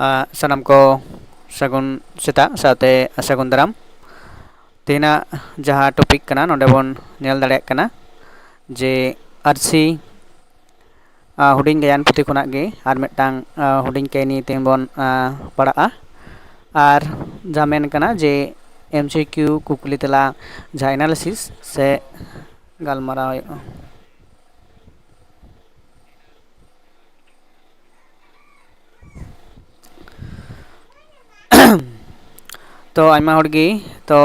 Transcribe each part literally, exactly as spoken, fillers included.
ᱟᱸ, ᱥᱟᱱᱟᱢ ᱠᱚ ᱥᱟᱹᱜᱩᱱ ᱥᱮᱛᱟᱜ ᱥᱟᱶᱛᱮ ᱥᱟᱹᱜᱩᱱ ᱫᱟᱨᱟᱢ᱾ ᱛᱮᱦᱮᱧᱟᱜ ᱡᱟᱦᱟᱸ topic ᱠᱟᱱᱟ, ᱱᱚᱰᱮ ᱵᱚᱱ ᱧᱮᱞ ᱫᱟᱲᱮᱭᱟᱜ ᱠᱟᱱᱟ ᱡᱮ ᱟᱹᱨᱥᱤ, ᱟᱸ, ᱦᱩᱰᱤᱧ ᱜᱟᱭᱟᱱ ᱯᱩᱛᱷᱤ ᱠᱷᱚᱱᱟᱜ ᱜᱮ ᱟᱨ ᱢᱤᱫᱴᱟᱝ, ᱟᱸ, ᱦᱩᱰᱤᱧ ᱠᱟᱹᱦᱱᱤ ᱛᱮᱦᱮᱧ ᱵᱚᱱ, ᱟᱸ, ᱯᱟᱲᱦᱟᱜᱼᱟ᱾ ᱟᱨ ᱡᱟᱦᱟᱸ ᱢᱮᱱ ᱠᱟᱱᱟ ᱡᱮ M C Q ᱠᱩᱠᱞᱤ ᱛᱮᱞᱟ ᱡᱟᱦᱟᱸ analysis ᱥᱮ ᱜᱟᱞᱢᱟᱨᱟᱣ ᱦᱩᱭᱩᱜᱼᱟ᱾ ᱛᱚ ᱟᱭᱢᱟ ᱦᱚᱲ ᱜᱮ ᱛᱚ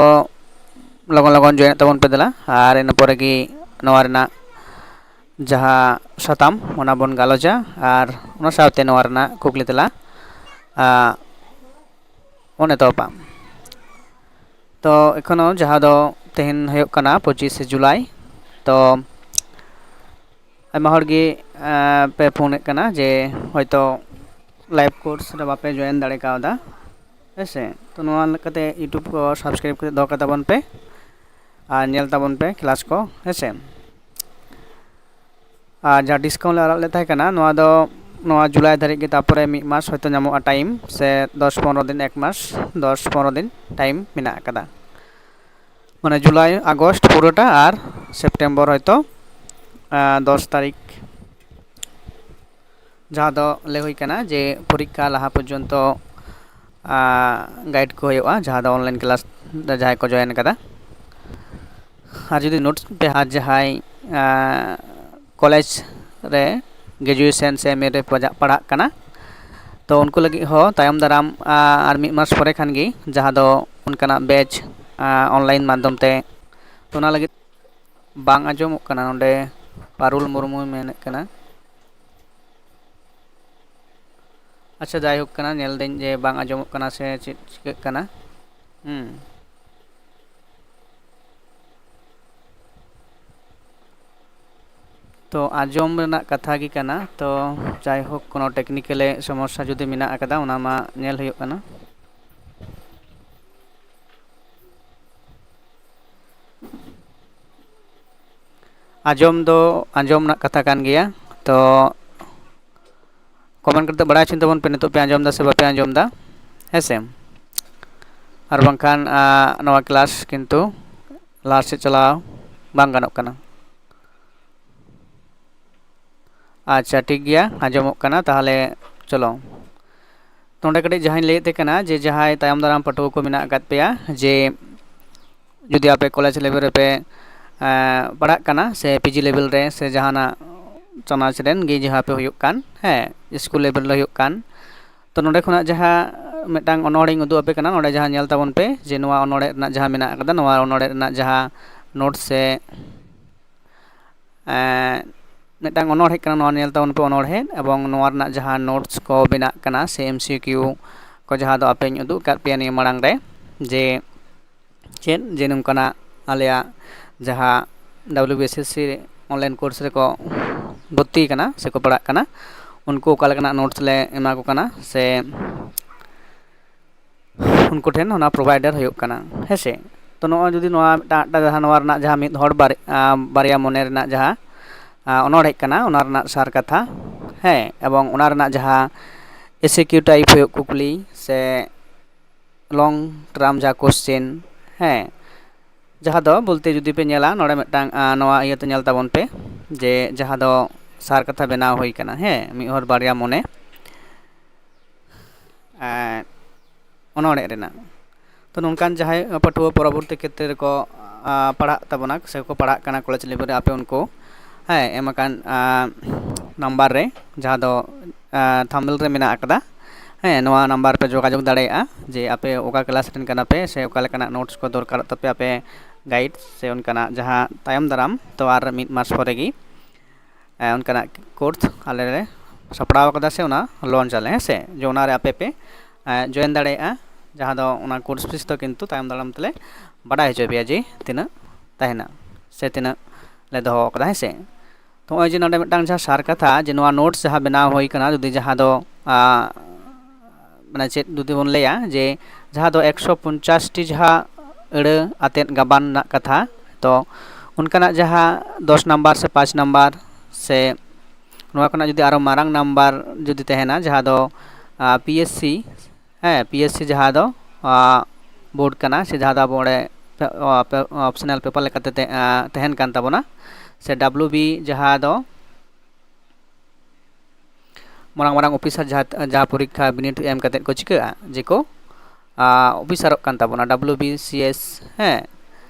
ᱞᱚᱜᱚᱱ ᱞᱚᱜᱚᱱ join ᱛᱟᱵᱚᱱ ᱯᱮ ᱫᱮᱞᱟ, ᱟᱨ ᱤᱱᱟᱹ ᱯᱚᱨᱮ ᱜᱮ ᱱᱚᱣᱟ ᱨᱮᱱᱟᱜ ᱡᱟᱦᱟᱸ ᱥᱟᱛᱟᱢ, ᱚᱱᱟ ᱵᱚᱱ ᱜᱟᱞᱚᱪᱟ ᱟᱨ ᱚᱱᱟ ᱥᱟᱶᱛᱮ ᱱᱚᱣᱟ ᱨᱮᱱᱟᱜ ᱠᱩᱠᱞᱤ ᱛᱮᱞᱟ, ᱟ, ᱵᱚᱱ ᱮᱛᱚᱦᱚᱵᱟ᱾ ᱛᱚ ᱮᱠᱷᱚᱱᱳ ᱡᱟᱦᱟᱸ ᱫᱚ ᱛᱮᱦᱮᱧ ᱦᱩᱭᱩᱜ ᱠᱟᱱᱟ ᱯᱚᱸᱪᱤᱥᱮ ᱡᱩᱞᱟᱭ, ᱛᱚ ᱟᱭᱢᱟ ᱦᱚᱲ ᱜᱮ, ᱮᱸ, ᱯᱮ ᱯᱷᱳᱱᱮᱫ ᱠᱟᱱᱟ ᱡᱮ ᱦᱚᱭᱛᱳ live course ᱨᱮ ᱵᱟᱯᱮ join ᱫᱟᱲᱮ ᱠᱟᱣᱫᱟ, ᱦᱮᱸ ᱥᱮ? ᱛᱚ ᱱᱚᱣᱟ ᱞᱮᱠᱟᱛᱮ YouTube ᱠᱚ subscribe ᱠᱟᱛᱮ ᱫᱚᱦᱚ ᱠᱟᱛᱟᱵᱚᱱ ᱯᱮ ᱟᱨ ᱧᱮᱞ ᱛᱟᱵᱚᱱ ᱯᱮ class ᱠᱚ, ᱦᱮᱸ ᱥᱮ? ᱟᱨ ᱡᱟᱦᱟᱸ discount ᱞᱮ ᱟᱲᱟᱜ ᱞᱮᱫ ᱛᱟᱦᱮᱸ ᱠᱟᱱᱟ, ᱱᱚᱣᱟ ᱫᱚ ᱱᱚᱣᱟ ᱡᱩᱞᱟᱭ ᱫᱷᱟᱹᱨᱤᱡ ᱜᱮ, ᱛᱟᱨᱯᱚᱨᱮ ᱢᱤᱫ ᱢᱟᱥ ᱦᱚᱭᱛᱳ ᱧᱟᱢᱚᱜᱼᱟ time, ᱥᱮ ᱫᱚᱥ ᱯᱚᱱᱨᱚ ᱫᱤᱱ, ᱮᱠ ᱢᱟᱥ, ᱫᱚᱥ ᱯᱚᱱᱨᱚ ᱫᱤᱱ time ᱢᱮᱱᱟᱜ ᱟᱠᱟᱫᱟ᱾ ᱢᱟᱱᱮ ᱡᱩᱞᱟᱭ, ᱟᱜᱚᱥᱴ ᱯᱩᱨᱟᱹᱴᱟ ᱟᱨ ᱥᱮᱯᱴᱮᱢᱵᱚᱨ ᱦᱚᱭᱛᱳ, ᱟᱸ, ᱫᱚᱥ ᱛᱟᱹᱨᱤᱠᱷ, ᱡᱟᱦᱟᱸ ᱫᱚ ᱞᱟᱹᱭ ᱦᱩᱭ ᱠᱟᱱᱟ ᱡᱮ ᱯᱚᱨᱤᱠᱠᱷᱟ ᱞᱟᱦᱟ ᱯᱚᱨᱡᱚᱱᱛᱚ, ᱟᱸ, guide ᱠᱚ ᱦᱩᱭᱩᱜᱼᱟ, ᱡᱟᱦᱟᱸ ᱫᱚ online class ᱨᱮ ᱡᱟᱦᱟᱸᱭ ᱠᱚ join ᱟᱠᱟᱫᱟ᱾ ᱟᱨ ᱡᱩᱫᱤ notes ᱯᱮ ᱦᱟᱛ ᱡᱟᱦᱟᱸᱭ, ᱟᱸ, college ᱨᱮ graduation ᱥᱮ M A ᱨᱮ ᱯᱟᱲᱦᱟᱜ ᱠᱟᱱᱟ, ᱛᱚ ᱩᱱᱠᱩ ᱞᱟᱹᱜᱤᱫ ᱦᱚᱸ ᱛᱟᱭᱚᱢ ᱫᱟᱨᱟᱢ, ᱟᱸ, ᱟᱨ ᱢᱤᱫ ᱢᱟᱥ ᱯᱚᱨᱮ ᱠᱷᱟᱱ ᱜᱮ ᱡᱟᱦᱟᱸ ᱫᱚ ᱚᱱᱠᱟᱱᱟᱜ batch, ᱟᱸ, online ᱢᱟᱫᱽᱫᱷᱚᱢ ᱛᱮ, ᱛᱚ ᱚᱱᱟ ᱞᱟᱹᱜᱤᱫ ᱵᱟᱝ ᱟᱸᱡᱚᱢᱚᱜ ᱠᱟᱱᱟ᱾ ᱱᱚᱰᱮ ᱯᱟᱨᱩᱞ ᱢᱩᱨᱢᱩᱭ ᱢᱮᱱᱮᱫ ᱠᱟᱱᱟ᱾ ᱟᱪᱪᱷᱟ, ᱡᱟᱭᱦᱳᱠ ᱠᱟᱱᱟ, ᱧᱮᱞ ᱫᱟᱹᱧ ᱡᱮ ᱵᱟᱝ ᱟᱸᱡᱚᱢᱚᱜ ᱠᱟᱱᱟ ᱥᱮ ᱪᱮᱫ ᱪᱤᱠᱟᱹᱜ ᱠᱟᱱᱟ᱾ ᱦᱩᱸ᱾ ᱛᱚ ᱟᱸᱡᱚᱢ ᱨᱮᱱᱟᱜ ᱠᱟᱛᱷᱟ ᱜᱮ ᱠᱟᱱᱟ, ᱛᱚ ᱡᱟᱭᱦᱳᱠ, ᱠᱳᱱᱳ technical ᱥᱚᱢᱚᱥᱥᱟ ᱡᱩᱫᱤ ᱢᱮᱱᱟᱜ ᱟᱠᱟᱫᱟ, ᱚᱱᱟ ᱢᱟ ᱧᱮᱞ ᱦᱩᱭᱩᱜ ᱠᱟᱱᱟ᱾ ᱟᱸᱡᱚᱢ ᱫᱚ ᱟᱸᱡᱚᱢ ᱨᱮᱱᱟᱜ ᱠᱟᱛᱷᱟ ᱠᱟᱱ ᱜᱮᱭᱟ, ᱛᱚ ᱠᱚᱢᱮᱱᱴ ᱠᱟᱛᱮ ᱵᱟᱲᱟᱭ ᱦᱚᱪᱚᱧ ᱛᱟᱵᱚᱱ ᱯᱮ, ᱱᱤᱛᱚᱜ ᱯᱮ ᱟᱸᱡᱚᱢ ᱮᱫᱟ ᱥᱮ ᱵᱟᱯᱮ ᱟᱸᱡᱚᱢ ᱮᱫᱟ, ᱦᱮᱸ ᱥᱮ? ᱟᱨ ᱵᱟᱝᱠᱷᱟᱱ ᱟᱨ, ᱱᱚᱣᱟ ᱠᱞᱟᱥ ᱠᱤᱱᱛᱩ ᱞᱟᱦᱟ ᱥᱮᱫ ᱪᱟᱞᱟᱣ ᱵᱟᱝ ᱜᱟᱱᱚᱜ ᱠᱟᱱᱟ᱾ ᱟᱪᱪᱷᱟ, ᱴᱷᱤᱠ ᱜᱮᱭᱟ, ᱟᱸᱡᱚᱢᱚᱜ ᱠᱟᱱᱟ᱾ ᱛᱟᱦᱚᱞᱮ ᱪᱚᱞᱚ, ᱱᱚᱰᱮ ᱠᱟᱹᱴᱤᱡ ᱡᱟᱦᱟᱸᱧ ᱞᱟᱹᱭᱮᱫ ᱛᱟᱦᱮᱸ ᱠᱟᱱᱟ ᱡᱮ ᱡᱟᱦᱟᱸᱭ ᱛᱟᱭᱚᱢ ᱫᱟᱨᱟᱢ ᱯᱟᱹᱴᱷᱩᱣᱟᱹ ᱠᱚ ᱢᱮᱱᱟᱜ ᱟᱠᱟᱫ ᱯᱮᱭᱟ, ᱡᱮ ᱡᱩᱫᱤ ᱟᱯᱮ ᱠᱚᱞᱮᱡᱽ ᱞᱮᱵᱮᱞ ᱨᱮᱯᱮ ᱮᱸ, ᱯᱟᱲᱦᱟᱜ ᱠᱟᱱᱟ ᱥᱮ ᱯᱤᱡᱤ ᱞᱮᱵᱮᱞ ᱨᱮ ᱥᱮ ᱡᱟᱦᱟᱱᱟᱜ ᱪᱟᱱᱟᱪ ᱨᱮᱱ ᱜᱮ ᱡᱟᱦᱟᱸ ᱯᱮ ᱦᱩᱭᱩᱜ ᱠᱟᱱ, ᱦᱮᱸ, ᱥᱠᱩᱞ ᱞᱮᱵᱮᱞ ᱨᱮ ᱦᱩᱭᱩᱜ ᱠᱟᱱ, ᱛᱚ ᱱᱚᱰᱮ ᱠᱷᱚᱱᱟᱜ ᱡᱟᱦᱟᱸ ᱢᱤᱫᱴᱟᱝ ᱚᱱᱚᱲᱦᱮᱧ ᱩᱫᱩᱜ ᱟᱯᱮ ᱠᱟᱱᱟ, ᱱᱚᱰᱮ ᱡᱟᱦᱟᱸ ᱧᱮᱞ ᱛᱟᱵᱚᱱ ᱯᱮ ᱡᱮ ᱱᱚᱣᱟ ᱚᱱᱚᱲᱦᱮ ᱨᱮᱱᱟᱜ ᱡᱟᱦᱟᱸ ᱢᱮᱱᱟᱜ ᱟᱠᱟᱫᱟ, ᱱᱚᱣᱟ ᱚᱱᱚᱲᱦᱮ ᱨᱮᱱᱟᱜ ᱡᱟᱦᱟᱸ ᱱᱳᱴ ᱥᱮ ᱮᱸ, ᱢᱤᱫᱴᱟᱝ ᱚᱱᱚᱲᱦᱮ ᱠᱟᱱᱟ, ᱱᱚᱣᱟ ᱧᱮᱞ ᱛᱟᱵᱚᱱ ᱯᱮ ᱚᱱᱚᱲᱦᱮ, ᱮᱵᱚᱝ ᱱᱚᱣᱟ ᱨᱮᱱᱟᱜ ᱡᱟᱦᱟᱸ ᱱᱳᱴᱥ ᱠᱚ ᱵᱮᱱᱟᱜ ᱠᱟᱱᱟ ᱥᱮ ᱮᱢᱥᱤᱠᱤᱭᱩ ᱠᱚ, ᱡᱟᱦᱟᱸ ᱫᱚ ᱟᱯᱮᱧ ᱩᱫᱩᱜ ᱟᱠᱟᱫ ᱯᱮᱭᱟ ᱱᱤᱭᱟᱹ ᱢᱟᱲᱟᱝ ᱨᱮ, ᱡᱮ ᱪᱮᱫ ᱡᱮ ᱱᱚᱝᱠᱟᱱᱟᱜ ᱟᱞᱮᱭᱟᱜ ᱡᱟᱦᱟᱸ W B S S C online course ᱨᱮᱠᱚ ᱵᱷᱚᱨᱛᱤ ᱠᱟᱱᱟ ᱥᱮᱠᱚ ᱯᱟᱲᱦᱟᱜ ᱠᱟᱱᱟ, ᱩᱱᱠᱩ ᱚᱠᱟ ᱞᱮᱠᱟᱱᱟᱜ ᱱᱳᱴᱥ ᱞᱮ ᱮᱢᱟ ᱠᱚ ᱠᱟᱱᱟ ᱥᱮ ᱩᱱᱠᱩ ᱴᱷᱮᱱ ᱚᱱᱟ ᱯᱨᱳᱵᱷᱟᱭᱰᱟᱨ ᱦᱩᱭᱩᱜ ᱠᱟᱱᱟ, ᱦᱮᱸ ᱥᱮ? ᱛᱚ ᱱᱚᱜᱼᱚᱭ ᱡᱩᱫᱤ ᱱᱚᱣᱟ ᱢᱤᱫᱴᱟᱝ ᱟᱜ ᱡᱟᱦᱟᱸ ᱱᱚᱣᱟ ᱨᱮᱱᱟᱜ ᱡᱟᱦᱟᱸ ᱢᱤᱫ ᱦᱚᱲ ᱵᱟᱨ-, ᱟᱸ, ᱵᱟᱨᱭᱟ ᱢᱚᱱᱮ ᱨᱮᱱᱟᱜ ᱡᱟᱦᱟᱸ, ᱟᱸ, ᱚᱱᱚᱲᱦᱮ ᱠᱟᱱᱟ, ᱚᱱᱟ ᱨᱮᱱᱟᱜ ᱥᱟᱨ ᱠᱟᱛᱷᱟ, ᱦᱮᱸ, ᱮᱵᱚᱝ ᱚᱱᱟ ᱨᱮᱱᱟᱜ ᱡᱟᱦᱟᱸ ᱮᱥᱤᱠᱤᱭᱩ ᱴᱟᱭᱤᱯ ᱦᱩᱭᱩᱜ ᱠᱩᱠᱞᱤ ᱥᱮ ᱞᱚᱝ ᱴᱟᱨᱢ ᱡᱟᱦᱟᱸ ᱠᱚᱥᱪᱮᱱ, ᱦᱮᱸ, ᱡᱟᱦᱟᱸ ᱫᱚ ᱵᱚᱞᱛᱮ ᱡᱩᱫᱤ ᱯᱮ ᱧᱮᱞᱟ ᱱᱚᱰᱮ ᱢᱤᱫᱴᱟᱝ, ᱟᱸ, ᱱᱚᱣᱟ ᱤᱭᱟᱹᱛᱮ ᱧᱮᱞ ᱛᱟᱵᱚᱱ ᱯᱮ ᱡᱮ ᱡᱟᱦᱟᱸ ᱫᱚ ᱥᱟᱨ ᱠᱟᱛᱷᱟ ᱵᱮᱱᱟᱣ ᱦᱩᱭ ᱠᱟᱱᱟ, ᱦᱮᱸ, ᱢᱤᱫ ᱦᱚᱲ ᱵᱟᱨᱭᱟ ᱢᱚᱱᱮ, ᱮᱸ, ᱚᱱᱚᱲᱦᱮ ᱨᱮᱱᱟᱜ᱾ ᱛᱚ ᱱᱚᱝᱠᱟᱱ ᱡᱟᱦᱟᱸᱭ ᱯᱟᱹᱴᱷᱩᱣᱟᱹ ᱯᱚᱨᱚᱵᱚᱨᱛᱤ ᱠᱷᱮᱛᱨᱮ ᱨᱮᱠᱚ, ᱟᱸ, ᱯᱟᱲᱦᱟᱜ ᱛᱟᱵᱚᱱᱟ ᱥᱮ ᱠᱚ ᱯᱟᱲᱦᱟᱜ ᱠᱟᱱᱟ ᱠᱚᱞᱮᱡᱽ ᱞᱮᱵᱮᱞ ᱨᱮ, ᱟᱯᱮ ᱩᱱᱠᱩ, ᱦᱮᱸ, ᱮᱢ ᱟᱠᱟᱱ, ᱟᱸ, ᱱᱟᱢᱵᱟᱨ ᱨᱮ, ᱡᱟᱦᱟᱸ ᱫᱚ, ᱟᱸ, ᱛᱷᱟᱢᱵᱮᱞ ᱨᱮ ᱢᱮᱱᱟᱜ ᱟᱠᱟᱫᱟ, ᱦᱮᱸ, ᱱᱚᱣᱟ ᱱᱟᱢᱵᱟᱨ ᱯᱮ ᱡᱳᱜᱟᱡᱳᱜᱽ ᱫᱟᱲᱮᱭᱟᱜᱼᱟ ᱡᱮ ᱟᱯᱮ ᱚᱠᱟ ᱠᱞᱟᱥ ᱨᱮᱱ ᱠᱟᱱᱟ ᱯᱮ ᱥᱮ ᱚᱠᱟ ᱞᱮᱠᱟᱱᱟᱜ ᱱᱳᱴᱥ ᱠᱚ ᱫᱚᱨᱠᱟᱨᱚᱜ ᱛᱟᱯᱮᱭᱟ, ᱟᱯᱮ ᱜᱟᱭᱤᱰ ᱥᱮ ᱚᱱᱠᱟᱱᱟᱜ ᱡᱟᱦᱟᱸ ᱛᱟᱭᱚᱢ ᱫᱟᱨᱟᱢ ᱛᱚ ᱟᱨ ᱢᱤᱫ ᱢᱟᱥ ᱯᱚᱨᱮ ᱜᱮ ᱮ, ᱚᱱᱠᱟᱱᱟᱜ ᱠᱳᱨᱥ ᱟᱞᱮ ᱞᱮ ᱥᱟᱯᱲᱟᱣ ᱠᱟᱫᱟ ᱥᱮ ᱚᱱᱟ ᱞᱚᱧᱪ ᱟᱞᱮ, ᱦᱮᱸ ᱥᱮ, ᱡᱮ ᱚᱱᱟᱨᱮ ᱟᱯᱮ ᱯᱮ, ᱮ, ᱡᱚᱭᱮᱱ ᱫᱟᱲᱮᱭᱟᱜᱼᱟ᱾ ᱡᱟᱦᱟᱸ ᱫᱚ ᱚᱱᱟ ᱠᱳᱨᱥ ᱯᱷᱤᱥ ᱫᱚ ᱠᱤᱱᱛᱩ ᱛᱟᱭᱚᱢ ᱫᱟᱨᱟᱢ ᱛᱮᱞᱮ ᱵᱟᱰᱟᱭ ᱦᱚᱪᱚ ᱯᱮᱭᱟ ᱡᱮ ᱛᱤᱱᱟᱹᱜ ᱛᱟᱦᱮᱱᱟ ᱥᱮ ᱛᱤᱱᱟᱹᱜ ᱞᱮ ᱫᱚᱦᱚ ᱠᱟᱫᱟ, ᱦᱮᱸ ᱥᱮ᱾ ᱛᱚ ᱱᱚᱜᱼᱚᱭ ᱡᱮ ᱱᱚᱰᱮ ᱢᱤᱫᱴᱟᱝ ᱡᱟᱦᱟᱸ ᱥᱟᱨ ᱠᱟᱛᱷᱟ, ᱡᱮ ᱱᱚᱣᱟ ᱱᱳᱴᱥ ᱡᱟᱦᱟᱸ ᱵᱮᱱᱟᱣ ᱦᱩᱭ ᱠᱟᱱᱟ, ᱡᱩᱫᱤ ᱡᱟᱦᱟᱸ ᱫᱚ, ᱟ, ᱢᱟᱱᱮ ᱪᱮᱫ ᱡᱩᱫᱤ ᱵᱚᱱ ᱞᱟᱹᱭᱟ ᱡᱮ ᱡᱟᱦᱟᱸ ᱫᱚ ᱮᱠᱥᱚ ᱯᱚᱧᱪᱟᱥ ᱴᱤ ᱡᱟᱦᱟᱸ ᱟᱹᱲᱟᱹ ᱟᱛᱮᱫ ᱜᱟᱵᱟᱱ ᱨᱮᱱᱟᱜ ᱠᱟᱛᱷᱟ, ᱛᱚ ᱚᱱᱠᱟᱱᱟᱜ ᱡᱟᱦᱟᱸ ᱫᱚᱥ ᱱᱟᱢᱵᱟᱨ ᱥᱮ ᱯᱟᱸᱪ ᱱᱟᱢᱵᱟᱨ ᱥᱮ ᱱᱚᱣᱟ ᱠᱷᱚᱱᱟᱜ ᱡᱩᱫᱤ ᱟᱨᱚ ᱢᱟᱨᱟᱝ ᱱᱟᱢᱵᱟᱨ ᱡᱩᱫᱤ ᱛᱟᱦᱮᱱᱟ, ᱡᱟᱦᱟᱸ ᱫᱚ ᱯᱤ ᱮᱥ ᱥᱤ, ᱦᱮᱸ, ᱯᱤ ᱮᱥ ᱥᱤ ᱡᱟᱦᱟᱸ ᱫᱚ ᱵᱳᱨᱰ ᱠᱟᱱᱟ, ᱥᱮ ᱡᱟᱦᱟᱸ ᱫᱚ ᱟᱵᱚ ᱚᱸᱰᱮ ᱚᱯᱥᱚᱱᱟᱞ ᱯᱮᱯᱟᱨ ᱞᱮᱠᱟᱛᱮ ᱛᱮ-, ᱟ, ᱛᱟᱦᱮᱱ ᱠᱟᱱ ᱛᱟᱵᱚᱱᱟ, ᱥᱮ ᱰᱟᱵᱞᱤᱭᱩ ᱵᱤ ᱡᱟᱦᱟᱸ ᱫᱚ ᱢᱟᱨᱟᱝ ᱢᱟᱨᱟᱝ ᱚᱯᱷᱤᱥᱟᱨ ᱡᱟᱦᱟᱸ, ᱡᱟᱦᱟᱸ ᱯᱚᱨᱤᱠᱠᱷᱟ ᱵᱤᱱᱤᱰ ᱮᱢ ᱠᱟᱛᱮᱫ ᱠᱚ ᱪᱤᱠᱟᱹᱜᱼᱟ, ᱡᱮᱠᱚ ᱟ, ᱚᱯᱷᱤᱥᱟᱨᱚᱜ ᱠᱟᱱ ᱛᱟᱵᱚᱱᱟ, ᱰᱟᱵᱞᱤᱭᱩ ᱵᱤ ᱥᱤ ᱮᱥ, ᱦᱮᱸ,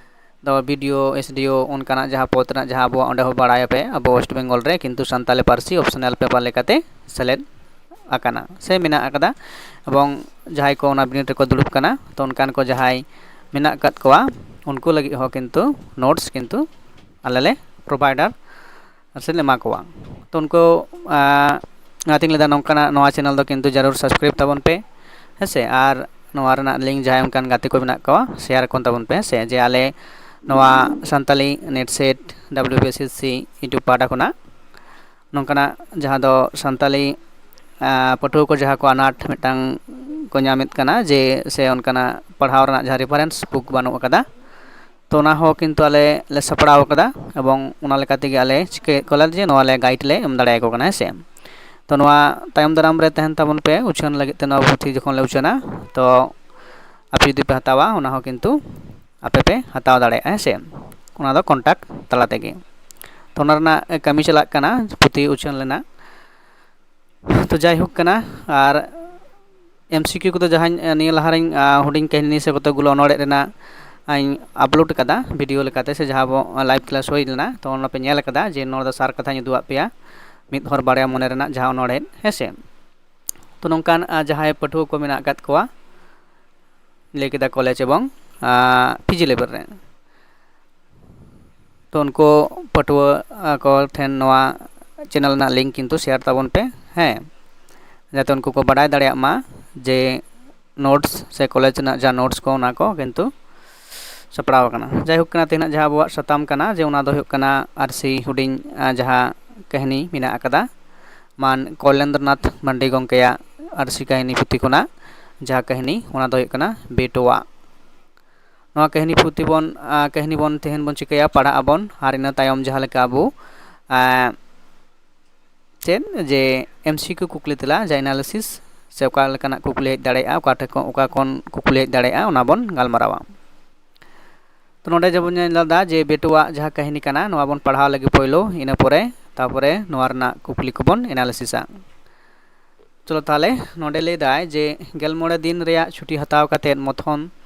ᱫᱚ ᱵᱤ ᱰᱤ ᱳ, ᱮᱥ ᱰᱤ ᱳ, ᱚᱱᱠᱟᱱᱟᱜ ᱡᱟᱦᱟᱸ ᱯᱚᱫᱽ ᱨᱮᱱᱟᱜ ᱡᱟᱦᱟᱸ ᱟᱵᱚᱣᱟᱜ ᱚᱸᱰᱮ ᱦᱚᱸ ᱵᱟᱲᱟᱭᱟᱯᱮ, ᱟᱵᱚ ᱳᱭᱮᱥᱴ ᱵᱮᱝᱜᱚᱞ ᱨᱮ ᱠᱤᱱᱛᱩ ᱥᱟᱱᱛᱟᱞᱤ ᱯᱟᱹᱨᱥᱤ ᱚᱯᱥᱚᱱᱟᱞ ᱯᱮᱯᱟᱨ ᱞᱮᱠᱟᱛᱮ ᱥᱮᱞᱮᱫ ᱟᱠᱟᱱᱟ ᱥᱮ ᱢᱮᱱᱟᱜ ᱟᱠᱟᱫᱟ᱾ ᱮᱵᱚᱝ ᱡᱟᱦᱟᱸᱭ ᱠᱚ ᱚᱱᱟ ᱵᱤᱱᱤᱰ ᱨᱮᱠᱚ ᱫᱩᱲᱩᱵ ᱠᱟᱱᱟ, ᱛᱚ ᱚᱱᱠᱟᱱ ᱠᱚ ᱡᱟᱦᱟᱸᱭ ᱢᱮᱱᱟᱜ ᱟᱠᱟᱫ ᱠᱚᱣᱟ, ᱩᱱᱠᱩ ᱞᱟᱹᱜᱤᱫ ᱦᱚᱸ ᱠᱤᱱᱛᱩ ᱱᱳᱴᱥ ᱠᱤᱱᱛᱩ ᱟᱞᱮ ᱞᱮ ᱯᱨᱳᱵᱷᱟᱭᱰᱟᱨ ᱥᱮ ᱞᱮ ᱮᱢᱟ ᱠᱚᱣᱟ᱾ ᱛᱚ ᱩᱱᱠᱩ, ᱟ, ᱚᱱᱟᱛᱤᱧ ᱞᱟᱹᱭᱫᱟ, ᱱᱚᱝᱠᱟᱱᱟᱜ ᱱᱚᱣᱟ ᱪᱮᱱᱮᱞ ᱫᱚ ᱠᱤᱱᱛᱩ ᱡᱟᱹᱨᱩᱲ ᱥᱟᱵᱥᱠᱨᱟᱭᱤᱵ ᱛᱟᱵᱚᱱ ᱯᱮ, ᱦᱮᱸ ᱥᱮ᱾ ᱟᱨ ᱱᱚᱣᱟ ᱨᱮᱱᱟᱜ ᱞᱤᱝᱠ ᱡᱟᱦᱟᱸᱭ ᱚᱱᱠᱟᱱ ᱜᱟᱛᱮ ᱠᱚ ᱢᱮᱱᱟᱜ ᱠᱚᱣᱟ, ᱥᱮᱭᱟᱨ ᱟᱠᱚ ᱛᱟᱵᱚᱱ ᱯᱮ, ᱦᱮᱸ ᱥᱮ, ᱡᱮ ᱟᱞᱮ ᱱᱚᱣᱟ Santali net set W B S S C YouTube ᱯᱟᱦᱴᱟ ᱠᱷᱚᱱᱟᱜ ᱱᱚᱝᱠᱟᱱᱟᱜ ᱡᱟᱦᱟᱸ ᱫᱚ ᱥᱟᱱᱛᱟᱞᱤ, ᱟ, ᱯᱟᱹᱴᱷᱩᱣᱟᱹ ᱠᱚ ᱡᱟᱦᱟᱸ ᱠᱚ ᱟᱱᱟᱴ ᱢᱤᱫᱴᱟᱝ ᱠᱚ ᱧᱟᱢᱮᱫ ᱠᱟᱱᱟ, ᱡᱮ ᱥᱮ ᱚᱱᱠᱟᱱᱟᱜ ᱯᱟᱲᱦᱟᱣ ᱨᱮᱱᱟᱜ ᱡᱟᱦᱟᱸ ᱨᱮᱯᱷᱟᱨᱮᱱᱥ ᱵᱩᱠ ᱵᱟᱹᱱᱩᱜ ᱟᱠᱟᱫᱟ, ᱛᱚ ᱚᱱᱟ ᱦᱚᱸ ᱠᱤᱱᱛᱩ ᱟᱞᱮ ᱞᱮ ᱥᱟᱯᱲᱟᱣ ᱟᱠᱟᱫᱟ, ᱮᱵᱚᱝ ᱚᱱᱟ ᱞᱮᱠᱟ ᱛᱮᱜᱮ ᱟᱞᱮ ᱪᱤᱠᱟᱹᱭᱮᱫ ᱠᱚᱣᱟᱞᱮ ᱡᱮ ᱱᱚᱣᱟ ᱞᱮ ᱜᱟᱭᱤᱰ ᱞᱮ ᱮᱢ ᱫᱟᱲᱮᱭᱟᱠᱚ ᱠᱟᱱᱟ, ᱦᱮᱸ ᱥᱮ᱾ ᱛᱚ ᱱᱚᱣᱟ ᱛᱟᱭᱚᱢ ᱫᱟᱨᱟᱢ ᱨᱮ ᱛᱟᱦᱮᱱ ᱛᱟᱵᱚᱱ ᱯᱮ, ᱩᱪᱷᱟᱹᱱ ᱞᱟᱹᱜᱤᱫ ᱛᱮ ᱱᱚᱣᱟ ᱯᱩᱛᱷᱤ ᱡᱚᱠᱷᱚᱱ ᱞᱮ ᱩᱪᱷᱟᱹᱱᱟ, ᱛᱚ ᱟᱯᱮ ᱡᱩᱫᱤ ᱯᱮ ᱦᱟᱛᱟᱣᱟ, ᱚᱱᱟ ᱦᱚᱸ ᱠᱤᱱᱛᱩ ᱟᱯᱮ ᱯᱮ ᱦᱟᱛᱟᱣ ᱫᱟᱲᱮᱭᱟᱜᱼᱟ, ᱦᱮᱸ ᱥᱮ᱾ ᱚᱱᱟ ᱫᱚ ᱠᱚᱱᱴᱟᱠᱴ ᱛᱟᱞᱟ ᱛᱮᱜᱮ᱾ ᱛᱚ ᱚᱱᱟ ᱨᱮᱱᱟᱜ ᱠᱟᱹᱢᱤ ᱪᱟᱞᱟᱜ ᱠᱟᱱᱟ, ᱯᱩᱛᱷᱤ ᱩᱪᱷᱟᱹᱱ ᱨᱮᱱᱟᱜ᱾ ᱛᱚ ᱡᱟᱭᱦᱳᱠ ᱠᱟᱱᱟ, ᱟᱨ ᱮᱢ ᱥᱤ ᱠᱤᱭᱩ ᱠᱚᱫᱚ ᱡᱟᱦᱟᱸᱧ, ᱱᱤᱭᱟᱹ ᱞᱟᱦᱟ ᱨᱮᱧ, ᱟ, ᱦᱩᱰᱤᱧ ᱠᱟᱹᱦᱱᱤ ᱥᱮ ᱠᱚᱛᱚᱠ ᱜᱩᱞᱳ ᱚᱱᱚᱬᱦᱮ ᱨᱮᱱᱟᱜ ᱤᱧ ᱟᱯᱞᱳᱰ ᱠᱟᱫᱟ ᱵᱷᱤᱰᱤᱭᱳ ᱞᱮᱠᱟᱛᱮ, ᱥᱮ ᱡᱟᱦᱟᱸ ᱟᱵᱚ ᱞᱟᱭᱤᱵᱷ ᱠᱞᱟᱥ ᱦᱩᱭ ᱞᱮᱱᱟ, ᱛᱚ ᱚᱱᱟ ᱯᱮ ᱧᱮᱞ ᱠᱟᱫᱟ ᱡᱮ ᱱᱚᱣᱟ ᱫᱚ ᱥᱟᱨ ᱠᱟᱛᱷᱟᱧ ᱩᱫᱩᱜ ᱟᱫ ᱯᱮᱭᱟ, ᱢᱤᱫ ᱦᱚᱲ ᱵᱟᱨᱭᱟ ᱢᱚᱱᱮ ᱨᱮᱱᱟᱜ ᱡᱟᱦᱟᱸ ᱚᱱᱚᱬᱦᱮ, ᱦᱮᱸ ᱥᱮ᱾ ᱛᱚ ᱱᱚᱝᱠᱟᱱ, ᱟ, ᱡᱟᱦᱟᱸᱭ ᱯᱟᱹᱴᱷᱩᱣᱟᱹ ᱠᱚ ᱢᱮᱱᱟᱜ ᱟᱠᱟᱫ ᱠᱚᱣᱟ, ᱞᱟᱹᱭ ᱠᱮᱫᱟ ᱠᱚᱞᱮᱡᱽ ᱮᱵᱚᱝ, ᱟ, ᱯᱤ ᱡᱤ ᱞᱮᱵᱮᱞ ᱨᱮ, ᱛᱚ ᱩᱱᱠᱩ ᱯᱟᱹᱴᱷᱩᱣᱟᱹ, ᱟ, ᱠᱚ ᱴᱷᱮᱱ ᱱᱚᱣᱟ ᱪᱮᱱᱮᱞ ᱨᱮᱱᱟᱜ ᱞᱤᱝᱠ ᱠᱤᱱᱛᱩ ᱥᱮᱭᱟᱨ ᱛᱟᱵᱚᱱ ᱯᱮ, ᱦᱮᱸ, ᱡᱟᱛᱮ ᱩᱱᱠᱩ ᱠᱚ ᱵᱟᱰᱟᱭ ᱫᱟᱲᱮᱭᱟᱜ ᱢᱟ ᱡᱮ ᱱᱳᱴᱥ ᱥᱮ ᱠᱚᱞᱮᱡᱽ ᱨᱮᱱᱟᱜ ᱡᱟᱦᱟᱸ ᱱᱳᱴᱥ ᱠᱚ, ᱚᱱᱟ ᱠᱚ ᱠᱤᱱᱛᱩ ᱥᱟᱯᱲᱟᱣ ᱟᱠᱟᱱᱟ᱾ ᱡᱟᱭᱦᱳᱠ ᱠᱟᱱᱟ, ᱛᱮᱦᱮᱧᱟᱜ ᱡᱟᱦᱟᱸ ᱟᱵᱚᱣᱟᱜ ᱥᱟᱛᱟᱢ ᱠᱟᱱᱟ, ᱡᱮ ᱚᱱᱟ ᱫᱚ ᱦᱩᱭᱩᱜ ᱠᱟᱱᱟ ᱟᱹᱨᱥᱤ ᱦᱩᱰᱤᱧ, ᱟ, ᱡᱟᱦᱟᱸ ᱠᱟᱹᱦᱱᱤ ᱢᱮᱱᱟᱜ ᱟᱠᱟᱫᱟ, ᱢᱟᱱ ᱠᱚᱞᱮᱱᱫᱨᱚᱱᱟᱛᱷ ᱢᱟᱱᱰᱤ ᱜᱚᱢᱠᱮᱭᱟᱜ ᱟᱹᱨᱥᱤ ᱠᱟᱹᱦᱱᱤ ᱯᱩᱛᱷᱤ ᱠᱷᱚᱱᱟᱜ ᱡᱟᱦᱟᱸ ᱠᱟᱹᱦᱱᱤ, ᱚᱱᱟ ᱫᱚ ᱦᱩᱭᱩᱜ ᱠᱟᱱᱟ ᱵᱮᱴᱳᱣᱟᱜ᱾ ᱱᱚᱣᱟ ᱠᱟᱹᱦᱱᱤ ᱯᱩᱛᱷᱤ ᱵᱚᱱ, ᱟ, ᱠᱟᱹᱦᱱᱤ ᱵᱚᱱ ᱛᱮᱦᱮᱧ ᱵᱚᱱ ᱪᱤᱠᱟᱹᱭᱟ, ᱯᱟᱲᱦᱟᱜ ᱟᱵᱚᱱ, ᱟᱨ ᱤᱱᱟᱹ ᱛᱟᱭᱚᱢ ᱡᱟᱦᱟᱸ ᱞᱮᱠᱟ ᱟᱵᱚ, ᱟ, ᱪᱮᱫ ᱡᱮ ᱮᱢᱥᱤᱠᱤᱭᱩ ᱠᱩᱠᱞᱤ ᱛᱮᱞᱟ ᱡᱟ ᱮᱱᱟᱞᱤᱥᱤᱥ ᱥᱮ ᱚᱠᱟ ᱞᱮᱠᱟᱱᱟᱜ ᱠᱩᱠᱞᱤ ᱦᱮᱡ ᱫᱟᱲᱮᱭᱟᱜᱼᱟ, ᱚᱠᱟ ᱴᱷᱮᱱ ᱠᱷᱚᱱ ᱚᱠᱟ ᱠᱷᱚᱱ ᱠᱩᱠᱞᱤ ᱦᱮᱡ ᱫᱟᱲᱮᱭᱟᱜᱼᱟ, ᱚᱱᱟ ᱵᱚᱱ ᱜᱟᱞᱢᱟᱨᱟᱣᱟ᱾ ᱛᱚ ᱱᱚᱰᱮ ᱡᱮᱢᱚᱱ ᱧᱮᱞ ᱮᱫᱟ ᱡᱮ ᱵᱮᱴᱩᱣᱟᱜ ᱡᱟᱦᱟᱸ ᱠᱟᱹᱦᱱᱤ ᱠᱟᱱᱟ, ᱱᱚᱣᱟ ᱵᱚᱱ ᱯᱟᱲᱦᱟᱣ ᱞᱟᱹᱜᱤᱫ ᱯᱳᱭᱞᱳ, ᱤᱱᱟᱹ ᱯᱚᱨᱮ ᱛᱟᱨᱯᱚᱨᱮ ᱱᱚᱣᱟ ᱨᱮᱱᱟᱜ ᱠᱩᱠᱞᱤ ᱠᱚᱵᱚᱱ ᱮᱱᱟᱞᱤᱥᱤᱥᱟ᱾ ᱪᱚᱞᱚ ᱛᱟᱦᱚᱞᱮ ᱱᱚᱰᱮ ᱞᱟᱹᱭ ᱫᱟᱭ ᱡᱮ ᱜᱮᱞ ᱢᱚᱬᱮ ᱫᱤᱱ ᱨᱮᱭᱟᱜ ᱪᱷᱩᱴᱤ ᱦᱟᱛᱟᱣ ᱠᱟᱛᱮᱫ ᱢᱚᱛᱷᱚᱱ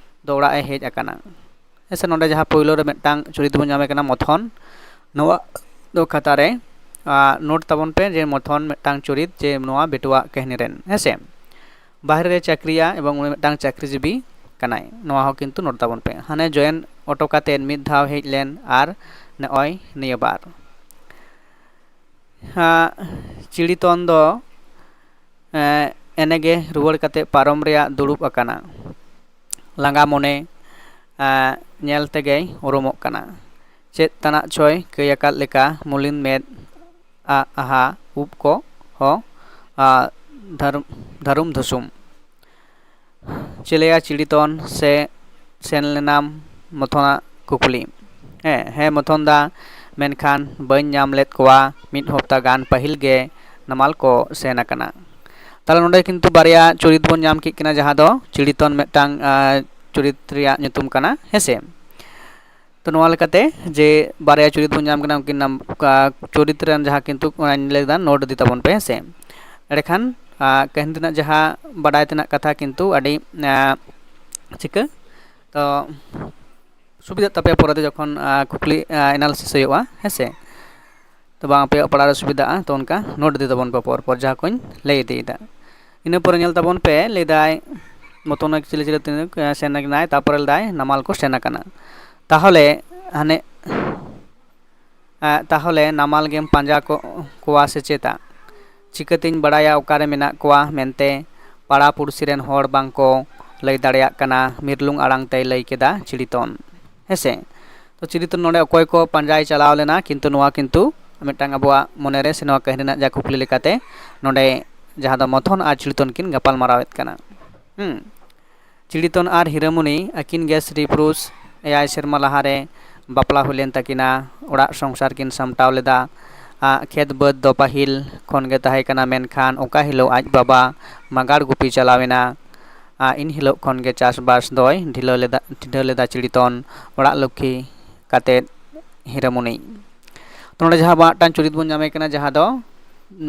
ᱫᱚ ᱚᱲᱟᱜ ᱮ ᱦᱮᱡ ᱟᱠᱟᱱᱟ᱾ ᱦᱮᱸ ᱥᱮ, ᱱᱚᱰᱮ ᱡᱟᱦᱟᱸ ᱯᱳᱭᱞᱳ ᱨᱮ ᱢᱤᱫᱴᱟᱝ ᱪᱩᱨᱤᱛ ᱵᱚᱱ ᱧᱟᱢᱮ ᱠᱟᱱᱟ ᱢᱚᱛᱷᱚᱱ, ᱱᱚᱣᱟ ᱫᱚ ᱠᱷᱟᱛᱟ ᱨᱮ ᱱᱳᱴ ᱛᱟᱵᱚᱱ ᱯᱮ ᱡᱮ ᱢᱚᱛᱷᱚᱱ ᱢᱤᱫᱴᱟᱝ ᱪᱩᱨᱤᱛ ᱡᱮ ᱱᱚᱣᱟ ᱵᱮᱴᱩᱣᱟᱜ ᱠᱟᱹᱦᱱᱤ ᱨᱮᱱ, ᱦᱮᱸ ᱥᱮ᱾ ᱵᱟᱦᱨᱮ ᱨᱮ ᱪᱟᱹᱠᱨᱤᱭᱟ ᱮᱵᱚᱝ ᱩᱱᱤ ᱢᱤᱫᱴᱟᱝ ᱪᱟᱹᱠᱨᱤᱡᱤᱵᱤ ᱠᱟᱱᱟᱭ, ᱱᱚᱣᱟ ᱦᱚᱸ ᱠᱤᱱᱛᱩ ᱱᱳᱴ ᱛᱟᱵᱚᱱ ᱯᱮ᱾ ᱦᱟᱱᱮ ᱡᱚᱭᱮᱱ ᱚᱴᱳ ᱠᱟᱛᱮᱫ ᱢᱤᱫ ᱫᱷᱟᱣ ᱦᱮᱡ ᱞᱮᱱ ᱟᱨ ᱱᱚᱜᱼᱚᱭ ᱱᱤᱭᱟᱹ ᱵᱟᱨ᱾ ᱦᱟᱸ, ᱪᱤᱲᱤᱛᱚᱱ ᱫᱚ ᱮᱸ, ᱮᱱᱮᱜᱮ ᱨᱩᱣᱟᱹᱲ ᱠᱟᱛᱮ ᱯᱟᱨᱚᱢ ᱨᱮᱭᱟᱜ ᱫᱩᱲᱩᱵ ᱟᱠᱟᱱᱟ᱾ ᱞᱟᱸᱜᱟ ᱢᱚᱱᱮ ᱮᱸ, ᱧᱮᱞ ᱛᱮᱜᱮᱭ ᱩᱨᱩᱢᱚᱜ ᱠᱟᱱᱟ᱾ ᱪᱮᱫ ᱛᱟᱱᱟᱜ ᱪᱚᱭ ᱠᱟᱹᱭ ᱟᱠᱟᱫ ᱞᱮᱠᱟ ᱢᱩᱞᱤᱱ ᱢᱮᱫ ᱟ-, ᱟᱦᱟ ᱩᱵ ᱠᱚ ᱦᱚᱸ ᱟ, ᱫᱷᱟᱨᱩᱢ, ᱫᱷᱟᱨᱩᱢ ᱫᱷᱩᱥᱩᱢ᱾ ᱪᱮᱞᱮᱭᱟ ᱪᱤᱲᱤᱛᱚᱱ ᱥᱮ ᱥᱮᱱ ᱞᱮᱱᱟᱢ ᱢᱚᱛᱷᱚᱱᱟᱜ ᱠᱩᱠᱞᱤ᱾ ᱦᱮᱸ, ᱦᱮᱸ ᱢᱚᱛᱷᱚᱱ ᱫᱟ, ᱢᱮᱱᱠᱷᱟᱱ ᱵᱟᱹᱧ ᱧᱟᱢ ᱞᱮᱫ ᱠᱚᱣᱟ, ᱢᱤᱫ ᱦᱚᱯᱛᱟ ᱜᱟᱱ ᱯᱟᱹᱦᱤᱞ ᱜᱮ ᱱᱟᱢᱟᱞ ᱠᱚ ᱥᱮᱱ ᱟᱠᱟᱱᱟ᱾ ᱛᱟᱦᱞᱮ ᱱᱚᱰᱮ ᱠᱤᱱᱛᱩ ᱵᱟᱨᱭᱟ ᱪᱩᱨᱤᱛ ᱵᱚᱱ ᱧᱟᱢ ᱠᱮᱫ ᱠᱤᱱᱟ, ᱡᱟᱦᱟᱸ ᱫᱚ ᱪᱤᱲᱤᱛᱚᱱ ᱢᱤᱫᱴᱟᱝ, ᱟᱸ, ᱪᱩᱨᱤᱛ ᱨᱮᱭᱟᱜ ᱧᱩᱛᱩᱢ ᱠᱟᱱᱟ, ᱦᱮᱸ ᱥᱮ᱾ ᱛᱚ ᱱᱚᱣᱟ ᱞᱮᱠᱟᱛᱮ ᱡᱮ ᱵᱟᱨᱭᱟ ᱪᱩᱨᱤᱛ ᱵᱚᱱ ᱧᱟᱢ ᱠᱟᱱᱟ, ᱩᱱᱠᱤᱱ ᱱᱟᱢ-, ᱠᱟ-, ᱪᱩᱨᱤᱛ ᱨᱮᱱ ᱡᱟᱦᱟᱸ ᱠᱤᱱᱛᱩ ᱚᱱᱟᱧ ᱞᱟᱹᱭ ᱠᱮᱫᱟ, ᱱᱳᱴ ᱤᱫᱤ ᱛᱟᱵᱚᱱ ᱯᱮ, ᱦᱮᱸ ᱥᱮ᱾ ᱮᱸᱰᱮᱠᱷᱟᱱ, ᱟ, ᱠᱟᱹᱦᱱᱤ ᱨᱮᱱᱟᱜ ᱡᱟᱦᱟᱸ ᱵᱟᱰᱟᱭ ᱛᱮᱱᱟᱜ ᱠᱟᱛᱷᱟ ᱠᱤᱱᱛᱩ ᱟᱹᱰᱤ, ᱟ, ᱪᱤᱠᱟᱹ ᱛᱚ ᱥᱩᱵᱤᱫᱷᱟᱜ ᱛᱟᱯᱮᱭᱟ ᱯᱚᱨᱮᱛᱮ ᱡᱚᱠᱷᱚᱱ, ᱟ, ᱠᱩᱠᱞᱤ, ᱟ, ᱮᱱᱟᱞᱤᱥᱤᱥ ᱦᱩᱭᱩᱜᱼᱟ, ᱦᱮᱸ ᱥᱮ᱾ ᱛᱚ ᱵᱟᱝ ᱟᱯᱮᱭᱟᱜ ᱯᱟᱲᱦᱟᱣ ᱨᱮ ᱥᱩᱵᱤᱫᱷᱟᱜᱼᱟ, ᱛᱚ ᱚᱱᱠᱟ ᱱᱳᱴ ᱤᱫᱤ ᱛᱟᱵᱚᱱ ᱯᱮ ᱯᱚᱨ ᱯᱚᱨ ᱡᱟᱦᱟᱸ ᱠᱚᱧ ᱞᱟᱹᱭ ᱤᱫᱤᱭᱮᱫᱟ᱾ ᱤᱱᱟᱹ ᱯᱚᱨᱮ ᱧᱮᱞ ᱛᱟᱵᱚᱱ ᱯᱮ, ᱞᱟᱹᱭᱫᱟᱭ ᱢᱚᱛᱚᱱ ᱪᱤᱞᱤ ᱪᱤᱞᱤ ᱛᱤᱱᱟᱹᱜ, ᱮ, ᱥᱮᱱ ᱟᱠᱟᱱᱟᱭ, ᱛᱟᱨᱯᱚᱨᱮ ᱞᱟᱹᱭᱫᱟᱭ ᱱᱟᱢᱟᱞ ᱠᱚ ᱥᱮᱱ ᱟᱠᱟᱱᱟ᱾ ᱛᱟᱦᱚᱞᱮ ᱦᱟᱱᱮ, ᱮ, ᱛᱟᱦᱚᱞᱮ ᱱᱟᱢᱟᱞ ᱜᱮᱢ ᱯᱟᱸᱡᱟ ᱠᱚ, ᱠᱚᱣᱟ ᱥᱮ ᱪᱮᱛᱟ? ᱪᱤᱠᱟᱹᱛᱤᱧ ᱵᱟᱲᱟᱭᱟ ᱚᱠᱟᱨᱮ ᱢᱮᱱᱟᱜ ᱠᱚᱣᱟ ᱢᱮᱱᱛᱮ? ᱯᱟᱲᱟ ᱯᱩᱲᱥᱤ ᱨᱮᱱ ᱦᱚᱲ ᱵᱟᱝ ᱠᱚ ᱞᱟᱹᱭ ᱫᱟᱲᱮᱭᱟᱜ ᱠᱟᱱᱟ, ᱢᱤᱨᱞᱩᱝ ᱟᱲᱟᱝ ᱛᱮᱭ ᱞᱟᱹᱭ ᱠᱮᱫᱟ ᱪᱤᱲᱤᱛᱚᱱ᱾ ᱦᱮᱸᱥᱮ? ᱛᱚ ᱪᱤᱲᱤᱛᱚᱱ ᱱᱚᱰᱮ ᱚᱠᱚᱭ ᱠᱚ ᱯᱟᱸᱡᱟᱭ ᱪᱟᱞᱟᱣ ᱞᱮᱱᱟ, ᱠᱤᱱᱛᱩ ᱱᱚᱣᱟ ᱠᱤᱱᱛᱩ ᱢᱤᱫᱴᱟᱝ ᱟᱵᱚᱣᱟᱜ ᱢᱚᱱᱮᱨᱮ ᱥᱮ ᱱᱚᱣᱟ ᱠᱟᱹᱦᱱᱤ ᱨᱮᱱᱟᱜ ᱡᱟ ᱠᱩᱠᱞᱤ ᱞᱮᱠᱟᱛᱮ ᱱᱚᱰᱮ ᱡᱟᱦᱟᱸ ᱫᱚ ᱢᱚᱛᱷᱚᱱ ᱟᱨ ᱪᱤᱲᱤᱛᱚᱱ ᱠᱤᱱ ᱜᱟᱯᱟᱞ ᱢᱟᱨᱟᱣᱮᱫ ᱠᱟᱱᱟ᱾ ᱦᱩᱸ᱾ ᱪᱤᱲᱤᱛᱚᱱ ᱟᱨ ᱦᱤᱨᱟᱹᱢᱩᱱᱤ ᱟᱹᱠᱤᱱ ᱜᱮ ᱥᱨᱤ ᱯᱩᱨᱩᱥ ᱮᱭᱟᱭ ᱥᱮᱨᱢᱟ ᱞᱟᱦᱟᱨᱮ ᱵᱟᱯᱞᱟ ᱦᱩᱭ ᱞᱮᱱ ᱛᱟᱹᱠᱤᱱᱟ, ᱚᱲᱟᱜ ᱥᱚᱝᱥᱟᱨ ᱠᱤᱱ ᱥᱟᱢᱴᱟᱣ ᱞᱮᱫᱟ᱾ ᱟᱜ ᱠᱷᱮᱛ ᱵᱟᱹᱫᱽ ᱫᱚ ᱯᱟᱹᱦᱤᱞ ᱠᱷᱚᱱ ᱜᱮ ᱛᱟᱦᱮᱸ ᱠᱟᱱᱟ, ᱢᱮᱱᱠᱷᱟᱱ ᱚᱠᱟ ᱦᱤᱞᱳᱜ ᱟᱡ ᱵᱟᱵᱟ ᱢᱟᱜᱟᱲ ᱜᱩᱯᱤ ᱪᱟᱞᱟᱣ ᱮᱱᱟ, ᱟᱜ ᱤᱱ ᱦᱤᱞᱳᱜ ᱠᱷᱚᱱ ᱜᱮ ᱪᱟᱥᱵᱟᱥ ᱫᱚᱭ ᱰᱷᱤᱞᱟᱹᱣ ᱞᱮᱫᱟ, ᱰᱷᱤᱞᱟᱹᱣ ᱞᱮᱫᱟ ᱪᱤᱲᱤᱛᱚᱱ ᱚᱲᱟᱜ ᱞᱚᱠᱠᱷᱤ ᱠᱟᱛᱮᱫ ᱦᱤᱨᱟᱹᱢᱩᱱᱤ᱾ ᱛᱚ ᱱᱚᱰᱮ ᱡᱟᱦᱟᱸ ᱢᱤᱫᱴᱟᱝ ᱪᱩᱨᱤᱛ ᱵᱚᱱ ᱧᱟᱢᱮ ᱠᱟᱱᱟ, ᱡᱟᱦᱟᱸ ᱫᱚ,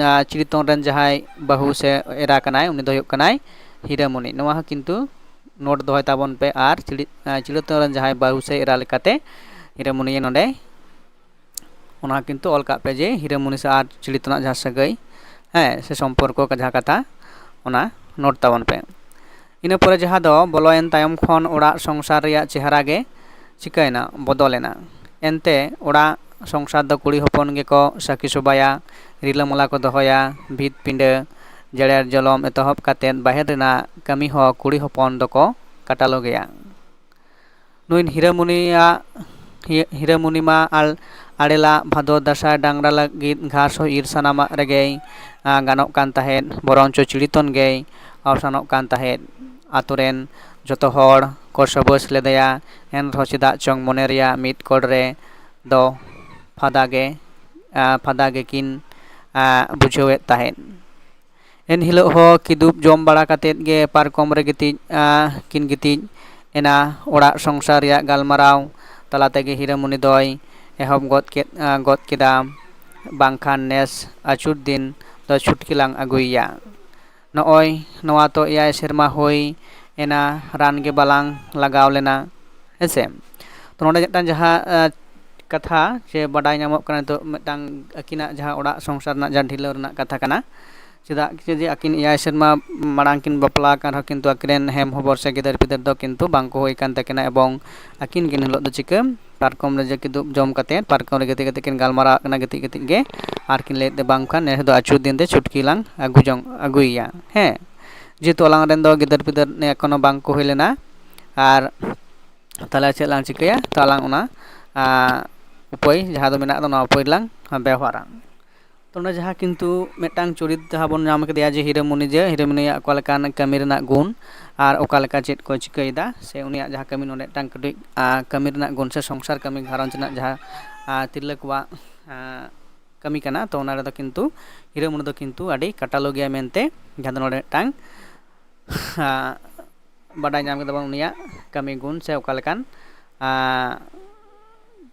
ᱟᱸ, ᱪᱤᱲᱤᱛᱚᱱ ᱨᱮᱱ ᱡᱟᱦᱟᱸᱭ ᱵᱟᱹᱦᱩ ᱥᱮ ᱮᱨᱟ ᱠᱟᱱᱟᱭ, ᱩᱱᱤ ᱫᱚ ᱦᱩᱭᱩᱜ ᱠᱟᱱᱟᱭ ᱦᱤᱨᱟᱹᱢᱩᱱᱤ᱾ ᱱᱚᱣᱟ ᱦᱚᱸ ᱠᱤᱱᱛᱩ ᱱᱳᱴ ᱫᱚᱦᱚᱭ ᱛᱟᱵᱚᱱ ᱯᱮ᱾ ᱟᱨ ᱪᱤᱲᱤ-, ᱟᱸ, ᱪᱤᱲᱤᱛᱚᱱ ᱨᱮᱱ ᱡᱟᱦᱟᱸᱭ ᱵᱟᱹᱦᱩ ᱥᱮ ᱮᱨᱟ ᱞᱮᱠᱟᱛᱮ ᱦᱤᱨᱟᱹᱢᱩᱱᱤ ᱱᱚᱰᱮ ᱚᱱᱟ ᱠᱤᱱᱛᱩ ᱚᱞ ᱠᱟᱜ ᱯᱮ ᱡᱮ ᱦᱤᱨᱟᱹᱢᱩᱱᱤ ᱥᱮ ᱟᱨ ᱪᱤᱲᱤᱛᱚᱱᱟᱜ ᱡᱟᱦᱟᱸ ᱥᱟᱹᱜᱟᱹᱭ, ᱦᱮᱸ, ᱥᱮ ᱥᱚᱢᱯᱚᱨᱠᱚ ᱡᱟᱦᱟᱸ ᱠᱟᱛᱷᱟ, ᱚᱱᱟ ᱱᱳᱴ ᱛᱟᱵᱚᱱ ᱯᱮ᱾ ᱤᱱᱟᱹ ᱯᱚᱨᱮ ᱡᱟᱦᱟᱸ ᱫᱚ ᱵᱚᱞᱚᱭᱮᱱ ᱛᱟᱭᱚᱢ ᱠᱷᱚᱱ ᱚᱲᱟᱜ ᱥᱚᱝᱥᱟᱨ ᱨᱮᱭᱟᱜ ᱪᱮᱦᱨᱟ ᱜᱮ ᱪᱤᱠᱟᱹᱭᱮᱱᱟ, ᱵᱚᱫᱚᱞᱮᱱᱟ᱾ ᱮᱱᱛᱮ ᱚᱲᱟᱜ ᱥᱚᱝᱥᱟᱨ ᱫᱚ ᱠᱩᱲᱤ ᱦᱚᱯᱚᱱ ᱜᱮᱠᱚ ᱥᱟᱹᱠᱷᱤ ᱥᱚᱵᱷᱟᱭᱟ, ᱨᱤᱞᱟᱹᱢᱟᱞᱟ ᱠᱚ ᱫᱚᱦᱚᱭᱟ, ᱵᱷᱤᱛ ᱯᱤᱸᱰᱟᱹ, ᱡᱮᱨᱮᱲ ᱡᱚᱞᱚᱢ ᱮᱛᱚᱦᱚᱵ ᱠᱟᱛᱮᱫ ᱵᱟᱦᱮᱨ ᱨᱮᱱᱟᱜ ᱠᱟᱹᱢᱤ ᱦᱚᱸ ᱠᱩᱲᱤ ᱦᱚᱯᱚᱱ ᱫᱚᱠᱚ ᱠᱟᱴᱟᱞᱚ ᱜᱮᱭᱟ᱾ ᱱᱩᱭ ᱦᱤᱨᱟᱹᱢᱩᱱᱤᱭᱟᱜ, ᱦᱤ-, ᱦᱤᱨᱟᱹᱢᱩᱱᱤ ᱢᱟ ᱟᱞ-, ᱟᱲᱮᱞᱟ ᱵᱷᱟᱫᱚᱨ ᱫᱟᱸᱥᱟᱭ ᱰᱟᱝᱨᱟ ᱞᱟᱹᱜᱤᱫ ᱜᱷᱟᱥ ᱦᱚᱸ ᱤᱨ ᱥᱟᱱᱟᱢᱟᱜ ᱨᱮᱜᱮᱭ, ᱟ, ᱜᱟᱱᱚᱜ ᱠᱟᱱ ᱛᱟᱦᱮᱸᱫ, ᱵᱚᱨᱚᱝᱪᱚ ᱪᱤᱲᱤᱛᱚᱱ ᱜᱮᱭ ᱟᱣᱥᱟᱱᱚᱜ ᱠᱟᱱ ᱛᱟᱦᱮᱸᱫ᱾ ᱟᱛᱳ ᱨᱮᱱ ᱡᱚᱛᱚ ᱦᱚᱲ ᱠᱚ ᱥᱟᱹᱵᱟᱹᱥ ᱞᱮᱫᱮᱭᱟ, ᱮᱱ ᱨᱮᱦᱚᱸ ᱪᱮᱫᱟᱜ ᱪᱚᱝ ᱢᱚᱱᱮ ᱨᱮᱭᱟᱜ ᱢᱤᱫ ᱠᱚᱲ ᱨᱮ ᱫᱚ ᱯᱷᱟᱫᱟ ᱜᱮ, ᱟ, ᱯᱷᱟᱫᱟ ᱜᱮᱠᱤᱱ, ᱟ, ᱵᱩᱡᱷᱟᱹᱣᱮᱫ ᱛᱟᱦᱮᱸᱫ᱾ ᱮᱱ ᱦᱤᱞᱳᱜ ᱦᱚᱸ ᱠᱤᱫᱩᱵ ᱡᱚᱢ ᱵᱟᱲᱟ ᱠᱟᱛᱮᱫ ᱜᱮ ᱯᱟᱨᱠᱚᱢ ᱨᱮ ᱜᱤᱛᱤᱡ, ᱟ, ᱠᱤᱱ ᱜᱤᱛᱤᱡ ᱮᱱᱟ᱾ ᱚᱲᱟᱜ ᱥᱚᱝᱥᱟᱨ ᱨᱮᱭᱟᱜ ᱜᱟᱞᱢᱟᱨᱟᱣ ᱛᱟᱞᱟ ᱛᱮᱜᱮ ᱦᱤᱨᱟᱹᱢᱩᱱᱤ ᱫᱚᱭ ᱮᱦᱚᱵ ᱜᱚᱫ ᱠᱮᱫ, ᱟ, ᱜᱚᱫ ᱠᱮᱫᱟ, "ᱵᱟᱝᱠᱷᱟᱱ ᱱᱮᱥ ᱟᱹᱪᱩᱨ ᱫᱤᱱ ᱫᱚ ᱪᱷᱩᱴᱠᱤ ᱞᱟᱝ ᱟᱹᱜᱩᱭᱮᱭᱟ᱾ ᱱᱚᱜᱼᱚᱭ ᱱᱚᱣᱟ ᱛᱚ ᱮᱭᱟᱭ ᱥᱮᱨᱢᱟ ᱦᱩᱭ ᱮᱱᱟ, ᱨᱟᱱ ᱜᱮ ᱵᱟᱞᱟᱝ ᱞᱟᱜᱟᱣ ᱞᱮᱱᱟ", ᱦᱮᱸ ᱥᱮ᱾ ᱛᱚ ᱱᱚᱰᱮ ᱢᱤᱫᱴᱟᱝ ᱡᱟᱦᱟᱸ, ᱟ, ᱠᱟᱛᱷᱟ ᱥᱮ ᱵᱟᱰᱟᱭ ᱧᱟᱢᱚᱜ ᱠᱟᱱᱟ ᱱᱤᱛᱚᱜ, ᱢᱤᱫᱴᱟᱝ ᱟᱹᱠᱤᱱᱟᱜ ᱡᱟᱦᱟᱸ ᱚᱲᱟᱜ ᱥᱚᱝᱥᱟᱨ ᱨᱮᱱᱟᱜ ᱡᱟᱦᱟᱸ ᱰᱷᱤᱞᱟᱹᱣ ᱨᱮᱱᱟᱜ ᱠᱟᱛᱷᱟ ᱠᱟᱱᱟ, ᱪᱮᱫᱟᱜ ᱡᱮ ᱟᱹᱠᱤᱱ ᱮᱭᱟᱭ ᱥᱮᱨᱢᱟ ᱢᱟᱲᱟᱝ ᱠᱤᱱ ᱵᱟᱯᱞᱟ ᱟᱠᱟᱱ ᱨᱮᱦᱚᱸ, ᱠᱤᱱᱛᱩ ᱟᱹᱠᱤᱱ ᱨᱮᱱ ᱦᱮᱢ ᱦᱚᱵᱚᱨ ᱥᱮ ᱜᱤᱫᱟᱹᱨ ᱯᱤᱫᱟᱹᱨ ᱫᱚ ᱠᱤᱱᱛᱩ ᱵᱟᱝ ᱠᱚ ᱦᱩᱭ ᱟᱠᱟᱱ ᱛᱟᱹᱠᱤᱱᱟ, ᱮᱵᱚᱝ ᱟᱹᱠᱤᱱ ᱜᱮ ᱮᱱ ᱦᱤᱞᱳᱜ ᱫᱚ ᱪᱤᱠᱟᱹ ᱯᱟᱨᱠᱚᱢ ᱨᱮ ᱡᱮ ᱠᱤᱫᱩᱵ ᱡᱚᱢ ᱠᱟᱛᱮᱫ, ᱯᱟᱨᱠᱚᱢ ᱨᱮ ᱜᱤᱛᱤᱡ ᱠᱟᱛᱮᱫ ᱠᱤᱱ ᱜᱟᱞᱢᱟᱨᱟᱣ ᱠᱟᱱᱟ, ᱜᱤᱛᱤᱡ ᱠᱟᱛᱮᱫ ᱜᱮ, ᱟᱨ ᱠᱤᱱ ᱞᱟᱹᱭᱮᱫ ᱛᱮ, "ᱵᱟᱝᱠᱷᱟᱱ ᱱᱮᱥ ᱫᱚ ᱟᱹᱪᱩᱨ ᱫᱤᱱ ᱛᱮ ᱪᱷᱩᱴᱠᱤ ᱞᱟᱝ ᱟᱹᱜᱩ ᱡᱚᱝ, ᱟᱹᱜᱩᱭᱮᱭᱟ", ᱦᱮᱸ᱾ ᱡᱮᱦᱮᱛᱩ ᱟᱞᱟᱝ ᱨᱮᱱ ᱫᱚ ᱜᱤᱫᱟᱹᱨ ᱯᱤᱫᱟᱹᱨ ᱮᱠᱷᱚᱱᱳ ᱵᱟᱝ ᱠᱚ ᱦᱩᱭ ᱞᱮᱱᱟ, ᱟᱨ ᱛᱟᱦᱚᱞᱮ ᱪᱮᱫ ᱞᱟᱝ ᱪᱤᱠᱟᱹᱭᱟ? ᱛᱚ ᱟᱞᱟᱝ ᱚᱱᱟ, ᱟ, ᱩᱯᱟᱹᱭ ᱡᱟᱦᱟᱸ ᱫᱚ ᱢᱮᱱᱟᱜ ᱫᱚ, ᱱᱚᱣᱟ ᱩᱯᱟᱹᱭ ᱨᱮᱞᱟᱝ ᱵᱮᱣᱦᱟᱨᱟ᱾ ᱛᱚ ᱚᱸᱰᱮ ᱡᱟᱦᱟᱸ ᱠᱤᱱᱛᱩ ᱢᱤᱫᱴᱟᱝ ᱪᱚᱨᱤᱛ ᱡᱟᱦᱟᱸ ᱵᱚᱱ ᱧᱟᱢ ᱠᱮᱫᱮᱭᱟ ᱡᱮ ᱦᱤᱨᱟᱹᱢᱩᱱᱤ, ᱡᱮ ᱦᱤᱨᱟᱹᱢᱩᱱᱤᱭᱟᱜ ᱚᱠᱟ ᱞᱮᱠᱟᱱ ᱠᱟᱹᱢᱤ ᱨᱮᱱᱟᱜ ᱜᱩᱱ ᱟᱨ ᱚᱠᱟ ᱞᱮᱠᱟ ᱪᱮᱫ ᱠᱚᱭ ᱪᱤᱠᱟᱹᱭᱮᱫᱟ, ᱥᱮ ᱩᱱᱤᱭᱟᱜ ᱡᱟᱦᱟᱸ ᱠᱟᱹᱢᱤ ᱱᱚᱰᱮ ᱢᱤᱫᱴᱟᱝ ᱠᱟᱹᱴᱤᱡ, ᱟ, ᱠᱟᱹᱢᱤ ᱨᱮᱱᱟᱜ ᱜᱩᱱ ᱥᱮ ᱥᱚᱝᱥᱟᱨ ᱠᱟᱹᱢᱤ ᱜᱷᱟᱨᱚᱸᱡᱽ ᱨᱮᱱᱟᱜ ᱡᱟᱦᱟᱸ, ᱟ, ᱛᱤᱨᱞᱟᱹ ᱠᱚᱣᱟᱜ, ᱟ, ᱠᱟᱹᱢᱤ ᱠᱟᱱᱟ᱾ ᱛᱚ ᱚᱱᱟ ᱨᱮᱫᱚ ᱠᱤᱱᱛᱩ ᱦᱤᱨᱟᱹᱢᱩᱱᱤ ᱫᱚ ᱠᱤᱱᱛᱩ ᱟᱹᱰᱤ ᱠᱟᱴᱟᱞᱚ ᱜᱮᱭᱟ ᱢᱮᱱᱛᱮ, ᱡᱟᱦᱟᱸ ᱫᱚ ᱱᱚᱰᱮ ᱢᱤᱫᱴᱟᱝ ᱵᱟᱰᱟᱭ ᱧᱟᱢ ᱠᱮᱫᱟ ᱵᱚᱱ ᱩᱱᱤᱭᱟᱜ ᱠᱟᱹᱢᱤ ᱜᱩᱱ ᱥᱮ ᱚᱠᱟ ᱞᱮᱠᱟᱱ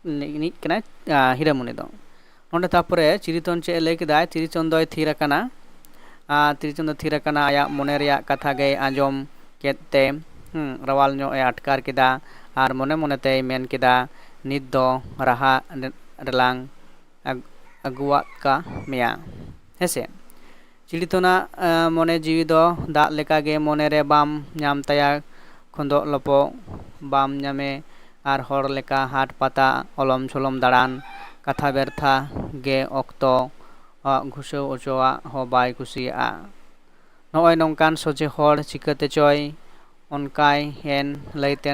ᱨᱤᱱᱤᱡ ᱠᱟᱱᱟᱭ ᱦᱤᱨᱟᱹᱢᱩᱱᱤ ᱫᱚ᱾ ᱱᱚᱰᱮ ᱛᱟᱨᱯᱚᱨᱮ ᱪᱤᱨᱤᱛᱚᱱ ᱪᱮᱫ ᱮ ᱞᱟᱹᱭ ᱠᱮᱫᱟᱭ? ᱪᱤᱨᱤᱛᱚᱱ ᱫᱚᱭ ᱛᱷᱤᱨ ᱟᱠᱟᱱᱟ᱾ ᱟᱨ ᱪᱤᱨᱤᱛᱚᱱ ᱫᱚ ᱛᱷᱤᱨ ᱟᱠᱟᱱᱟ, ᱟᱭᱟᱜ ᱢᱚᱱᱮ ᱨᱮᱭᱟᱜ ᱠᱟᱛᱷᱟ ᱜᱮᱭ ᱟᱸᱡᱚᱢ ᱠᱮᱫ ᱛᱮ ᱨᱟᱣᱟᱞ ᱧᱚᱜ ᱮ ᱟᱴᱠᱟᱨ ᱠᱮᱫᱟ᱾ ᱟᱨ ᱢᱚᱱᱮ ᱢᱚᱱᱮ ᱛᱮᱭ ᱢᱮᱱ ᱠᱮᱫᱟ, ᱱᱤᱛ ᱫᱚ ᱨᱟᱦᱟ ᱨᱮᱞᱟᱝ ᱟᱹᱜᱩᱣᱟᱫ ᱠᱟ ᱢᱮᱭᱟ᱾ ᱦᱮᱸᱥᱮ, ᱪᱤᱲᱤᱛᱚᱱᱟᱜ ᱢᱚᱱᱮ ᱡᱤᱣᱤ ᱫᱚ ᱫᱟᱜ ᱞᱮᱠᱟᱜᱮ ᱢᱚᱱᱮᱨᱮ ᱵᱟᱢ ᱧᱟᱢ ᱛᱟᱭᱟ᱾ ᱠᱷᱚᱸᱫᱚᱜ ᱞᱚᱯᱚᱜ ᱵᱟᱢ ᱧᱟᱢᱮ, ᱟᱨ ᱦᱚᱲ ᱞᱮᱠᱟ ᱦᱟᱴ ᱯᱟᱛᱟ ᱚᱞᱚᱢ ᱪᱷᱚᱞᱚᱢ ᱫᱟᱬᱟᱱ, ᱠᱟᱛᱷᱟ ᱵᱮᱨᱛᱷᱟ ᱜᱮ ᱚᱠᱛᱚ ᱜᱷᱩᱥᱟᱹᱣ ᱚᱪᱚᱣᱟᱜ ᱦᱚᱸ ᱵᱟᱭ ᱠᱩᱥᱤᱭᱟᱜᱼᱟ᱾ ᱱᱚᱜᱼᱚᱭ ᱱᱚᱝᱠᱟᱱ ᱥᱚᱡᱷᱮ ᱦᱚᱲ ᱪᱤᱠᱟᱹᱛᱮ ᱪᱚᱭ ᱚᱱᱠᱟᱭ ᱮᱱ ᱞᱟᱹᱭᱛᱮ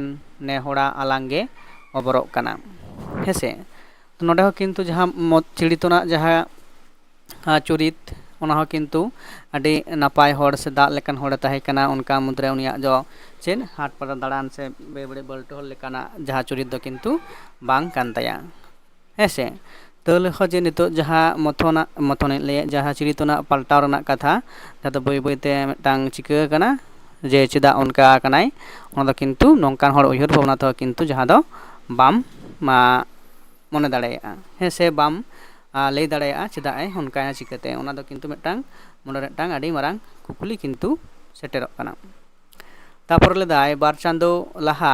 ᱱᱮ ᱦᱚᱲᱟᱜ ᱟᱞᱟᱝ ᱜᱮ ᱚᱵᱚᱨᱚᱜ ᱠᱟᱱᱟ᱾ ᱦᱮᱸᱥᱮ, ᱱᱚᱰᱮ ᱦᱚᱸ ᱠᱤᱱᱛᱩ ᱡᱟᱦᱟᱸ ᱪᱤᱲᱤᱛᱚᱱᱟᱜ ᱡᱟᱦᱟᱸ ᱪᱩᱨᱤᱛ, ᱚᱱᱟ ᱦᱚᱸ ᱠᱤᱱᱛᱩ ᱟᱹᱰᱤ ᱱᱟᱯᱟᱭ ᱦᱚᱲ ᱥᱮ ᱫᱟᱜ ᱞᱮᱠᱟᱱ ᱦᱚᱲᱮ ᱛᱟᱦᱮᱸ ᱠᱟᱱᱟ᱾ ᱚᱱᱠᱟ ᱢᱩᱫᱽᱨᱮ ᱩᱱᱤᱭᱟᱜ ᱫᱚ ᱪᱮᱫ ᱦᱟᱴ ᱯᱟᱛᱟ ᱫᱟᱬᱟᱱ ᱥᱮ ᱵᱮᱵᱟᱹᱲᱤᱡ ᱵᱟᱹᱞᱴᱟᱹ ᱦᱚᱲ ᱞᱮᱠᱟᱱᱟᱜ ᱡᱟᱦᱟᱸ ᱪᱩᱨᱤᱛ ᱫᱚ ᱠᱤᱱᱛᱩ ᱵᱟᱝ ᱠᱟᱱ ᱛᱟᱭᱟ᱾ ᱦᱮᱸ ᱥᱮ, ᱛᱟᱹᱣ ᱨᱮᱦᱚᱸ ᱡᱮ ᱱᱤᱛᱚᱜ ᱡᱟᱦᱟᱸ ᱢᱚᱛᱷᱚᱱᱟᱜ, ᱢᱚᱛᱷᱚᱱᱤᱧ ᱞᱟᱹᱭᱮᱫ, ᱡᱟᱦᱟᱸ ᱪᱤᱲᱤᱛᱚᱱᱟᱜ ᱯᱟᱞᱴᱟᱣ ᱨᱮᱱᱟᱜ ᱠᱟᱛᱷᱟ, ᱡᱟᱦᱟᱸ ᱫᱚ ᱵᱟᱹᱭ ᱵᱟᱹᱭᱛᱮ ᱢᱤᱫᱴᱟᱝ ᱪᱤᱠᱟᱹ ᱟᱠᱟᱱᱟ, ᱡᱮ ᱪᱮᱫᱟᱜ ᱚᱱᱠᱟ ᱟᱠᱟᱱᱟᱭ, ᱚᱱᱟ ᱫᱚ ᱠᱤᱱᱛᱩ ᱱᱚᱝᱠᱟᱱ ᱦᱚᱲ ᱩᱭᱦᱟᱹᱨ ᱵᱷᱟᱵᱽᱱᱟ ᱛᱮᱦᱚᱸ ᱠᱤᱱᱛᱩ ᱡᱟᱦᱟᱸ ᱫᱚ ᱵᱟᱢ ᱢᱚᱱᱮ ᱫᱟᱲᱮᱭᱟᱜᱼᱟ, ᱦᱮᱸ ᱥᱮ ᱵᱟᱢ ᱞᱟᱹᱭ ᱫᱟᱲᱮᱭᱟᱜᱼᱟ ᱪᱮᱫᱟᱜ ᱮ ᱚᱱᱠᱟᱭᱟ ᱪᱤᱠᱟᱹᱛᱮ᱾ ᱚᱱᱟ ᱫᱚ ᱠᱤᱱᱛᱩ ᱢᱤᱫᱴᱟᱝ ᱢᱚᱱᱮ ᱨᱮ ᱢᱤᱫᱴᱟᱝ ᱟᱹᱰᱤ ᱢᱟᱨᱟᱝ ᱠᱩᱠᱞᱤ ᱠᱤᱱᱛᱩ ᱥᱮᱴᱮᱨᱚᱜ ᱠᱟᱱᱟ᱾ ᱛᱟᱨᱯᱚᱨᱮ ᱞᱮᱫᱟᱭ, ᱵᱟᱨ ᱪᱟᱸᱫᱳ ᱞᱟᱦᱟ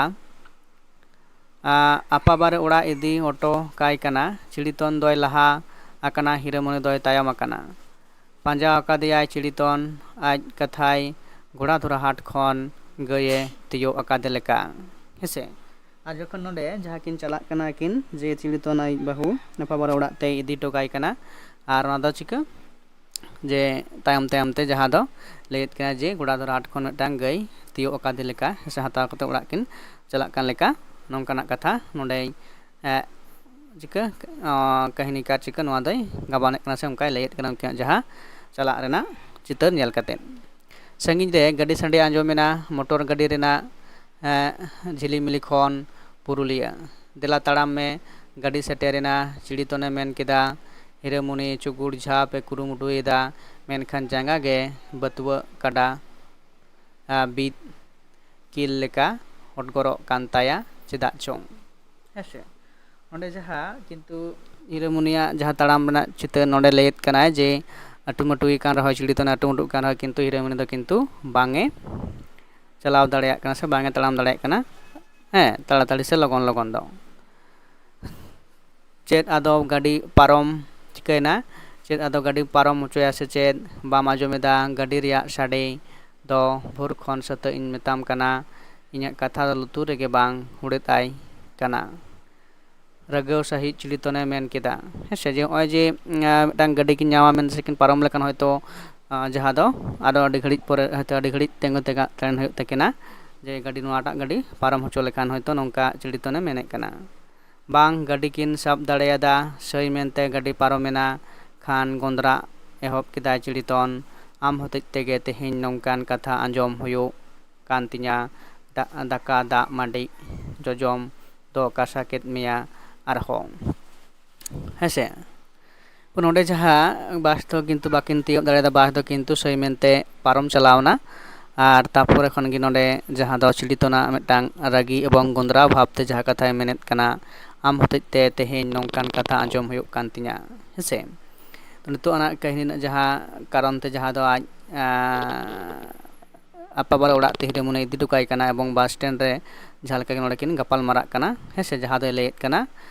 ᱟᱯᱟᱵᱟᱨᱮ ᱚᱲᱟᱜ ᱤᱫᱤ ᱦᱚᱴᱚ ᱠᱟᱭ ᱠᱟᱱᱟ᱾ ᱪᱤᱲᱤᱛᱚᱱ ᱫᱚᱭ ᱞᱟᱦᱟ ᱟᱠᱟᱱᱟ, ᱦᱤᱨᱟᱹᱢᱚᱱᱤ ᱫᱚᱭ ᱛᱟᱭᱚᱢ ᱟᱠᱟᱱᱟ᱾ ᱯᱟᱸᱡᱟ ᱟᱠᱟᱫᱮᱭᱟᱭ ᱪᱤᱲᱤᱛᱚᱱ, ᱟᱡ ᱠᱟᱛᱷᱟᱭ ᱜᱷᱚᱲᱟᱫᱷᱚᱨᱟ ᱦᱟᱴ ᱠᱷᱚᱱ ᱜᱟᱹᱭᱮ ᱛᱤᱭᱳᱜ ᱟᱠᱟᱫᱮ ᱞᱮᱠᱟ᱾ ᱦᱮᱸᱥᱮ, ᱟᱨ ᱡᱚᱠᱷᱚᱱ ᱱᱚᱰᱮ ᱡᱟᱦᱟᱸ ᱠᱤᱱ ᱪᱟᱞᱟᱜ ᱠᱟᱱᱟ ᱠᱤᱱ, ᱡᱮ ᱪᱤᱲᱤᱛᱚᱱ ᱟᱡ ᱵᱟᱹᱦᱩ ᱟᱯᱟᱵᱟᱨᱮ ᱚᱲᱟᱜ ᱛᱮᱭ ᱤᱫᱤ ᱦᱚᱴᱚ ᱠᱟᱭ ᱠᱟᱱᱟ, ᱟᱨ ᱚᱱᱟ ᱫᱚ ᱪᱤᱠᱟᱹ ᱡᱮ ᱛᱟᱭᱚᱢ ᱛᱟᱭᱚᱢ ᱛᱮ ᱡᱟᱦᱟᱸ ᱫᱚ ᱞᱟᱹᱭᱮᱫ ᱠᱟᱱᱟ ᱡᱮ ᱜᱚᱰᱟ ᱫᱷᱚᱨᱟᱴ ᱠᱷᱚᱱ ᱢᱤᱫᱴᱟᱝ ᱜᱟᱹᱭ ᱛᱤᱭᱳᱜ ᱟᱠᱟᱫᱮ ᱞᱮᱠᱟ ᱥᱮ ᱦᱟᱛᱟᱣ ᱠᱟᱛᱮ ᱚᱲᱟᱜ ᱠᱤᱱ ᱪᱟᱞᱟᱜ ᱠᱟᱱ ᱞᱮᱠᱟ, ᱱᱚᱝᱠᱟᱱᱟᱜ ᱠᱟᱛᱷᱟ ᱱᱚᱰᱮ ᱪᱤᱠᱟᱹ ᱠᱟᱹᱦᱱᱤᱠᱟᱨ ᱪᱤᱠᱟᱹ ᱱᱚᱣᱟ ᱫᱚᱭ ᱜᱟᱵᱟᱱᱮᱫ ᱠᱟᱱᱟ ᱥᱮ ᱚᱱᱠᱟᱭ ᱞᱟᱹᱭᱮᱫ ᱠᱟᱱᱟ ᱩᱱᱠᱤᱱᱟᱜ ᱡᱟᱦᱟᱸ ᱪᱟᱞᱟᱜ ᱨᱮᱱᱟᱜ ᱪᱤᱛᱟᱹᱨ ᱧᱮᱞ ᱠᱟᱛᱮ᱾ ᱥᱟᱺᱜᱤᱧ ᱨᱮ ᱜᱟᱹᱰᱤ ᱥᱟᱰᱮ ᱟᱸᱡᱚᱢᱮᱱᱟ, ᱢᱚᱴᱚᱨ ᱜᱟᱹᱰᱤ ᱨᱮᱱᱟᱜ ᱡᱷᱤᱞᱤᱢᱤᱞᱤ ᱠᱷᱚᱱ ᱯᱩᱨᱩᱞᱤᱭᱟᱹ᱾ ᱫᱮᱞᱟ ᱛᱟᱲᱟᱢ ᱢᱮ, ᱜᱟᱹᱰᱤ ᱥᱮᱴᱮᱨᱮᱱᱟ, ᱪᱤᱲᱤᱛᱚᱱᱮ ᱢᱮᱱ ᱠᱮᱫᱟ᱾ ᱦᱤᱨᱟᱹᱢᱩᱱᱤ ᱪᱩᱜᱩᱲ ᱡᱷᱟᱯ ᱮ ᱠᱩᱨᱩᱢᱩᱴᱩᱭᱮᱫᱟ, ᱢᱮᱱᱠᱷᱟᱱ ᱡᱟᱸᱜᱟ ᱜᱮ ᱵᱟᱹᱛᱩᱣᱟᱹᱜ ᱠᱟᱰᱟ ᱵᱤᱛ ᱠᱤᱞ ᱞᱮᱠᱟ ᱦᱚᱴᱜᱚᱨᱚᱜ ᱠᱟᱱ ᱛᱟᱭᱟ᱾ ᱪᱮᱫᱟᱜ ᱪᱚᱝ? ᱦᱮᱸᱥᱮ, ᱱᱚᱰᱮ ᱡᱟᱦᱟᱸ ᱠᱤᱱᱛᱩ ᱦᱤᱨᱟᱹᱢᱩᱱᱤᱭᱟᱜ ᱡᱟᱦᱟᱸ ᱛᱟᱲᱟᱢ ᱨᱮᱱᱟᱜ ᱪᱤᱛᱟᱹᱨ ᱱᱚᱰᱮ ᱞᱟᱹᱭᱮᱫ ᱠᱟᱱᱟᱭ ᱡᱮ ᱟᱹᱴᱩᱢᱟᱹᱴᱩᱭ ᱠᱟᱱ ᱨᱮᱦᱚᱸ, ᱪᱤᱲᱤᱛᱚᱱᱮ ᱟᱹᱴᱩᱢᱟᱹᱴᱩᱜ ᱠᱟᱱ ᱨᱮᱦᱚᱸ, ᱠᱤᱱᱛᱩ ᱦᱤᱨᱟᱹᱢᱩᱱᱤ ᱫᱚ ᱠᱤᱱᱛᱩ ᱵᱟᱝ ᱮ ᱪᱟᱞᱟᱣ ᱫᱟᱲᱮᱭᱟᱜ ᱠᱟᱱᱟ ᱥᱮ ᱵᱟᱝ ᱮ ᱛᱟᱲᱟᱢ ᱫᱟᱲᱮᱭᱟᱜ ᱠᱟᱱᱟ᱾ ᱦᱮᱸ, ᱛᱟᱲᱟᱛᱟᱲᱤ ᱥᱮ ᱞᱚᱜᱚᱱ ᱞᱚᱜᱚᱱ ᱫᱚ᱾ ᱪᱮᱫ ᱟᱫᱚ ᱜᱟᱹᱰᱤ ᱯᱟᱨᱚᱢ ᱪᱤᱠᱟᱹᱭᱮᱱᱟ? ᱪᱮᱫ ᱟᱫᱚ ᱜᱟᱹᱰᱤ ᱯᱟᱨᱚᱢ ᱦᱚᱪᱚᱭᱟ ᱥᱮ ᱪᱮᱫ? ᱵᱟᱢ ᱟᱸᱡᱚᱢ ᱮᱫᱟ ᱜᱟᱹᱰᱤ ᱨᱮᱭᱟᱜ ᱥᱟᱰᱮ ᱫᱚ? ᱵᱷᱳᱨ ᱠᱷᱚᱱ ᱥᱟᱹᱛᱟᱹᱜ ᱤᱧ ᱢᱮᱛᱟᱢ ᱠᱟᱱᱟ, ᱤᱧᱟᱹᱜ ᱠᱟᱛᱷᱟ ᱫᱚ ᱞᱩᱛᱩᱨ ᱨᱮᱜᱮ ᱵᱟᱝ ᱦᱩᱲᱮᱫ ᱟᱭ ᱠᱟᱱᱟ᱾ ᱨᱟᱹᱜᱟᱹᱣ ᱥᱟᱹᱦᱤᱡ ᱪᱤᱲᱤᱛᱚᱱᱮ ᱢᱮᱱ ᱠᱮᱫᱟ, ᱦᱮᱸ ᱥᱮ, ᱡᱮ ᱱᱚᱜᱼᱚᱭ ᱡᱮ ᱢᱤᱫᱴᱟᱝ ᱜᱟᱹᱰᱤ ᱠᱤᱱ ᱧᱟᱢᱟ ᱢᱮᱱ ᱥᱮ ᱠᱤᱱ ᱯᱟᱨᱚᱢ ᱞᱮᱠᱷᱟᱱ ᱦᱚᱭᱛᱳ ᱡᱟᱦᱟᱸ ᱫᱚ ᱟᱫᱚ ᱟᱹᱰᱤ ᱜᱷᱟᱹᱲᱤᱡ ᱯᱚᱨᱮ ᱦᱚᱭᱛᱳ ᱟᱹᱰᱤ ᱜᱷᱟᱹᱲᱤᱡ ᱛᱤᱸᱜᱩ ᱛᱮᱜᱟ ᱛᱟᱦᱮᱱ ᱦᱩᱭᱩᱜ ᱛᱟᱹᱠᱤᱱᱟ, ᱡᱮ ᱜᱟᱹᱰᱤ ᱱᱚᱣᱟᱴᱟᱜ ᱜᱟᱹᱰᱤ ᱯᱟᱨᱚᱢ ᱦᱚᱪᱚ ᱞᱮᱠᱷᱟᱱ ᱦᱚᱭᱛᱳ ᱱᱚᱝᱠᱟ ᱪᱤᱲᱤᱛᱚᱱᱮ ᱢᱮᱱᱮᱫ ᱠᱟᱱᱟ᱾ ᱵᱟᱝ ᱜᱟᱹᱰᱤ ᱠᱤᱱ ᱥᱟᱵ ᱫᱟᱲᱮᱭᱟᱫᱟ, ᱥᱟᱹᱭ ᱢᱮᱱᱛᱮ ᱜᱟᱹᱰᱤ ᱯᱟᱨᱚᱢᱮᱱᱟ ᱠᱷᱟᱱ ᱜᱚᱸᱫᱽᱨᱟᱜ ᱮᱦᱚᱵ ᱠᱮᱫᱟᱭ ᱪᱤᱲᱤᱛᱚᱱ᱾ ᱟᱢ ᱦᱚᱛᱮᱡ ᱛᱮᱜᱮ ᱛᱮᱦᱮᱧ ᱱᱚᱝᱠᱟᱱ ᱠᱟᱛᱷᱟ ᱟᱸᱡᱚᱢ ᱦᱩᱭᱩᱜ ᱠᱟᱱ ᱛᱤᱧᱟ᱾ ᱫᱟ- ᱫᱟᱠᱟ ᱫᱟᱜ ᱢᱟᱹᱰᱤ ᱡᱚᱡᱚᱢ ᱫᱚ ᱠᱟᱥᱟ ᱠᱮᱫ ᱢᱮᱭᱟ ᱟᱨᱦᱚᱸ᱾ ᱦᱮᱸᱥᱮ, ᱱᱚᱰᱮ ᱡᱟᱦᱟᱸ ᱵᱟᱥ ᱫᱚ ᱠᱤᱱᱛᱩ ᱵᱟᱹᱠᱤᱱ ᱛᱤᱭᱳᱜ ᱫᱟᱲᱮᱭᱟᱫᱟ, ᱵᱟᱥ ᱫᱚ ᱠᱤᱱᱛᱩ ᱥᱟᱹᱭ ᱢᱮᱱᱛᱮ ᱯᱟᱨᱚᱢ ᱪᱟᱞᱟᱣᱱᱟ᱾ ᱟᱨ ᱛᱟᱨᱯᱚᱨᱮ ᱠᱷᱚᱱ ᱜᱮ ᱱᱚᱰᱮ ᱡᱟᱦᱟᱸ ᱫᱚ ᱪᱤᱲᱤᱛᱚᱱᱟᱜ ᱢᱤᱫᱴᱟᱝ ᱨᱟᱹᱜᱤ ᱮᱵᱚᱝ ᱜᱚᱸᱫᱽᱨᱟᱣ ᱵᱷᱟᱵᱽ ᱛᱮ ᱡᱟᱦᱟᱸ ᱠᱟᱛᱷᱟᱭ ᱢᱮᱱᱮᱫ ᱠᱟᱱᱟ, ᱟᱢ ᱦᱚᱛᱮᱡ ᱛᱮ ᱛᱮᱦᱮᱧ ᱱᱚᱝᱠᱟᱱ ᱠᱟᱛᱷᱟ ᱟᱸᱡᱚᱢ ᱦᱩᱭᱩᱜ ᱠᱟᱱ ᱛᱤᱧᱟ, ᱦᱮᱸᱥᱮ᱾ ᱱᱤᱛᱚᱜ ᱟᱱᱟᱜ ᱠᱟᱹᱦᱱᱤ ᱨᱮᱱᱟᱜ ᱡᱟᱦᱟᱸ ᱠᱟᱨᱚᱱ ᱛᱮ ᱡᱟᱦᱟᱸ ᱫᱚ ᱟᱡ ᱟᱯᱟᱵᱟᱨᱮ ᱚᱲᱟᱜ ᱛᱮ ᱦᱤᱨᱟᱹᱢᱩᱱᱤ ᱤᱫᱤ ᱦᱚᱴᱚ ᱠᱟᱭ ᱠᱟᱱᱟ ᱮᱵᱚᱝ ᱵᱟᱥ ᱥᱴᱮᱱᱰ ᱨᱮ ᱡᱟᱦᱟᱸ ᱞᱮᱠᱟ ᱜᱮ ᱱᱚᱰᱮ ᱠᱤᱱ ᱜᱟᱯᱟᱞ ᱢᱟᱨᱟᱜ ᱠᱟᱱᱟ, ᱦᱮᱸ ᱥᱮ, ᱡᱟᱦᱟᱸ ᱫᱚᱭ ᱞᱟᱹᱭᱮᱫ ᱠᱟᱱᱟ,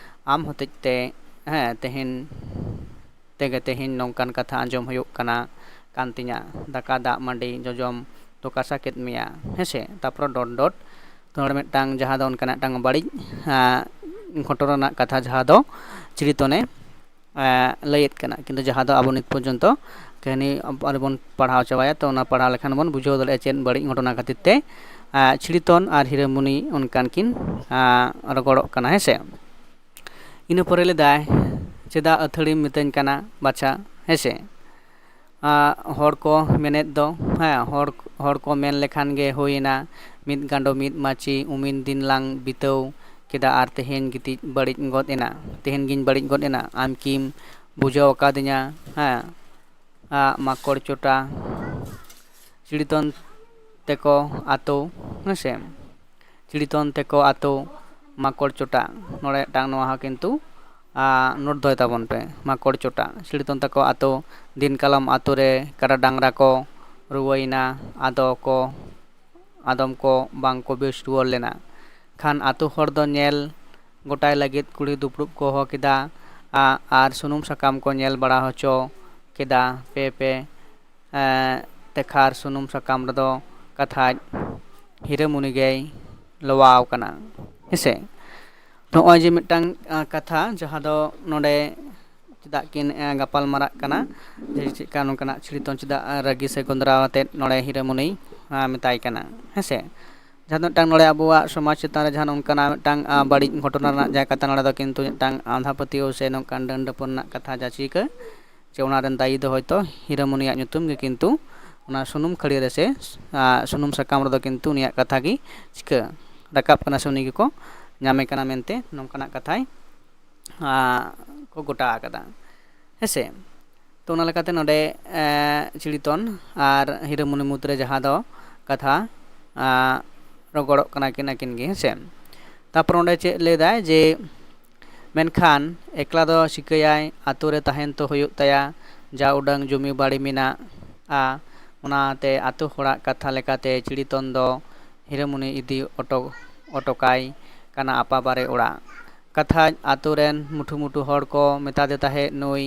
ᱟᱢ ᱦᱚᱛᱮᱡ ᱛᱮ, ᱦᱮᱸ, ᱛᱮᱦᱮᱧ ᱛᱮᱜᱮ ᱛᱮᱦᱮᱧ ᱱᱚᱝᱠᱟᱱ ᱠᱟᱛᱷᱟ ᱟᱸᱡᱚᱢ ᱦᱩᱭᱩᱜ ᱠᱟᱱᱟ ᱠᱟᱱ ᱛᱤᱧᱟ, ᱫᱟᱠᱟ ᱫᱟᱜ ᱢᱟᱹᱰᱤ ᱡᱚᱡᱚᱢ ᱫᱚ ᱠᱟᱥᱟ ᱠᱮᱫ ᱢᱮᱭᱟ, ᱦᱮᱸ ᱥᱮ, ᱛᱟᱨᱯᱚᱨ ᱰᱚᱴ ᱰᱚᱴ ᱱᱚᱰᱮ ᱢᱤᱫᱴᱟᱝ ᱡᱟᱦᱟᱸ ᱫᱚ ᱚᱱᱠᱟᱱᱟᱜ ᱢᱤᱫᱴᱟᱝ ᱵᱟᱹᱲᱤᱡ ᱜᱷᱚᱴᱚᱱᱟ ᱨᱮᱱᱟᱜ ᱠᱟᱛᱷᱟ ᱡᱟᱦᱟᱸ ᱫᱚ ᱪᱤᱲᱤᱛᱚᱱᱮ ᱞᱟᱹᱭᱮᱫ ᱠᱟᱱᱟ, ᱠᱤᱱᱛᱩ ᱡᱟᱦᱟᱸ ᱫᱚ ᱟᱵᱚ ᱱᱤᱛ ᱯᱚᱨᱡᱚᱱᱛᱚ ᱠᱟᱹᱦᱱᱤ ᱟᱵᱚ ᱵᱚᱱ ᱯᱟᱲᱦᱟᱣ ᱪᱟᱵᱟᱭᱟ, ᱛᱚ ᱚᱱᱟ ᱯᱟᱲᱦᱟᱣ ᱞᱮᱠᱷᱟᱱ ᱵᱚᱱ ᱵᱩᱡᱷᱟᱹᱣ ᱫᱟᱲᱮᱭᱟᱜᱼᱟ ᱪᱮᱫ ᱵᱟᱹᱲᱤᱡ ᱜᱷᱚᱴᱚᱱᱟ ᱠᱷᱟᱹᱛᱤᱨ ᱛᱮ ᱪᱤᱲᱤᱛᱚᱱ ᱟᱨ ᱦᱤᱨᱟᱹᱢᱩᱱᱤ ᱚᱱᱠᱟᱱ ᱠᱤᱱ ᱨᱚᱜᱚᱲᱚᱜ ᱠᱟᱱᱟ, ᱦᱮᱸ ᱥᱮ᱾ ᱤᱱᱟᱹ ᱯᱚᱨᱮ ᱞᱮᱫᱟᱭ, ᱪᱮᱫᱟᱜ ᱟᱹᱛᱷᱟᱹᱲᱤᱢ ᱢᱤᱛᱟᱹᱧ ᱠᱟᱱᱟ ᱵᱟᱪᱷᱟ, ᱦᱮᱸ ᱥᱮ᱾ ᱦᱚᱲ ᱠᱚ ᱢᱮᱱᱮᱫ ᱫᱚ, ᱦᱮᱸ, ᱦᱚᱲ ᱦᱚᱲ ᱠᱚ ᱢᱮᱱ ᱞᱮᱠᱷᱟᱱ ᱜᱮ ᱦᱩᱭᱮᱱᱟ, ᱢᱤᱫ ᱜᱟᱸᱰᱚ ᱢᱤᱫ ᱢᱟᱹᱪᱤ ᱩᱢᱤᱱ ᱫᱤᱱ ᱞᱟᱝ ᱵᱤᱛᱟᱹᱣ ᱠᱮᱫᱟ ᱟᱨ ᱛᱮᱦᱮᱧ ᱜᱤᱛᱤᱡ ᱵᱟᱹᱲᱤᱡ ᱜᱚᱫ ᱮᱱᱟ, ᱛᱮᱦᱮᱧ ᱜᱤᱧ ᱵᱟᱹᱲᱤᱡ ᱜᱚᱫ ᱮᱱᱟ, ᱟᱢ ᱠᱤᱢ ᱵᱩᱡᱷᱟᱹᱣ ᱟᱠᱟᱫᱤᱧᱟ᱾ ᱦᱮᱸ, ᱟᱜ ᱢᱟᱠᱚᱲ ᱪᱚᱴᱟ, ᱪᱤᱲᱤᱛᱚᱱ ᱛᱮᱠᱚ ᱟᱛᱳ, ᱦᱮᱸᱥᱮ, ᱪᱤᱲᱤᱛᱚᱱ ᱛᱮᱠᱚ ᱟᱛᱳ ᱢᱟᱠᱚᱲ ᱪᱚᱴᱟ᱾ ᱱᱚᱰᱮ ᱢᱤᱫᱴᱟᱝ ᱱᱚᱣᱟ ᱦᱚᱸ ᱠᱤᱱᱛᱩ ᱱᱳᱴ ᱫᱚᱦᱚᱭ ᱛᱟᱵᱚᱱ ᱯᱮ, ᱢᱟᱠᱚᱲ ᱪᱚᱴᱟ᱾ ᱪᱤᱲᱤᱛᱚᱱ ᱛᱟᱠᱚ ᱟᱛᱳ, ᱫᱤᱱ ᱠᱟᱞᱚᱢ ᱟᱛᱳ ᱨᱮ ᱠᱟᱰᱟ ᱰᱟᱝᱨᱟ ᱠᱚ ᱨᱩᱣᱟᱹᱭᱮᱱᱟ, ᱟᱫᱚ ᱠᱚ ᱟᱫᱚᱢ ᱠᱚ ᱵᱟᱝ ᱠᱚ ᱵᱮᱥ ᱨᱩᱣᱟᱹᱲ ᱞᱮᱱᱟ᱾ ᱠᱷᱟᱱ ᱟᱛᱳ ᱦᱚᱲ ᱫᱚ ᱧᱮᱞ ᱜᱚᱴᱟᱭ ᱞᱟᱹᱜᱤᱫ ᱠᱩᱲᱤ ᱫᱩᱯᱲᱩᱵ ᱠᱚ ᱦᱚᱦᱚ ᱠᱮᱫᱟ, ᱟ-, ᱟᱨ ᱥᱩᱱᱩᱢ ᱥᱟᱠᱟᱢ ᱠᱚ ᱧᱮᱞ ᱵᱟᱲᱟ ᱦᱚᱪᱚ ᱠᱮᱫᱟ᱾ ᱯᱮ ᱯᱮ ᱮᱸ, ᱛᱮᱠᱷᱟᱨ ᱥᱩᱱᱩᱢ ᱥᱟᱠᱟᱢ ᱨᱮᱫᱚ ᱠᱟᱛᱷᱟᱡ ᱦᱤᱨᱟᱹᱢᱩᱱᱤ ᱜᱮᱭ ᱞᱚᱣᱟᱣ ᱠᱟᱱᱟ᱾ ᱦᱮᱸᱥᱮ? ᱱᱚᱜᱼᱚᱭ ᱡᱮ ᱢᱤᱫᱴᱟᱝ, ᱟᱸ, ᱠᱟᱛᱷᱟ, ᱡᱟᱦᱟᱸ ᱫᱚ ᱱᱚᱰᱮ ᱪᱮᱫᱟᱜ ᱠᱤᱱ, ᱟᱸ, ᱜᱟᱯᱟᱞ ᱢᱟᱨᱟᱜ ᱠᱟᱱᱟ, ᱡᱮ ᱪᱮᱫ ᱠᱟ ᱱᱚᱝᱠᱟᱱᱟᱜ ᱪᱤᱲᱤᱛᱚᱱ ᱪᱮᱫᱟᱜ, ᱟᱸ, ᱨᱟᱹᱜᱤ ᱥᱮ ᱜᱚᱸᱫᱽᱨᱟᱣ ᱟᱛᱮᱫ ᱱᱚᱰᱮ ᱦᱤᱨᱟᱹᱢᱩᱱᱤ, ᱟᱸ, ᱢᱮᱛᱟᱭ ᱠᱟᱱᱟ, ᱦᱮᱸᱥᱮ? ᱡᱟᱦᱟᱸ ᱫᱚ ᱢᱤᱫᱴᱟᱝ ᱱᱚᱰᱮ ᱟᱵᱚᱣᱟᱜ ᱥᱚᱢᱟᱡᱽ ᱪᱮᱛᱟᱱ ᱨᱮ ᱡᱟᱦᱟᱸ ᱱᱚᱝᱠᱟᱱᱟᱜ ᱢᱤᱫᱴᱟᱝ, ᱟᱸ, ᱵᱟᱹᱲᱤᱡ ᱜᱷᱚᱴᱚᱱᱟ ᱨᱮᱱᱟᱜ ᱡᱟᱦᱟᱸ ᱠᱟᱛᱷᱟ, ᱱᱚᱰᱮ ᱫᱚ ᱠᱤᱱᱛᱩ ᱢᱤᱫᱴᱟᱝ ᱟᱸᱫᱷᱟ ᱯᱟᱹᱛᱭᱟᱹᱣ ᱥᱮ ᱱᱚᱝᱠᱟᱱ ᱰᱟᱹᱱ ᱰᱟᱹᱯᱟᱹᱱ ᱨᱮᱱᱟᱜ ᱠᱟᱛᱷᱟ ᱡᱟᱦᱟᱸ ᱪᱤᱠᱟᱹ ᱡᱮ ᱚᱱᱟ ᱨᱮᱱ ᱫᱟᱭᱤ ᱫᱚ ᱦᱚᱭᱛᱳ ᱦᱤᱨᱟᱹᱢᱩᱱᱤᱭᱟᱜ ᱧᱩᱛᱩᱢ ᱜᱮ ᱠᱤᱱᱛᱩ ᱚᱱᱟ ᱥᱩᱱᱩᱢ ᱠᱷᱟᱹᱲᱤ ᱨᱮ ᱥᱮ, ᱟᱸ, ᱥᱩᱱᱩᱢ ᱥᱟᱠᱟᱢ ᱨᱮᱫᱚ ᱠᱤᱱᱛᱩ ᱩᱱᱤᱭᱟᱜ ᱠᱟᱛᱷᱟ ᱜᱮ ᱪᱤᱠᱟᱹ ᱨᱟᱠᱟᱵ ᱠᱟᱱᱟ ᱥᱮ ᱩᱱᱤ ᱜᱮᱠᱚ ᱧᱟᱢᱮ ᱠᱟᱱᱟ ᱢᱮᱱᱛᱮ ᱱᱚᱝᱠᱟᱱᱟᱜ ᱠᱟᱛᱷᱟᱭ, ᱟᱸ, ᱠᱚ ᱜᱚᱴᱟ ᱟᱠᱟᱫᱟ᱾ ᱦᱮᱸᱥᱮ? ᱛᱚ ᱚᱱᱟ ᱞᱮᱠᱟᱛᱮ ᱱᱚᱰᱮ, ᱮᱸ, ᱪᱤᱲᱤᱛᱚᱱ ᱟᱨ ᱦᱤᱨᱟᱹᱢᱩᱱᱤ ᱢᱩᱫᱽᱨᱮ ᱡᱟᱦᱟᱸ ᱫᱚ ᱠᱟᱛᱷᱟ, ᱟᱸ, ᱨᱚᱜᱚᱲᱚᱜ ᱠᱟᱱᱟ ᱠᱤᱱ ᱟᱹᱠᱤᱱ ᱜᱮ, ᱦᱮᱸᱥᱮ? ᱛᱟᱨᱯᱚᱨ ᱚᱸᱰᱮ ᱪᱮᱫ ᱞᱟᱹᱭᱫᱟᱭ ᱡᱮ ᱢᱮᱱᱠᱷᱟᱱ ᱮᱠᱞᱟ ᱫᱚ ᱪᱤᱠᱟᱹᱭᱟᱭ, ᱟᱛᱳ ᱨᱮ ᱛᱟᱦᱮᱱ ᱛᱚ ᱦᱩᱭᱩᱜ ᱛᱟᱭᱟ, ᱡᱟ ᱩᱰᱟᱹᱝ ᱡᱩᱢᱤ ᱵᱟᱲᱤ ᱢᱮᱱᱟᱜᱼᱟ᱾ ᱚᱱᱟᱛᱮ ᱟᱛᱳ ᱦᱚᱲᱟᱜ ᱠᱟᱛᱷᱟ ᱞᱮᱠᱟᱛᱮ ᱪᱤᱲᱤᱛᱚᱱ ᱫᱚ ᱦᱤᱨᱟᱹᱢᱩᱱᱤ ᱤᱫᱤ ᱚᱴᱚ, ᱚᱴᱚ ᱠᱟᱭ ᱠᱟᱱᱟ ᱟᱯᱟ ᱵᱟᱨᱮ ᱚᱲᱟᱜ᱾ ᱠᱟᱛᱷᱟᱡ ᱟᱛᱳ ᱨᱮᱱ ᱢᱩᱴᱷᱩ ᱢᱩᱴᱷᱩ ᱦᱚᱲ ᱠᱚ ᱢᱮᱛᱟᱫᱮ ᱛᱟᱦᱮᱸᱫ, "ᱱᱩᱭ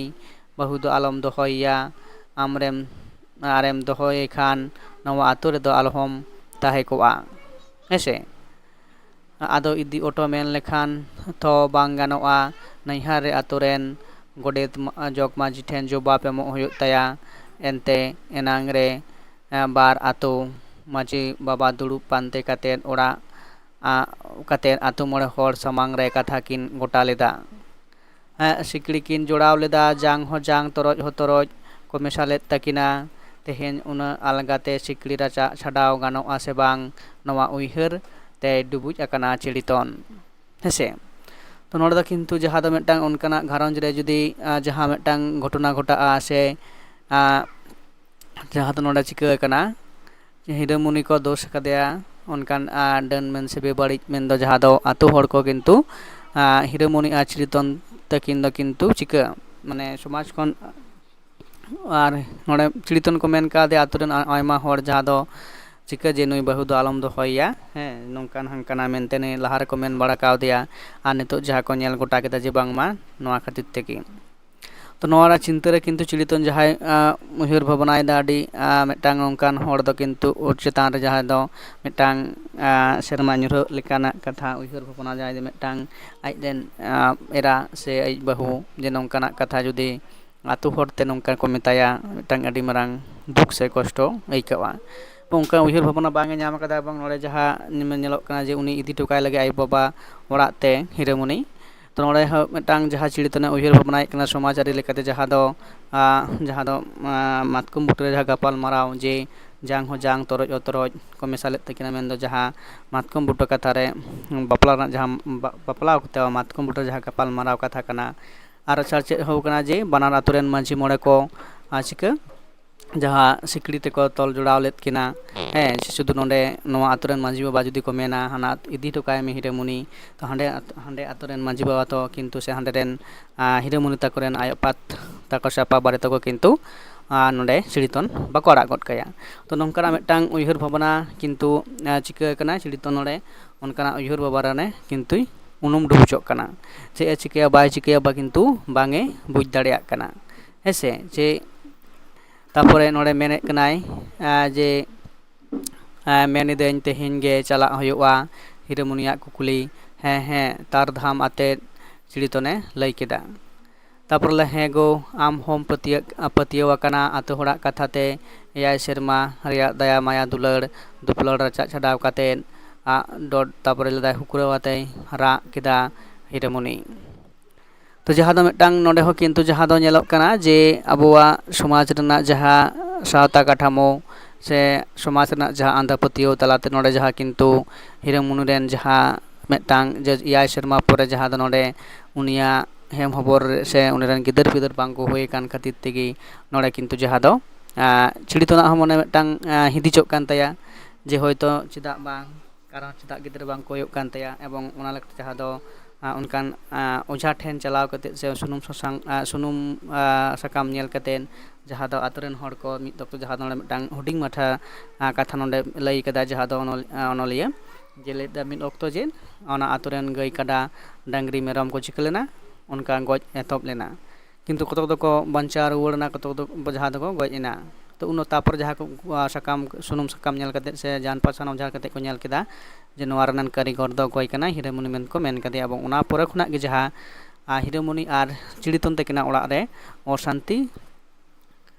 ᱵᱟᱹᱦᱩ ᱫᱚ ᱟᱞᱚᱢ ᱫᱚᱦᱚᱭᱮᱭᱟ, ᱟᱢᱨᱮᱢ, ᱟᱨᱮᱢ ᱫᱚᱦᱚᱭᱮ ᱠᱷᱟᱱ ᱱᱚᱣᱟ ᱟᱛᱳ ᱨᱮᱫᱚ ᱟᱞᱚᱦᱚᱢ ᱛᱟᱦᱮᱸ ᱠᱚᱜᱼᱟ", ᱦᱮᱸᱥᱮ? ᱟᱫᱚ ᱤᱫᱤ ᱚᱴᱚ ᱢᱮᱱ ᱞᱮᱠᱷᱟᱱ ᱛᱚ ᱵᱟᱝ ᱜᱟᱱᱚᱜᱼᱟ᱾ ᱱᱟᱹᱭᱦᱟᱹᱨ ᱨᱮ ᱟᱛᱳ ᱨᱮᱱ ᱜᱚᱰᱮᱛ ᱢᱟ-, ᱡᱚᱜᱽ ᱢᱟᱹᱡᱷᱤ ᱴᱷᱮᱱ ᱡᱚᱵᱟᱵ ᱮᱢᱚᱜ ᱦᱩᱭᱩᱜ ᱛᱟᱭᱟ᱾ ᱮᱱᱛᱮ ᱮᱱᱟᱝ ᱨᱮ, ᱮ, ᱵᱟᱨ ᱟᱛᱳ ᱢᱟᱹᱡᱷᱤ ᱵᱟᱵᱟ ᱫᱩᱲᱩᱵ ᱯᱟᱱᱛᱮ ᱠᱟᱛᱮᱫ ᱚᱲᱟᱜ, ᱟ, ᱠᱟᱛᱮᱫ ᱟᱛᱳ ᱢᱚᱬᱮ ᱦᱚᱲ ᱥᱟᱢᱟᱝ ᱨᱮ ᱠᱟᱛᱷᱟ ᱠᱤᱱ ᱜᱚᱴᱟ ᱞᱮᱫᱟ᱾ ᱮ, ᱥᱤᱠᱲᱤ ᱠᱤᱱ ᱡᱚᱲᱟᱣ ᱞᱮᱫᱟ, ᱡᱟᱝ ᱦᱚᱸ ᱡᱟᱝ, ᱛᱚᱨᱚᱡ ᱦᱚᱸ ᱛᱚᱨᱚᱡ ᱠᱚ ᱢᱮᱥᱟ ᱞᱮᱫ ᱛᱟᱹᱠᱤᱱᱟ᱾ ᱛᱮᱦᱮᱧ ᱩᱱᱟᱹᱜ ᱟᱞᱜᱟᱛᱮ ᱥᱤᱠᱲᱤ ᱨᱟᱪᱟᱜ ᱪᱷᱟᱰᱟᱣ ᱜᱟᱱᱚᱜᱼᱟ ᱥᱮ ᱵᱟᱝ, ᱱᱚᱣᱟ ᱩᱭᱦᱟᱹᱨ ᱛᱮᱭ ᱰᱩᱵᱩᱡ ᱟᱠᱟᱱᱟ ᱪᱤᱲᱤᱛᱚᱱ᱾ ᱦᱮᱸᱥᱮ? ᱛᱚ ᱱᱚᱰᱮ ᱫᱚ ᱠᱤᱱᱛᱩ ᱡᱟᱦᱟᱸ ᱫᱚ ᱢᱤᱫᱴᱟᱝ ᱚᱱᱠᱟᱱᱟᱜ ᱜᱷᱟᱨᱚᱸᱡᱽ ᱨᱮ ᱡᱩᱫᱤ ᱟᱸ, ᱡᱟᱦᱟᱸ ᱢᱤᱫᱴᱟᱝ ᱜᱷᱚᱴᱚᱱᱟ ᱜᱷᱚᱴᱟᱜᱼᱟ ᱥᱮ ᱟᱸ, ᱡᱟᱦᱟᱸ ᱫᱚ ᱱᱚᱰᱮ ᱪᱤᱠᱟᱹ ᱟᱠᱟᱱᱟ, ᱦᱤᱨᱟᱹᱢᱩᱱᱤ ᱠᱚ ᱫᱳᱥ ᱟᱠᱟᱫᱮᱭᱟ, ᱚᱱᱠᱟᱱ ᱟᱸ, ᱰᱟᱹᱱ ᱢᱮᱱ ᱥᱮ ᱵᱮᱵᱟᱹᱲᱤᱡ ᱢᱮᱱ ᱫᱚ ᱡᱟᱦᱟᱸ ᱫᱚ ᱟᱛᱳ ᱦᱚᱲ ᱠᱚ ᱠᱤᱱᱛᱩ ᱟᱸ, ᱦᱤᱨᱟᱹᱢᱩᱱᱤ ᱟᱨ ᱪᱤᱲᱤᱛᱚᱱ ᱛᱟᱹᱠᱤᱱ ᱫᱚ ᱠᱤᱱᱛᱩ ᱪᱤᱠᱟᱹ, ᱢᱟᱱᱮ ᱥᱚᱢᱟᱡᱽ ᱠᱷᱚᱱ ᱟᱨ ᱱᱚᱰᱮ ᱪᱤᱲᱤᱛᱚᱱ ᱠᱚ ᱢᱮᱱ ᱠᱟᱣᱫᱮᱭᱟ ᱟᱛᱳ ᱨᱮᱱ ᱟ- ᱟᱭᱢᱟ ᱦᱚᱲ, ᱡᱟᱦᱟᱸ ᱫᱚ ᱪᱤᱠᱟᱹ ᱡᱮ ᱱᱩᱭ ᱵᱟᱹᱦᱩ ᱫᱚ ᱟᱞᱚᱢ ᱫᱚᱦᱚᱭᱮᱭᱟ, ᱦᱮᱸ, ᱱᱚᱝᱠᱟᱱ ᱦᱟᱝᱠᱟᱱᱟ ᱢᱮᱱᱛᱮ ᱱᱩᱭ ᱞᱟᱦᱟ ᱨᱮᱠᱚ ᱢᱮᱱ ᱵᱟᱲᱟ ᱠᱟᱣᱫᱮᱭᱟ᱾ ᱟᱨ ᱱᱤᱛᱚᱜ ᱡᱟᱦᱟᱸ ᱠᱚ ᱧᱮᱞ ᱜᱚᱴᱟ ᱠᱮᱫᱟ ᱡᱮ ᱵᱟᱝᱢᱟ ᱱᱚᱣᱟ ᱠᱷᱟᱹᱛᱤᱨ ᱛᱮᱜᱮ᱾ ᱛᱚ ᱱᱚᱣᱟ ᱨᱮᱱᱟᱜ ᱪᱤᱱᱛᱟᱹ ᱨᱮ ᱠᱤᱱᱛᱩ ᱪᱤᱲᱤᱛᱚᱱ ᱡᱟᱦᱟᱸᱭ ᱟᱸ, ᱩᱭᱦᱟᱹᱨ ᱵᱷᱟᱵᱽᱱᱟᱭᱮᱫᱟ ᱟᱹᱰᱤ ᱟᱸ, ᱢᱤᱫᱴᱟᱝ ᱚᱱᱠᱟᱱ ᱦᱚᱲ ᱫᱚ ᱠᱤᱱᱛᱩ ᱩᱱᱤ ᱪᱮᱛᱟᱱ ᱨᱮ ᱡᱟᱦᱟᱸᱭ ᱫᱚ ᱢᱤᱫᱴᱟᱝ ᱟᱸ, ᱥᱮᱨᱢᱟ ᱧᱩᱨᱦᱟᱹᱜ ᱞᱮᱠᱟᱱᱟᱜ ᱠᱟᱛᱷᱟ ᱩᱭᱦᱟᱹᱨ ᱵᱷᱟᱵᱽᱱᱟ, ᱡᱟᱦᱟᱸᱭ ᱫᱚ ᱢᱤᱫᱴᱟᱝ ᱟᱡ ᱨᱮᱱ ᱟᱸ, ᱮᱨᱟ ᱥᱮ ᱟᱡ ᱵᱟᱹᱦᱩ ᱡᱮ ᱱᱚᱝᱠᱟᱱᱟᱜ ᱠᱟᱛᱷᱟ ᱡᱩᱫᱤ ᱟᱛᱳ ᱦᱚᱲ ᱛᱮ ᱱᱚᱝᱠᱟ ᱠᱚ ᱢᱮᱛᱟᱭᱟ, ᱢᱤᱫᱴᱟᱝ ᱟᱹᱰᱤ ᱢᱟᱨᱟᱝ ᱫᱩᱠ ᱥᱮ ᱠᱚᱥᱴᱚ ᱟᱹᱭᱠᱟᱹᱣᱟ᱾ ᱚᱱᱠᱟ ᱩᱭᱦᱟᱹᱨ ᱵᱷᱟᱵᱽᱱᱟ ᱵᱟᱝ ᱮ ᱧᱟᱢ ᱟᱠᱟᱫᱟ ᱮᱵᱚᱝ ᱱᱚᱰᱮ ᱡᱟᱦᱟᱸ ᱧᱮᱞᱚᱜ ᱠᱟᱱᱟ ᱡᱮ ᱩᱱᱤ ᱤᱫᱤ ᱦᱚᱴᱚ ᱠᱟᱭ ᱞᱟᱹᱜᱤᱫ ᱟᱡ ᱵᱟᱵᱟ ᱚᱲᱟᱜ ᱛᱮ ᱦᱤᱨᱟᱹᱢᱩᱱᱤ᱾ ᱛᱚ ᱱᱚᱰᱮ ᱦᱚᱸ ᱢᱤᱫᱴᱟᱝ ᱡᱟᱦᱟᱸ ᱪᱤᱲᱤᱛᱚᱱᱮ ᱩᱭᱦᱟᱹᱨ ᱵᱷᱟᱵᱽᱱᱟᱭᱮᱫ ᱠᱟᱱᱟ ᱥᱚᱢᱟᱡᱽ ᱟᱹᱨᱤ ᱞᱮᱠᱟᱛᱮ, ᱡᱟᱦᱟᱸ ᱫᱚ ᱟᱸ, ᱡᱟᱦᱟᱸ ᱫᱚ ᱟᱸ, ᱢᱟᱛᱠᱚᱢ ᱵᱩᱴᱟᱹ ᱨᱮ ᱡᱟᱦᱟᱸ ᱜᱟᱯᱟᱞ ᱢᱟᱨᱟᱣ ᱡᱮ ᱡᱟᱝ ᱦᱚᱸ ᱡᱟᱝ, ᱛᱚᱨᱚᱡ ᱦᱚᱸ ᱛᱚᱨᱚᱡ ᱠᱚ ᱢᱮᱥᱟ ᱞᱮᱫ ᱛᱟᱹᱠᱤᱱᱟ, ᱢᱮᱱᱫᱚ ᱡᱟᱦᱟᱸ ᱢᱟᱛᱠᱚᱢ ᱵᱩᱴᱟᱹ ᱠᱟᱛᱷᱟ ᱨᱮ ᱵᱟᱯᱞᱟ ᱨᱮᱱᱟᱜ ᱡᱟᱦᱟᱸ ᱵᱟ- ᱵᱟᱯᱞᱟ ᱚᱠᱛᱮ ᱢᱟᱛᱠᱚᱢ ᱵᱩᱴᱟᱹ ᱨᱮ ᱡᱟᱦᱟᱸ ᱜᱟᱯᱟᱞ ᱢᱟᱨᱟᱣ ᱠᱟᱛᱷᱟ ᱠᱟᱱᱟ᱾ ᱟᱨ ᱪᱟᱨᱪᱮᱫ ᱦᱚᱸ ᱠᱟᱱᱟ ᱡᱮ ᱵᱟᱱᱟᱨ ᱟᱛᱳ ᱨᱮᱱ ᱢᱟᱹᱡᱷᱤ ᱢᱚᱬᱮ ᱠᱚ ᱟᱨ ᱪᱤᱠᱟᱹ ᱡᱟᱦᱟᱸ ᱥᱤᱠᱲᱤ ᱛᱮᱠᱚ ᱛᱚᱞ ᱡᱚᱲᱟᱣ ᱞᱮᱫ ᱠᱤᱱᱟ, ᱦᱮᱸ, ᱥᱮ ᱥᱩᱫᱷᱩ ᱱᱚᱰᱮ ᱱᱚᱣᱟ ᱟᱛᱳ ᱨᱮᱱ ᱢᱟᱹᱡᱷᱤ ᱵᱟᱵᱟ ᱡᱩᱫᱤ ᱠᱚ ᱢᱮᱱᱟ ᱦᱟᱱᱟ ᱤᱫᱤ ᱦᱚᱴᱚ ᱠᱟᱭ ᱢᱮ ᱦᱤᱨᱟᱹᱢᱩᱱᱤ, ᱛᱚ ᱦᱟᱸᱰᱮ ᱟᱛ- ᱦᱟᱸᱰᱮ ᱟᱛᱳ ᱨᱮᱱ ᱢᱟᱹᱡᱷᱤ ᱵᱟᱵᱟ ᱛᱚ ᱠᱤᱱᱛᱩ ᱥᱮ ᱦᱟᱸᱰᱮ ᱨᱮᱱ ᱟᱸ, ᱦᱤᱨᱟᱹᱢᱩᱱᱤ ᱛᱟᱠᱚ ᱨᱮᱱ ᱟᱭᱳ ᱟᱯᱟᱛ ᱛᱟᱠᱚ ᱥᱮ ᱟᱯᱟ ᱵᱟᱨᱮ ᱛᱟᱠᱚ ᱠᱤᱱᱛᱩ ᱟᱸ, ᱱᱚᱰᱮ ᱪᱤᱲᱤᱛᱚᱱ ᱵᱟᱠᱚ ᱟᱲᱟᱜ ᱜᱚᱫ ᱠᱟᱭᱟ᱾ ᱛᱚ ᱱᱚᱝᱠᱟᱱᱟᱜ ᱢᱤᱫᱴᱟᱝ ᱩᱭᱦᱟᱹᱨ ᱵᱷᱟᱵᱽᱱᱟ ᱠᱤᱱᱛᱩ ᱟᱸ, ᱪᱤᱠᱟᱹ ᱟᱠᱟᱱᱟ, ᱪᱤᱲᱤᱛᱚᱱ ᱱᱚᱰᱮ ᱚᱱᱠᱟᱱᱟᱜ ᱩᱭᱦᱟᱹᱨ ᱵᱷᱟᱵᱽᱱᱟ ᱨᱮ ᱠᱤᱱᱛᱩᱭ ᱩᱱᱩᱢ ᱰᱩᱵᱩᱡᱚᱜ ᱠᱟᱱᱟ᱾ ᱪᱮᱫ ᱮ ᱪᱤᱠᱟᱹᱭᱟ ᱵᱟᱭ ᱪᱤᱠᱟᱹᱭᱟ ᱵᱟ ᱠᱤᱱᱛᱩ ᱵᱟᱝ ᱮ ᱵᱩᱡᱽ ᱫᱟᱲᱮᱭᱟᱜ ᱠᱟᱱᱟ, ᱦᱮᱸ ᱥᱮ᱾ ᱡᱮ ᱛᱟᱯᱚᱨᱮ ᱱᱚᱰᱮ ᱢᱮᱱᱮᱫ ᱠᱟᱱᱟᱭ ᱟᱸ, ᱡᱮ ᱟᱸ, ᱢᱮᱱ ᱤᱫᱟᱹᱧ ᱛᱮᱦᱮᱧ ᱜᱮ ᱪᱟᱞᱟᱜ ᱦᱩᱭᱩᱜᱼᱟ ᱦᱤᱨᱟᱹᱢᱩᱱᱤᱭᱟᱜ ᱠᱩᱠᱞᱤ᱾ ᱦᱮᱸ ᱦᱮᱸ ᱛᱟᱨ ᱫᱷᱟᱢ ᱟᱛᱮᱫ ᱪᱤᱲᱤᱛᱚᱱᱮ ᱞᱟᱹᱭ ᱠᱮᱫᱟ᱾ ᱛᱟᱯᱚᱨᱮ ᱞᱮ, ᱦᱮᱸ ᱜᱳ, ᱟᱢ ᱦᱚᱸᱢ ᱯᱟᱹᱛᱭᱟᱹᱜ ᱯᱟᱹᱛᱭᱟᱹᱣ ᱟᱠᱟᱱᱟ ᱟᱛᱳ ᱦᱚᱲᱟᱜ ᱠᱟᱛᱷᱟ ᱛᱮ᱾ ᱮᱭᱟᱭ ᱥᱮᱨᱢᱟ ᱨᱮᱭᱟᱜ ᱫᱟᱭᱟ ᱢᱟᱭᱟ ᱫᱩᱞᱟᱹᱲ ᱫᱩᱯᱞᱟᱹᱲ ᱨᱟᱪᱟᱜ ᱪᱷᱟᱰᱟᱣ ᱠᱟᱛᱮᱫ ᱟᱜ ᱰᱚᱰ ᱛᱟᱯᱚᱨᱮ ᱞᱮᱫᱟᱭ ᱦᱩᱠᱨᱟᱹᱣ ᱟᱛᱮᱭ ᱨᱟᱜ ᱠᱮᱫᱟ ᱦᱤᱨᱟᱹᱢᱩᱱᱤ᱾ ᱛᱚ ᱡᱟᱦᱟᱸ ᱫᱚ ᱢᱤᱫᱴᱟᱝ ᱱᱚᱰᱮ ᱦᱚᱸ ᱠᱤᱱᱛᱩ ᱡᱟᱦᱟᱸ ᱫᱚ ᱧᱮᱞᱚᱜ ᱠᱟᱱᱟ ᱡᱮ ᱟᱵᱚᱣᱟᱜ ᱥᱚᱢᱟᱡᱽ ᱨᱮᱱᱟᱜ ᱡᱟᱦᱟᱸ ᱥᱟᱶᱛᱟ ᱠᱟᱴᱷᱟᱢᱳ ᱥᱮ ᱥᱚᱢᱟᱡᱽ ᱨᱮᱱᱟᱜ ᱡᱟᱦᱟᱸ ᱟᱸᱫᱷᱟ ᱯᱟᱹᱛᱭᱟᱹᱣ ᱛᱟᱞᱟᱛᱮ ᱱᱚᱰᱮ ᱡᱟᱦᱟᱸ ᱠᱤᱱᱛᱩ ᱦᱤᱨᱟᱹᱢᱩᱱᱤ ᱨᱮᱱ ᱡᱟᱦᱟᱸ ᱢᱤᱫᱴᱟᱝ ᱡᱮ ᱮᱭᱟᱭ ᱥᱮᱨᱢᱟ ᱯᱚᱨᱮ ᱡᱟᱦᱟᱸ ᱫᱚ ᱱᱚᱰᱮ ᱩᱱᱤᱭᱟᱜ ᱦᱮᱢ ᱦᱚᱵᱚᱨ ᱥᱮ ᱩᱱᱤ ᱨᱮᱱ ᱜᱤᱫᱟᱹᱨ ᱯᱤᱫᱟᱹᱨ ᱵᱟᱝ ᱠᱚ ᱦᱩᱭ ᱟᱠᱟᱱ ᱠᱷᱟᱹᱛᱤᱨ ᱛᱮᱜᱮ ᱱᱚᱰᱮ ᱠᱤᱱᱛᱩ ᱡᱟᱦᱟᱸ ᱫᱚ, ᱟᱸ, ᱪᱤᱲᱤᱛᱚᱱᱟᱜ ᱦᱚᱸ ᱢᱚᱱᱮ ᱢᱤᱫᱴᱟᱝ, ᱟᱸ, ᱦᱤᱫᱤᱡᱚᱜ ᱠᱟᱱ ᱛᱟᱭᱟ ᱡᱮ ᱦᱚᱭᱛᱳ ᱪᱮᱫᱟᱜ ᱵᱟᱝ, ᱠᱟᱨᱚᱱ ᱪᱮᱫᱟᱜ ᱜᱤᱫᱽᱨᱟᱹ ᱵᱟᱝ ᱠᱚ ᱦᱩᱭᱩᱜ ᱠᱟᱱ ᱛᱟᱭᱟ, ᱮᱵᱚᱝ ᱚᱱᱟ ᱞᱮᱠᱟᱛᱮ ᱡᱟᱦᱟᱸ ᱫᱚ, ᱟᱸ, ᱚᱱᱠᱟᱱ, ᱟᱸ, ᱚᱡᱷᱟ ᱴᱷᱮᱱ ᱪᱟᱞᱟᱣ ᱠᱟᱛᱮᱫ ᱥᱮ ᱥᱩᱱᱩᱢ ᱥᱟᱥᱟᱝ, ᱟᱸ, ᱥᱩᱱᱩᱢ, ᱟᱸ, ᱥᱟᱠᱟᱢ ᱧᱮᱞ ᱠᱟᱛᱮᱫ ᱡᱟᱦᱟᱸ ᱫᱚ ᱟᱛᱳ ᱨᱮᱱ ᱦᱚᱲ ᱠᱚ ᱢᱤᱫ ᱚᱠᱛᱚ ᱡᱟᱦᱟᱸ ᱫᱚ ᱱᱚᱰᱮ ᱢᱤᱫᱴᱟᱝ ᱦᱩᱰᱤᱧ ᱢᱟᱪᱷᱟ, ᱟᱸ, ᱠᱟᱛᱷᱟ ᱱᱚᱰᱮ ᱞᱟᱹᱭ ᱠᱟᱫᱟ ᱡᱟᱦᱟᱸ ᱫᱚ ᱚᱱᱚᱞ-, ᱟᱸ, ᱚᱱᱚᱞᱤᱭᱟᱹ ᱡᱮ ᱞᱟᱹᱭ ᱫᱟ ᱢᱤᱫ ᱚᱠᱛᱚ ᱡᱮ ᱚᱱᱟ ᱟᱛᱳ ᱨᱮᱱ ᱜᱟᱹᱭ ᱠᱟᱰᱟ ᱰᱟᱝᱨᱤ ᱢᱮᱨᱚᱢ ᱠᱚ ᱪᱤᱠᱟᱹ ᱞᱮᱱᱟ, ᱚᱱᱠᱟ ᱜᱚᱡ ᱮᱛᱚᱦᱚᱵ ᱞᱮᱱᱟ᱾ ᱠᱤᱱᱛᱩ ᱠᱚᱛᱚᱠ ᱫᱚᱠᱚ ᱵᱟᱧᱪᱟᱣ ᱨᱩᱣᱟᱹᱲ ᱮᱱᱟ, ᱠᱚᱛᱚᱠ ᱫᱚ ᱡᱟᱦᱟᱸ ᱫᱚᱠᱚ ᱜᱚᱡ ᱮᱱᱟ᱾ ᱛᱚ ᱩᱱ ᱛᱟᱨᱯᱚᱨ ᱡᱟᱦᱟᱸ ᱠᱚ, ᱟᱸ, ᱥᱟᱠᱟᱢ, ᱥᱩᱱᱩᱢ ᱥᱟᱠᱟᱢ ᱧᱮᱞ ᱠᱟᱛᱮᱫ ᱥᱮ ᱡᱟᱦᱟᱱ ᱯᱟᱥᱟᱱ ᱚᱡᱷᱟ ᱠᱟᱛᱮᱫ ᱠᱚ ᱧᱮᱞ ᱠᱮᱫᱟ ᱡᱮ ᱱᱚᱣᱟ ᱨᱮᱱᱟᱜ ᱠᱟᱹᱨᱤᱜᱚᱨ ᱫᱚ ᱚᱠᱚᱭ ᱠᱟᱱᱟᱭ, ᱦᱤᱨᱟᱹᱢᱩᱱᱤ ᱢᱮᱱᱛᱮᱠᱚ ᱢᱮᱱ ᱠᱟᱫᱮᱭᱟ᱾ ᱮᱵᱚᱝ ᱚᱱᱟ ᱯᱚᱨᱮ ᱠᱷᱚᱱᱟᱜ ᱜᱮ ᱡᱟᱦᱟᱸ, ᱟᱸ, ᱦᱤᱨᱟᱹᱢᱩᱱᱤ ᱟᱨ ᱪᱤᱲᱤᱛᱚᱱ ᱛᱟᱹᱠᱤᱱᱟᱜ ᱚᱲᱟᱜ ᱨᱮ ᱚᱥᱟᱱᱛᱤ,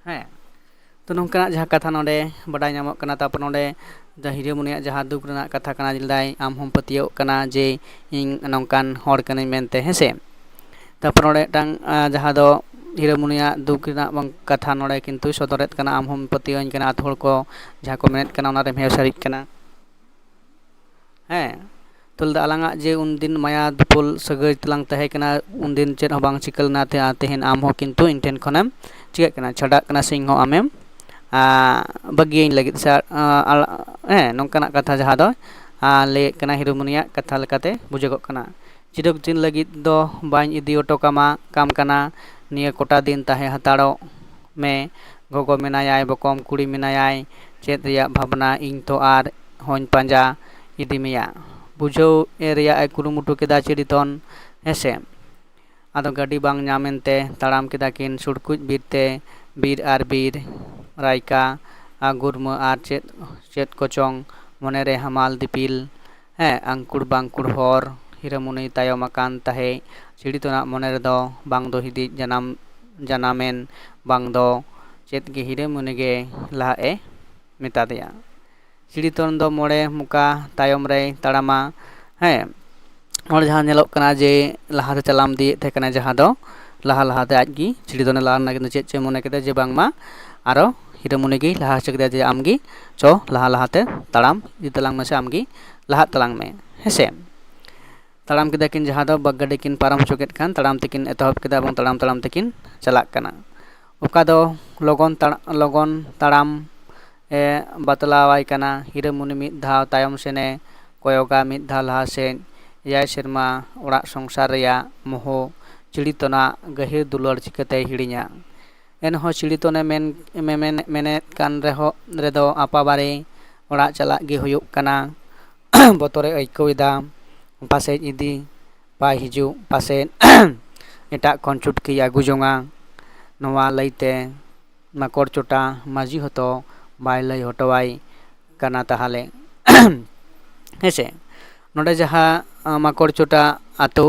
ᱦᱮᱸ᱾ ᱛᱚ ᱱᱚᱝᱠᱟᱱᱟᱜ ᱡᱟᱦᱟᱸ ᱠᱟᱛᱷᱟ ᱱᱚᱰᱮ ᱵᱟᱰᱟᱭ ᱧᱟᱢᱚᱜ ᱠᱟᱱᱟ᱾ ᱛᱟᱨᱯᱚᱨ ᱱᱚᱰᱮ ᱡᱟᱦᱟᱸ ᱦᱤᱨᱟᱹᱢᱩᱱᱤᱭᱟᱜ ᱡᱟᱦᱟᱸ ᱫᱩᱠ ᱨᱮᱱᱟᱜ ᱠᱟᱛᱷᱟ ᱠᱟᱱᱟ, ᱞᱟᱹᱭᱫᱟᱭ ᱟᱢ ᱦᱚᱸᱢ ᱯᱟᱹᱛᱭᱟᱹᱣᱚᱜ ᱠᱟᱱᱟ ᱡᱮ ᱤᱧ ᱱᱚᱝᱠᱟᱱ ᱦᱚᱲ ᱠᱟᱹᱱᱟᱹᱧ ᱢᱮᱱᱛᱮ, ᱦᱮᱸ ᱥᱮ᱾ ᱛᱟᱨᱯᱚᱨ ᱱᱚᱰᱮ ᱢᱤᱫᱴᱟᱝ, ᱟᱸ, ᱡᱟᱦᱟᱸ ᱫᱚ ᱦᱤᱨᱟᱹᱢᱩᱱᱤᱭᱟᱜ ᱫᱩᱠ ᱨᱮᱱᱟᱜ ᱵᱟᱝ ᱠᱟᱛᱷᱟ ᱱᱚᱰᱮ ᱠᱤᱱᱛᱩᱭ ᱥᱚᱫᱚᱨᱮᱫ ᱠᱟᱱᱟ, ᱟᱢ ᱦᱚᱸᱢ ᱯᱟᱹᱛᱭᱟᱹᱣᱟᱹᱧ ᱠᱟᱱᱟ ᱟᱛᱳ ᱦᱚᱲ ᱠᱚ ᱡᱟᱦᱟᱸ ᱠᱚ ᱢᱮᱱᱮᱫ ᱠᱟᱱᱟ ᱚᱱᱟ ᱨᱮᱢ ᱦᱮᱸ ᱥᱟᱹᱨᱤᱜ ᱠᱟᱱᱟ᱾ ᱦᱮᱸ, ᱛᱚ ᱞᱟᱹᱭᱫᱟ ᱟᱞᱟᱝᱟᱜ ᱡᱮ ᱩᱱᱫᱤᱱ ᱢᱟᱭᱟ ᱫᱩᱯᱩᱞ ᱥᱟᱹᱜᱟᱹᱭ ᱛᱟᱞᱟᱝ ᱛᱟᱦᱮᱸ ᱠᱟᱱᱟ, ᱩᱱᱫᱤᱱ ᱪᱮᱫ ᱦᱚᱸ ᱵᱟᱝ ᱪᱤᱠᱟᱹ ᱞᱮᱱᱟ, ᱛᱮ-, ᱛᱮᱦᱮᱧ ᱟᱢ ᱦᱚᱸ ᱠᱤᱱᱛᱩ ᱤᱧ ᱴᱷᱮᱱ ᱠᱷᱚᱱᱮᱢ ᱪᱤᱠᱟᱹᱜ ᱠᱟᱱᱟ, ᱪᱷᱟᱰᱟᱜ ᱠᱟᱱᱟ ᱥᱮ ᱤᱧ ᱦᱚᱸ ᱟᱢᱮᱢ, ᱟᱸ, ᱵᱟᱹᱜᱤᱭᱟᱹᱧ ᱞᱟᱹᱜᱤᱫ ᱥᱮ, ᱟᱸ, ᱟᱞ-, ᱦᱮᱸ, ᱱᱚᱝᱠᱟᱱᱟᱜ ᱠᱟᱛᱷᱟ ᱡᱟᱦᱟᱸ ᱫᱚ, ᱟᱸ, ᱞᱟᱹᱭᱮᱫ ᱠᱟᱱᱟ ᱦᱤᱨᱟᱹᱢᱩᱱᱤᱭᱟᱜ ᱠᱟᱛᱷᱟ ᱞᱮᱠᱟᱛᱮ ᱵᱩᱡᱷᱟᱹᱜᱚᱜ ᱠᱟᱱᱟ᱾ ᱪᱤᱨᱚᱠ ᱫᱤᱱ ᱞᱟᱹᱜᱤᱫ ᱫᱚ ᱵᱟᱹᱧ ᱤᱫᱤ ᱦᱚᱴᱚ ᱠᱟᱢᱟ, ᱠᱟᱢ ᱠᱟᱱᱟ, ᱱᱤᱭᱟᱹ ᱠᱚᱴᱟ ᱫᱤᱱ ᱛᱟᱦᱮᱸ ᱦᱟᱛᱟᱲᱚᱜ ᱢᱮ᱾ ᱜᱚᱜᱚ ᱢᱮᱱᱟᱭᱟᱭ, ᱵᱚᱠᱚᱢ ᱠᱩᱲᱤ ᱢᱮᱱᱟᱭᱟᱭ, ᱪᱮᱫ ᱨᱮᱭᱟᱜ ᱵᱷᱟᱵᱽᱱᱟ, ᱤᱧ ᱛᱚ ᱟᱨ ᱦᱚᱧ ᱯᱟᱸᱡᱟ ᱤᱫᱤ ᱢᱮᱭᱟ᱾ ᱵᱩᱡᱷᱟᱹᱣ ᱮ ᱨᱮᱭᱟᱜ ᱮ ᱠᱩᱨᱩᱢᱩᱴᱩ ᱠᱮᱫᱟ ᱪᱤᱨᱤᱛᱚᱱ, ᱦᱮᱸᱥᱮ᱾ ᱟᱫᱚ ᱜᱟᱹᱰᱤ ᱵᱟᱝ ᱧᱟᱢᱮᱱ ᱛᱮ ᱛᱟᱲᱟᱢ ᱠᱮᱫᱟ ᱠᱤᱱ ᱥᱩᱲᱠᱩᱡ ᱵᱤᱨ ᱛᱮ, ᱵᱤᱨ ᱟᱨ ᱵᱤᱨ, ᱨᱟᱭᱠᱟ ᱟᱨ ᱜᱩᱨᱢᱟᱹ ᱟᱨ ᱪᱮᱫ, ᱪᱮᱫ ᱠᱚᱪᱚᱝ ᱢᱚᱱᱮᱨᱮ ᱦᱟᱢᱟᱞ ᱫᱤᱯᱤᱞ, ᱦᱮᱸ, ᱟᱝᱠᱩᱲ ᱵᱟᱝᱠᱩᱲ ᱦᱚᱨ᱾ ᱦᱤᱨᱟᱹᱢᱩᱱᱤ ᱛᱟᱭᱚᱢ ᱟᱠᱟᱱ ᱛᱟᱦᱮᱸᱫ᱾ ᱪᱤᱲᱤᱛᱚᱱᱟᱜ ᱢᱚᱱᱮ ᱨᱮᱫᱚ ᱵᱟᱝ ᱫᱚ ᱦᱤᱫᱤᱡ ᱡᱟᱱᱟᱢ, ᱡᱟᱱᱟᱢᱮᱱ, ᱵᱟᱝ ᱫᱚ ᱪᱮᱫ ᱜᱮ ᱦᱤᱨᱟᱹᱢᱩᱱᱤ ᱜᱮ ᱞᱟᱦᱟᱜ ᱮ ᱢᱮᱛᱟ ᱫᱮᱭᱟ᱾ ᱪᱤᱲᱤᱛᱚᱱ ᱫᱚ ᱢᱚᱬᱮ ᱢᱚᱠᱟ ᱛᱟᱭᱚᱢ ᱨᱮᱭ ᱛᱟᱲᱟᱢᱟ᱾ ᱦᱮᱸ, ᱱᱚᱰᱮ ᱡᱟᱦᱟᱸ ᱧᱮᱞᱚᱜ ᱠᱟᱱᱟ ᱡᱮ ᱞᱟᱦᱟᱛᱮ ᱛᱟᱲᱟᱢ ᱤᱫᱤᱭᱮᱫ ᱛᱟᱦᱮᱸ ᱠᱟᱱᱟ, ᱡᱟᱦᱟᱸ ᱫᱚ ᱞᱟᱦᱟ ᱞᱟᱦᱟᱛᱮ ᱟᱡ ᱜᱮ ᱪᱤᱲᱤᱛᱚᱱᱮ ᱞᱟᱦᱟ ᱞᱮᱱᱟ, ᱠᱤᱱᱛᱩ ᱪᱮᱫ ᱪᱚᱭ ᱢᱚᱱᱮ ᱠᱮᱫᱟ ᱡᱮ ᱵᱟᱝᱢᱟ ᱟᱨᱚ ᱦᱤᱨᱟᱹᱢᱩᱱᱤ ᱜᱮᱭ ᱞᱟᱦᱟ ᱦᱚᱪᱚ ᱠᱮᱫᱮᱭᱟ ᱡᱮ ᱟᱢ ᱜᱮ ᱪᱚ ᱞᱟᱦᱟ ᱞᱟᱦᱟᱛᱮ ᱛᱟᱲᱟᱢ ᱤᱫᱤ ᱛᱟᱞᱟᱝ ᱢᱮᱥᱮ, ᱟᱢ ᱜᱮ ᱞᱟᱦᱟᱜ ᱛᱟᱞᱟᱝ ᱢᱮ, ᱦᱮᱸ ᱥᱮ᱾ ᱛᱟᱲᱟᱢ ᱠᱮᱫᱟ ᱠᱤᱱ, ᱡᱟᱦᱟᱸ ᱫᱚ ᱵᱟᱜ ᱜᱟᱹᱰᱤ ᱠᱤᱱ ᱯᱟᱨᱚᱢ ᱦᱚᱪᱚ ᱠᱮᱫ ᱠᱷᱟᱱ, ᱛᱟᱲᱟᱢ ᱛᱮᱠᱤᱱ ᱮᱛᱚᱦᱚᱵ ᱠᱮᱫᱟ ᱮᱵᱚᱝ ᱛᱟᱲᱟᱢ ᱛᱟᱲᱟᱢ ᱛᱮᱠᱤᱱ ᱪᱟᱞᱟᱜ ᱠᱟᱱᱟ᱾ ᱚᱠᱟ ᱫᱚ ᱞᱚᱜᱚᱱ ᱛᱟᱲ-, ᱞᱚᱜᱚᱱ ᱛᱟᱲᱟᱢ ᱮ ᱵᱟᱛᱞᱟᱣᱟᱭ ᱠᱟᱱᱟ᱾ ᱦᱤᱨᱟᱹᱢᱩᱱᱤ ᱢᱤᱫ ᱫᱷᱟᱣ ᱛᱟᱭᱚᱢ ᱥᱮᱱᱮ ᱠᱚᱭᱚᱜᱟ, ᱢᱤᱫ ᱫᱷᱟᱣ ᱞᱟᱦᱟ ᱥᱮᱫ᱾ ᱮᱭᱟᱭ ᱥᱮᱨᱢᱟ ᱚᱲᱟᱜ ᱥᱚᱝᱥᱟᱨ ᱨᱮᱭᱟᱜ ᱢᱳᱦᱚ, ᱪᱤᱲᱤᱛᱚᱱᱟᱜ ᱜᱟᱹᱦᱤᱨ ᱫᱩᱞᱟᱹᱲ ᱪᱤᱠᱟᱹᱛᱮᱭ ᱦᱤᱲᱤᱧᱟ? ᱮᱱᱦᱚᱸ ᱪᱤᱲᱤᱛᱚᱱᱮ ᱢᱮᱱ, ᱢᱮᱢᱮᱱ, ᱢᱮᱱᱮᱫ ᱠᱟᱱ ᱨᱮᱦᱚᱸ, ᱨᱮᱫᱚ ᱟᱯᱟᱵᱟᱨᱮ ᱚᱲᱟᱜ ᱪᱟᱞᱟᱜ ᱜᱮ ᱦᱩᱭᱩᱜ ᱠᱟᱱᱟ᱾ ᱵᱚᱛᱚᱨᱮ ᱟᱹᱭᱠᱟᱹᱣ ᱮᱫᱟ, ᱯᱟᱥᱮᱡ ᱤᱫᱤ ᱵᱟᱭ ᱦᱤᱡᱩᱜ, ᱯᱟᱥᱮᱡ ᱮᱴᱟᱜ ᱠᱷᱚᱱ ᱪᱩᱴᱠᱤᱭ ᱟᱹᱜᱩ ᱡᱚᱝᱟ᱾ ᱱᱚᱣᱟ ᱞᱟᱹᱭᱛᱮ ᱢᱟᱠᱚᱲ ᱪᱚᱴᱟ ᱢᱟᱹᱡᱷᱤ ᱦᱚᱸᱛᱚ ᱵᱟᱭ ᱞᱟᱹᱭ ᱦᱚᱴᱚᱣᱟᱭ ᱠᱟᱱᱟ ᱛᱟᱦᱚᱞᱮ᱾ ᱦᱮᱸᱥᱮ, ᱱᱚᱰᱮ ᱡᱟᱦᱟᱸ, ᱟ, ᱢᱟᱠᱚᱲ ᱪᱚᱴᱟ ᱟᱛᱳ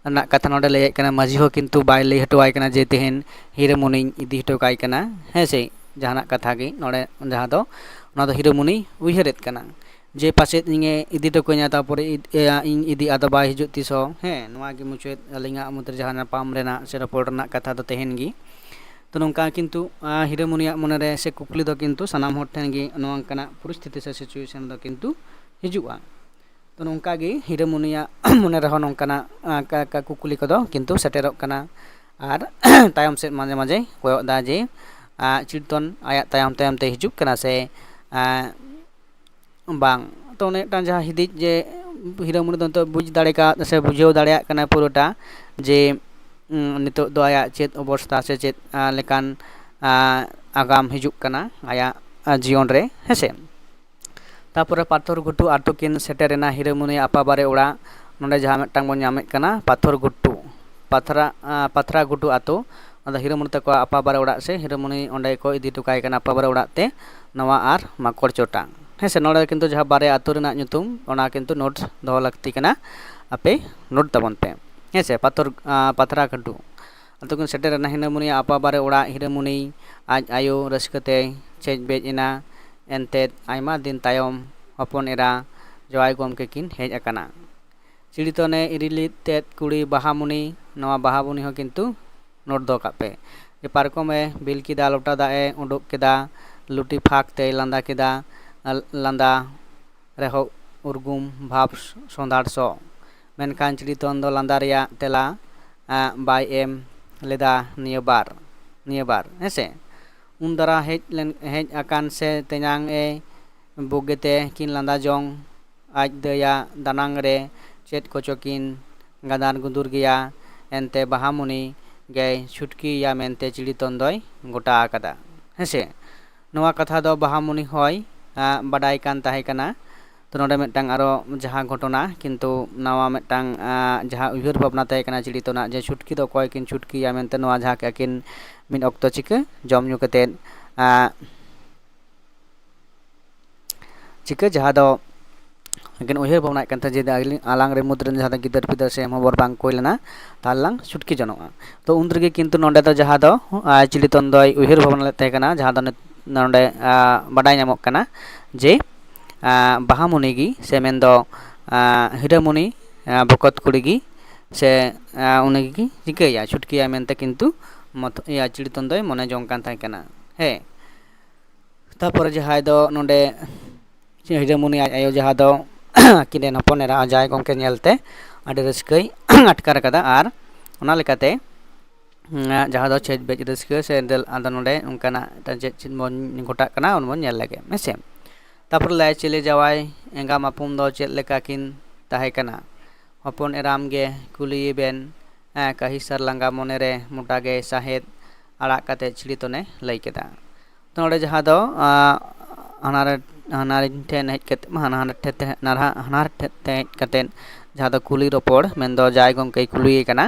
ᱨᱮᱱᱟᱜ ᱠᱟᱛᱷᱟ ᱱᱚᱰᱮ ᱞᱟᱹᱭᱮᱫ ᱠᱟᱱᱟ, ᱢᱟᱹᱡᱷᱤ ᱦᱚᱸ ᱠᱤᱱᱛᱩ ᱵᱟᱭ ᱞᱟᱹᱭ ᱦᱚᱴᱚᱣᱟᱭ ᱠᱟᱱᱟ ᱡᱮ ᱛᱮᱦᱮᱧ ᱦᱤᱨᱟᱹᱢᱩᱱᱤᱧ ᱤᱫᱤ ᱦᱚᱴᱚ ᱠᱟᱭ ᱠᱟᱱᱟ᱾ ᱦᱮᱸᱥᱮ, ᱡᱟᱦᱟᱱᱟᱜ ᱠᱟᱛᱷᱟ ᱜᱮ ᱱᱚᱰᱮ, ᱡᱟᱦᱟᱸ ᱫᱚ, ᱚᱱᱟ ᱫᱚ ᱦᱤᱨᱟᱹᱢᱩᱱᱤ ᱩᱭᱦᱟᱹᱨᱮᱫ ᱠᱟᱱᱟ ᱡᱮ ᱯᱟᱥᱮᱡ ᱤᱧᱮ ᱤᱫᱤ ᱦᱚᱴᱚ ᱠᱟᱹᱧᱟ, ᱛᱟᱨᱯᱚᱨᱮ ᱤᱫ-, ᱮ, ᱤᱧ ᱤᱫᱤ ᱟᱫᱚ ᱵᱟᱭ ᱦᱤᱡᱩᱜ ᱛᱤᱥ ᱦᱚᱸ᱾ ᱦᱮᱸ, ᱱᱚᱣᱟ ᱜᱮ ᱢᱩᱪᱟᱹᱫ ᱟᱹᱞᱤᱧᱟᱜ ᱢᱩᱫᱽᱨᱮ ᱡᱟᱦᱟᱸ ᱧᱟᱯᱟᱢ ᱨᱮᱱᱟᱜ ᱥᱮ ᱨᱚᱯᱚᱲ ᱨᱮᱱᱟᱜ ᱠᱟᱛᱷᱟ ᱫᱚ ᱛᱟᱦᱮᱱ ᱜᱮ᱾ ᱛᱚ ᱱᱚᱝᱠᱟ ᱠᱤᱱᱛᱩ, ᱟ, ᱦᱤᱨᱟᱹᱢᱩᱱᱤᱭᱟᱜ ᱢᱚᱱᱮᱨᱮ ᱥᱮ ᱠᱩᱠᱞᱤ ᱫᱚ ᱠᱤᱱᱛᱩ ᱥᱟᱱᱟᱢ ᱦᱚᱲ ᱴᱷᱮᱱ ᱜᱮ ᱱᱚᱝᱠᱟᱱᱟᱜ ᱯᱚᱨᱤᱥᱛᱷᱤᱛᱤ ᱥᱮ situation ᱫᱚ ᱠᱤᱱᱛᱩ ᱦᱤᱡᱩᱜᱼᱟ᱾ ᱛᱚ ᱱᱚᱝᱠᱟ ᱜᱮ ᱦᱤᱨᱟᱹᱢᱩᱱᱤᱭᱟᱜ ᱢᱚᱱᱮ ᱨᱮᱦᱚᱸ ᱱᱚᱝᱠᱟᱱᱟᱜ, ᱟ, ᱠᱟ-, ᱠᱟ-, ᱠᱩᱠᱞᱤ ᱠᱚᱫᱚ ᱠᱤᱱᱛᱩ ᱥᱮᱴᱮᱨᱚᱜ ᱠᱟᱱᱟ᱾ ᱟᱨ ᱛᱟᱭᱚᱢ ᱥᱮᱫ ᱢᱟᱡᱷᱮ ᱢᱟᱡᱷᱮ ᱠᱚᱭᱚᱜ ᱮᱫᱟ ᱡᱮ, ᱟ, ᱪᱤᱲᱤᱛᱚᱱ ᱟᱭᱟᱜ ᱛᱟᱭᱚᱢ ᱛᱟᱭᱚᱢ ᱛᱮ ᱦᱤᱡᱩᱜ ᱠᱟᱱᱟ ᱥᱮ, ᱟ, ᱵᱟᱝ᱾ ᱛᱚ ᱚᱱᱮ ᱢᱤᱫᱴᱟᱝ ᱡᱟᱦᱟᱸ ᱦᱤᱫᱤᱡ ᱡᱮ ᱦᱤᱨᱟᱹᱢᱩᱱᱤ ᱫᱚ ᱱᱤᱛᱚᱜ ᱵᱩᱡᱽ ᱫᱟᱲᱮ ᱠᱟᱣᱫ ᱥᱮ ᱵᱩᱡᱷᱟᱹᱣ ᱫᱟᱲᱮᱭᱟᱜ ᱠᱟᱱᱟᱭ ᱯᱩᱨᱟᱹᱴᱟ ᱡᱮ, ᱩᱸ, ᱱᱤᱛᱚᱜ ᱫᱚ ᱟᱭᱟᱜ ᱪᱮᱫ ᱚᱵᱚᱥᱛᱟ ᱥᱮ ᱪᱮᱫ, ᱟ, ᱞᱮᱠᱟᱱ, ᱟ, ᱟᱜᱟᱢ ᱦᱤᱡᱩᱜ ᱠᱟᱱᱟ ᱟᱭᱟᱜ, ᱟ, ᱡᱤᱭᱚᱱ ᱨᱮ, ᱦᱮᱸᱥᱮ᱾ ᱛᱟᱯᱚᱨᱮ ᱯᱟᱛᱷᱚᱨ ᱜᱷᱩᱴᱩ ᱟᱛᱳ ᱠᱤᱱ ᱥᱮᱴᱮᱨᱮᱱᱟ ᱦᱤᱨᱟᱹᱢᱩᱱᱤ ᱟᱯᱟᱵᱟᱨᱮ ᱚᱲᱟᱜ᱾ ᱱᱚᱰᱮ ᱡᱟᱦᱟᱸ ᱢᱤᱫᱴᱟᱝ ᱵᱚᱱ ᱧᱟᱢᱮᱫ ᱠᱟᱱᱟ ᱯᱟᱛᱷᱚᱨ ᱜᱷᱩᱴᱩ, ᱯᱟᱛᱷᱨᱟ, ᱟ, ᱯᱟᱛᱷᱨᱟ ᱜᱷᱩᱴᱩ ᱟᱛᱳ᱾ ᱟᱫᱚ ᱦᱤᱨᱟᱹᱢᱩᱱᱤ ᱛᱟᱠᱚᱣᱟᱜ ᱟᱯᱟᱵᱟᱨᱮ ᱚᱲᱟᱜ ᱥᱮ ᱦᱤᱨᱟᱹᱢᱩᱱᱤ ᱚᱸᱰᱮ ᱠᱚ ᱤᱫᱤ ᱦᱚᱴᱚ ᱠᱟᱭ ᱠᱟᱱᱟ ᱟᱯᱟᱵᱟᱨᱮ ᱚᱲᱟᱜ ᱛᱮ, ᱱᱚᱣᱟ ᱟᱨ ᱢᱟᱠᱚᱲ ᱪᱚᱴᱟ᱾ ᱦᱮᱸ ᱥᱮ, ᱱᱚᱰᱮ ᱠᱤᱱᱛᱩ ᱡᱟᱦᱟᱸ ᱵᱟᱨᱭᱟ ᱟᱛᱳ ᱨᱮᱱᱟᱜ ᱧᱩᱛᱩᱢ, ᱚᱱᱟ ᱠᱤᱱᱛᱩ note ᱫᱚᱦᱚ ᱞᱟᱹᱠᱛᱤ ᱠᱟᱱᱟ ᱟᱯᱮ᱾ Note ᱛᱟᱵᱚᱱ ᱯᱮ᱾ ᱦᱮᱸ ᱥᱮ, ᱯᱟᱛᱷᱚᱨ, ᱟ, ᱯᱟᱛᱷᱨᱟ ᱜᱷᱩᱴᱩ ᱟᱛᱳ ᱠᱤᱱ ᱥᱮᱴᱮᱨᱮᱱᱟ ᱦᱤᱨᱟᱹᱢᱩᱱᱤ ᱟᱯᱟᱵᱟᱨᱮ ᱚᱲᱟᱜ᱾ ᱦᱤᱨᱟᱹᱢᱩᱱᱤ ᱟᱡ ᱟᱭᱳ ᱨᱟᱹᱥᱠᱟᱹ ᱛᱮᱭ ᱪᱮᱡ ᱵᱮᱡ ᱮᱱᱟ᱾ ᱮᱱᱛᱮᱫ ᱟᱭᱢᱟ ᱫᱤᱱ ᱛᱟᱭᱚᱢ ᱦᱚᱯᱚᱱ ᱮᱨᱟ ᱡᱟᱶᱟᱭ ᱜᱚᱢᱠᱮ ᱠᱤᱱ ᱦᱮᱡ ᱟᱠᱟᱱᱟ᱾ ᱪᱤᱲᱤᱛᱚᱱᱮ ᱤᱨᱤᱞᱤᱫ ᱛᱮᱫ ᱠᱩᱲᱤ ᱵᱟᱦᱟᱢᱩᱱᱤ, ᱱᱚᱣᱟ ᱵᱟᱦᱟᱢᱩᱱᱤ ᱦᱚᱸ ᱠᱤᱱᱛᱩ note ᱫᱚᱦᱚ ᱠᱟᱜ ᱯᱮ᱾ ᱡᱮ ᱯᱟᱨᱠᱚᱢ ᱮ ᱵᱤᱞ ᱠᱮᱫᱟ, ᱞᱚᱴᱟ ᱫᱟᱜ ᱮ ᱩᱰᱩᱠ ᱠᱮᱫᱟ, ᱞᱩᱴᱤ ᱯᱷᱟᱸᱠ ᱛᱮᱭ ᱞᱟᱸᱫᱟ ᱠᱮᱫᱟ, ᱞᱟᱸᱫᱟ ᱨᱮᱦᱚᱸ ᱩᱨᱜᱩᱢ ᱵᱷᱟᱵᱽ ᱥᱚᱸᱫᱷᱟᱲ ᱥᱚ᱾ ᱢᱮᱱᱠᱷᱟᱱ ᱪᱤᱲᱤᱛᱚᱱ ᱫᱚ ᱞᱟᱸᱫᱟ ᱨᱮᱭᱟᱜ ᱛᱮᱞᱟ ᱵᱟᱭ ᱮᱢ ᱞᱮᱫᱟ ᱱᱤᱭᱟᱹ ᱵᱟᱨ ᱱᱤᱭᱟᱹ ᱵᱟᱨ ᱦᱮᱸᱥᱮ᱾ ᱩᱱ ᱫᱟᱨᱟ ᱦᱮᱡ ᱞᱮᱱ ᱦᱮᱡ ᱟᱠᱟᱱ ᱥᱮ ᱛᱮᱧᱟᱝ ᱮ ᱵᱩᱜᱤᱛᱮ ᱠᱤᱱ ᱞᱟᱸᱫᱟ ᱡᱚᱝ ᱟᱡ ᱫᱟᱹᱭᱟ ᱫᱟᱱᱟᱝ ᱨᱮ ᱪᱮᱫ ᱠᱚᱪᱚ ᱠᱤᱱ ᱜᱟᱫᱟᱨ ᱜᱩᱫᱩᱨ ᱜᱮᱭᱟ᱾ ᱮᱱᱛᱮ ᱵᱟᱦᱟᱢᱩᱱᱤ ᱜᱮᱭ ᱪᱷᱩᱴᱠᱤᱭᱟ ᱢᱮᱱᱛᱮ ᱪᱤᱲᱤᱛᱚᱱ ᱫᱚᱭ ᱜᱚᱴᱟ ᱟᱠᱟᱫᱟ ᱦᱮᱸᱥᱮ᱾ ᱱᱚᱣᱟ ᱠᱟᱛᱷᱟ ᱫᱚ ᱵᱟᱦᱟᱢᱩᱱᱤ ᱦᱚᱸᱭ ᱵᱟᱰᱟᱭ ᱠᱟᱱ ᱛᱟᱦᱮᱸ ᱠᱟᱱᱟ᱾ ᱛᱚ ᱱᱚᱰᱮ ᱢᱤᱫᱴᱟᱝ ᱟᱨᱚ ᱡᱟᱦᱟᱸ ᱜᱷᱚᱴᱚᱱᱟ, ᱠᱤᱱᱛᱩ ᱱᱟᱣᱟ ᱢᱤᱫᱴᱟᱝ ᱡᱟᱦᱟᱸ ᱩᱭᱦᱟᱹᱨ ᱵᱷᱟᱵᱽᱱᱟ ᱛᱟᱦᱮᱸ ᱠᱟᱱᱟ ᱪᱤᱲᱤᱛᱚᱱᱟᱜ, ᱡᱮ ᱪᱷᱩᱴᱠᱤ ᱫᱚ ᱚᱠᱚᱭ ᱠᱤᱱ ᱪᱷᱩᱴᱠᱤᱭᱟ ᱢᱮᱱᱛᱮ, ᱱᱚᱣᱟ ᱡᱟᱦᱟᱸ ᱟᱹᱠᱤᱱ ᱢᱤᱫ ᱚᱠᱛᱚ ᱪᱤᱠᱟᱹ ᱡᱚᱢ ᱧᱩ ᱠᱟᱛᱮᱫ ᱪᱤᱠᱟᱹ ᱡᱟᱦᱟᱸ ᱫᱚ ᱟᱹᱠᱤᱱ ᱩᱭᱦᱟᱹᱨ ᱵᱷᱟᱵᱽᱱᱟᱭᱮᱫ ᱠᱟᱱ ᱛᱟᱦᱮᱸᱫ ᱡᱮ ᱟᱹᱞᱤᱧ ᱟᱞᱟᱝ ᱨᱮ ᱢᱩᱫᱽ ᱨᱮᱱ ᱡᱟᱦᱟᱸ ᱫᱚ ᱜᱤᱫᱟᱹᱨ ᱯᱤᱫᱟᱹᱨ ᱥᱮ ᱦᱚᱵᱚᱨ ᱵᱟᱝ ᱠᱚ ᱦᱩᱭ ᱞᱮᱱᱟ, ᱛᱟᱦᱚᱞᱮ ᱞᱟᱝ ᱪᱷᱩᱴᱠᱤ ᱡᱚᱱᱚᱜᱼᱟ᱾ ᱛᱚ ᱩᱱ ᱨᱮᱜᱮ ᱠᱤᱱᱛᱩ ᱱᱚᱰᱮ ᱫᱚ ᱡᱟᱦᱟᱸ ᱫᱚ ᱪᱤᱲᱤᱛᱚᱱ ᱫᱚᱭ ᱩᱭᱦᱟᱹᱨ ᱵᱷᱟᱵᱽᱱᱟ ᱞᱮᱫ ᱛᱟᱦᱮᱸ ᱠᱟᱱᱟ, ᱡᱟᱦᱟᱸ ᱫᱚ ᱱᱚᱰᱮ ᱵᱟᱰᱟᱭ ᱧᱟᱢᱚᱜ ᱠᱟᱱᱟ ᱡᱮ ᱵᱟᱦᱟᱢᱩᱱᱤ ᱜᱮ ᱥᱮ ᱢᱮᱱᱫᱚ ᱦᱤᱨᱟᱹᱢᱩᱱᱤ ᱵᱚᱠᱚᱛ ᱠᱩᱲᱤ ᱜᱮ ᱥᱮ ᱩᱱᱤ ᱜᱮ ᱪᱤᱠᱟᱹᱭᱟ, ᱪᱷᱩᱴᱠᱤᱭᱟ ᱢᱮᱱᱛᱮ ᱠᱤᱱᱛᱩ ᱢᱚᱛ- ᱤᱭᱟᱹ ᱪᱤᱲᱤᱛᱚᱱ ᱫᱚᱭ ᱢᱚᱱᱮ ᱡᱚᱝ ᱠᱟᱱ ᱛᱟᱦᱮᱸ ᱠᱟᱱᱟ᱾ ᱦᱮᱸ, ᱛᱟᱯᱚᱨᱮ ᱡᱟᱦᱟᱸᱭ ᱫᱚ ᱱᱚᱰᱮ ᱦᱤᱨᱟᱹᱢᱩᱱᱤ ᱟᱡ ᱟᱭᱳ ᱡᱟᱦᱟᱸ ᱫᱚ ᱟᱹᱠᱤᱱ ᱨᱮᱱ ᱦᱚᱯᱚᱱ ᱮᱨᱟ ᱡᱟᱶᱟᱭ ᱜᱚᱢᱠᱮ ᱧᱮᱞᱛᱮ ᱟᱹᱰᱤ ᱨᱟᱹᱥᱠᱟᱹᱭ ᱟᱴᱠᱟᱨ ᱟᱠᱟᱫᱟ᱾ ᱟᱨ ᱚᱱᱟ ᱞᱮᱠᱟᱛᱮ ᱡᱟᱦᱟᱸ ᱫᱚ ᱪᱷᱮᱡ ᱵᱮᱡ ᱨᱟᱹᱥᱠᱟᱹ ᱥᱮ ᱫᱮᱞ ᱟᱫᱚ ᱱᱚᱰᱮ ᱚᱱᱠᱟᱱᱟᱜ ᱪᱮᱫ ᱪᱮᱫ ᱵᱚᱱ ᱜᱷᱚᱴᱟᱜ ᱠᱟᱱᱟ ᱚᱱᱟ ᱵᱚᱱ ᱧᱮᱞ ᱞᱮᱜᱮ ᱦᱮᱸᱥᱮ᱾ ᱛᱟᱯᱚᱨᱮ ᱞᱟᱹᱭ ᱪᱤᱞᱤ ᱡᱟᱶᱟᱭ ᱮᱸᱜᱟᱢ ᱟᱯᱚᱢ ᱫᱚ ᱪᱮᱫ ᱞᱮᱠᱟ ᱠᱤᱱ ᱛᱟᱦᱮᱸ ᱠᱟᱱᱟ? ᱦᱚᱯᱚᱱ ᱮᱨᱟᱢ ᱜᱮ ᱠᱩᱞᱤᱭᱮ ᱵᱮᱱ᱾ ᱠᱟᱹᱦᱤᱥᱟᱨ ᱞᱟᱸᱜᱟ ᱢᱚᱱᱮᱨᱮ ᱢᱚᱴᱟ ᱜᱮ ᱥᱟᱦᱮᱫ ᱟᱲᱟᱜ ᱠᱟᱛᱮ ᱪᱤᱲᱤᱛᱚᱱᱮ ᱞᱟᱹᱭ ᱠᱮᱫᱟ᱾ ᱛᱚ ᱱᱚᱰᱮ ᱡᱟᱦᱟᱸ ᱫᱚ ᱦᱟᱱᱟᱨᱮ ᱦᱟᱱᱟᱨᱤᱧ ᱴᱷᱮᱱ ᱦᱮᱡ ᱠᱟᱛᱮ ᱦᱟᱱᱟᱨ ᱴᱷᱮᱱ ᱛᱮ ᱦᱮᱡ ᱠᱟᱛᱮ ᱡᱟᱦᱟᱸ ᱫᱚ ᱠᱩᱞᱤ ᱨᱚᱯᱚᱲ ᱢᱮᱱᱫᱚ ᱡᱟᱭ ᱜᱚᱢᱠᱮᱭ ᱠᱩᱞᱤᱭᱮ ᱠᱟᱱᱟ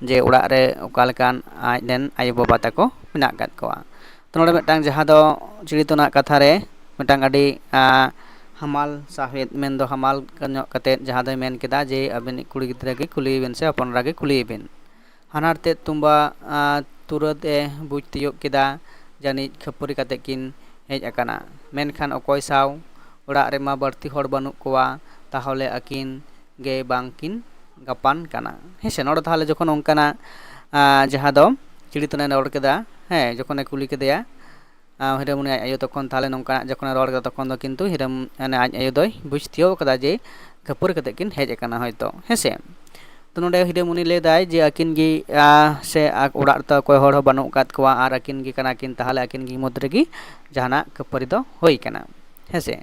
ᱡᱮ ᱚᱲᱟᱜ ᱨᱮ ᱚᱠᱟ ᱞᱮᱠᱟᱱ ᱟᱡ ᱨᱮᱱ ᱟᱭᱳᱼᱵᱟᱵᱟ ᱛᱟᱠᱚ ᱢᱮᱱᱟᱜ ᱟᱠᱟᱫ ᱠᱚᱣᱟ᱾ ᱛᱚ ᱱᱚᱰᱮ ᱢᱤᱫᱴᱟᱝ ᱡᱟᱦᱟᱸ ᱫᱚ ᱪᱤᱲᱤᱛᱚᱱᱟᱜ ᱠᱟᱛᱷᱟ ᱨᱮ ᱢᱤᱫᱴᱟᱝ ᱟᱹᱰᱤ ᱦᱟᱢᱟᱞ ᱥᱟᱶᱦᱮᱫ ᱢᱮᱱᱫᱚ ᱦᱟᱢᱟᱞ ᱧᱚᱜ ᱠᱟᱛᱮᱫ ᱡᱟᱦᱟᱸ ᱫᱚᱭ ᱢᱮᱱ ᱠᱮᱫᱟ ᱡᱮ ᱟᱹᱵᱤᱱᱤᱡ ᱠᱩᱲᱤ ᱜᱤᱫᱽᱨᱟᱹ ᱜᱮ ᱠᱩᱞᱤᱭᱮ ᱵᱤᱱ ᱥᱮ ᱦᱚᱯᱚᱱ ᱮᱨᱟ ᱜᱮ ᱠᱩᱞᱤᱭᱮ ᱵᱤᱱ᱾ ᱦᱟᱱᱟᱨ ᱛᱮᱫ ᱛᱩᱢᱵᱟ ᱛᱩᱨᱟᱹᱛ ᱮ ᱵᱩᱡᱽ ᱛᱤᱭᱳᱜ ᱠᱮᱫᱟ ᱡᱟᱹᱱᱤᱡ ᱠᱷᱟᱹᱯᱟᱹᱨᱤ ᱠᱟᱛᱮ ᱠᱤᱱ ᱦᱮᱡ ᱟᱠᱟᱱᱟ᱾ ᱢᱮᱱᱠᱷᱟᱱ ᱚᱠᱚᱭ ᱥᱟᱶ? ᱚᱲᱟᱜ ᱨᱮᱢᱟ ᱵᱟᱹᱲᱛᱤ ᱦᱚᱲ ᱵᱟᱹᱱᱩᱜ ᱠᱚᱣᱟ, ᱛᱟᱦᱚᱞᱮ ᱟᱹᱠᱤᱱ ᱜᱮ ᱵᱟᱝ ᱠᱤᱱ ᱜᱟᱯᱟᱱ ᱠᱟᱱᱟ᱾ ᱦᱮᱸ ᱥᱮ, ᱱᱚᱰᱮ ᱛᱟᱦᱚᱞᱮ ᱡᱚᱠᱷᱚᱱ ᱚᱱᱠᱟᱱᱟᱜ ᱡᱟᱦᱟᱸ ᱫᱚ ᱪᱤᱲᱤᱛᱚᱱᱮ ᱨᱚᱲ ᱠᱮᱫᱟ, ᱦᱮᱸ, ᱡᱚᱠᱷᱚᱱᱮ ᱠᱩᱞᱤ ᱠᱮᱫᱮᱭᱟ ᱟᱨ ᱦᱤᱨᱟᱹᱢᱩᱱᱤ ᱟᱡ ᱟᱭᱳ ᱛᱚᱠᱷᱚᱱ ᱛᱟᱦᱚᱞᱮ ᱱᱚᱝᱠᱟᱱᱟᱜ ᱡᱚᱠᱷᱚᱱᱮ ᱨᱚᱲ ᱠᱮᱫᱟ, ᱛᱚᱠᱷᱚᱱ ᱫᱚ ᱠᱤᱱᱛᱩ ᱦᱤᱨᱟᱹᱢ ᱢᱟᱱᱮ ᱟᱡ ᱟᱭᱳ ᱫᱚᱭ ᱵᱩᱡᱽ ᱛᱤᱭᱳᱜ ᱠᱟᱫᱟ ᱡᱮ ᱠᱷᱟᱹᱯᱟᱹᱨᱤ ᱠᱟᱛᱮ ᱠᱤᱱ ᱦᱮᱡ ᱟᱠᱟᱱᱟ ᱦᱚᱭᱛᱳ, ᱦᱮᱸᱥᱮ᱾ ᱛᱚ ᱱᱚᱰᱮ ᱦᱤᱨᱟᱹᱢᱩᱱᱤ ᱞᱟᱹᱭ ᱫᱟᱭ ᱡᱮ ᱟᱹᱠᱤᱱ ᱜᱮ, ᱟ, ᱥᱮ ᱟ-, ᱚᱲᱟᱜ ᱨᱮᱫᱚ ᱚᱠᱚᱭ ᱦᱚᱲ ᱦᱚᱸ ᱵᱟᱹᱱᱩᱜ ᱟᱠᱟᱫ ᱠᱚᱣᱟ ᱟᱨ ᱟᱹᱠᱤᱱ ᱜᱮ ᱠᱟᱱᱟ ᱠᱤᱱ, ᱛᱟᱦᱚᱞᱮ ᱟᱹᱠᱤᱱ ᱜᱮ ᱢᱩᱫᱽ ᱨᱮᱜᱮ ᱡᱟᱦᱟᱱᱟᱜ ᱠᱷᱟᱹᱯᱟᱹᱨᱤ ᱫᱚ ᱦᱩᱭ ᱠᱟᱱᱟ, ᱦᱮᱸᱥᱮ᱾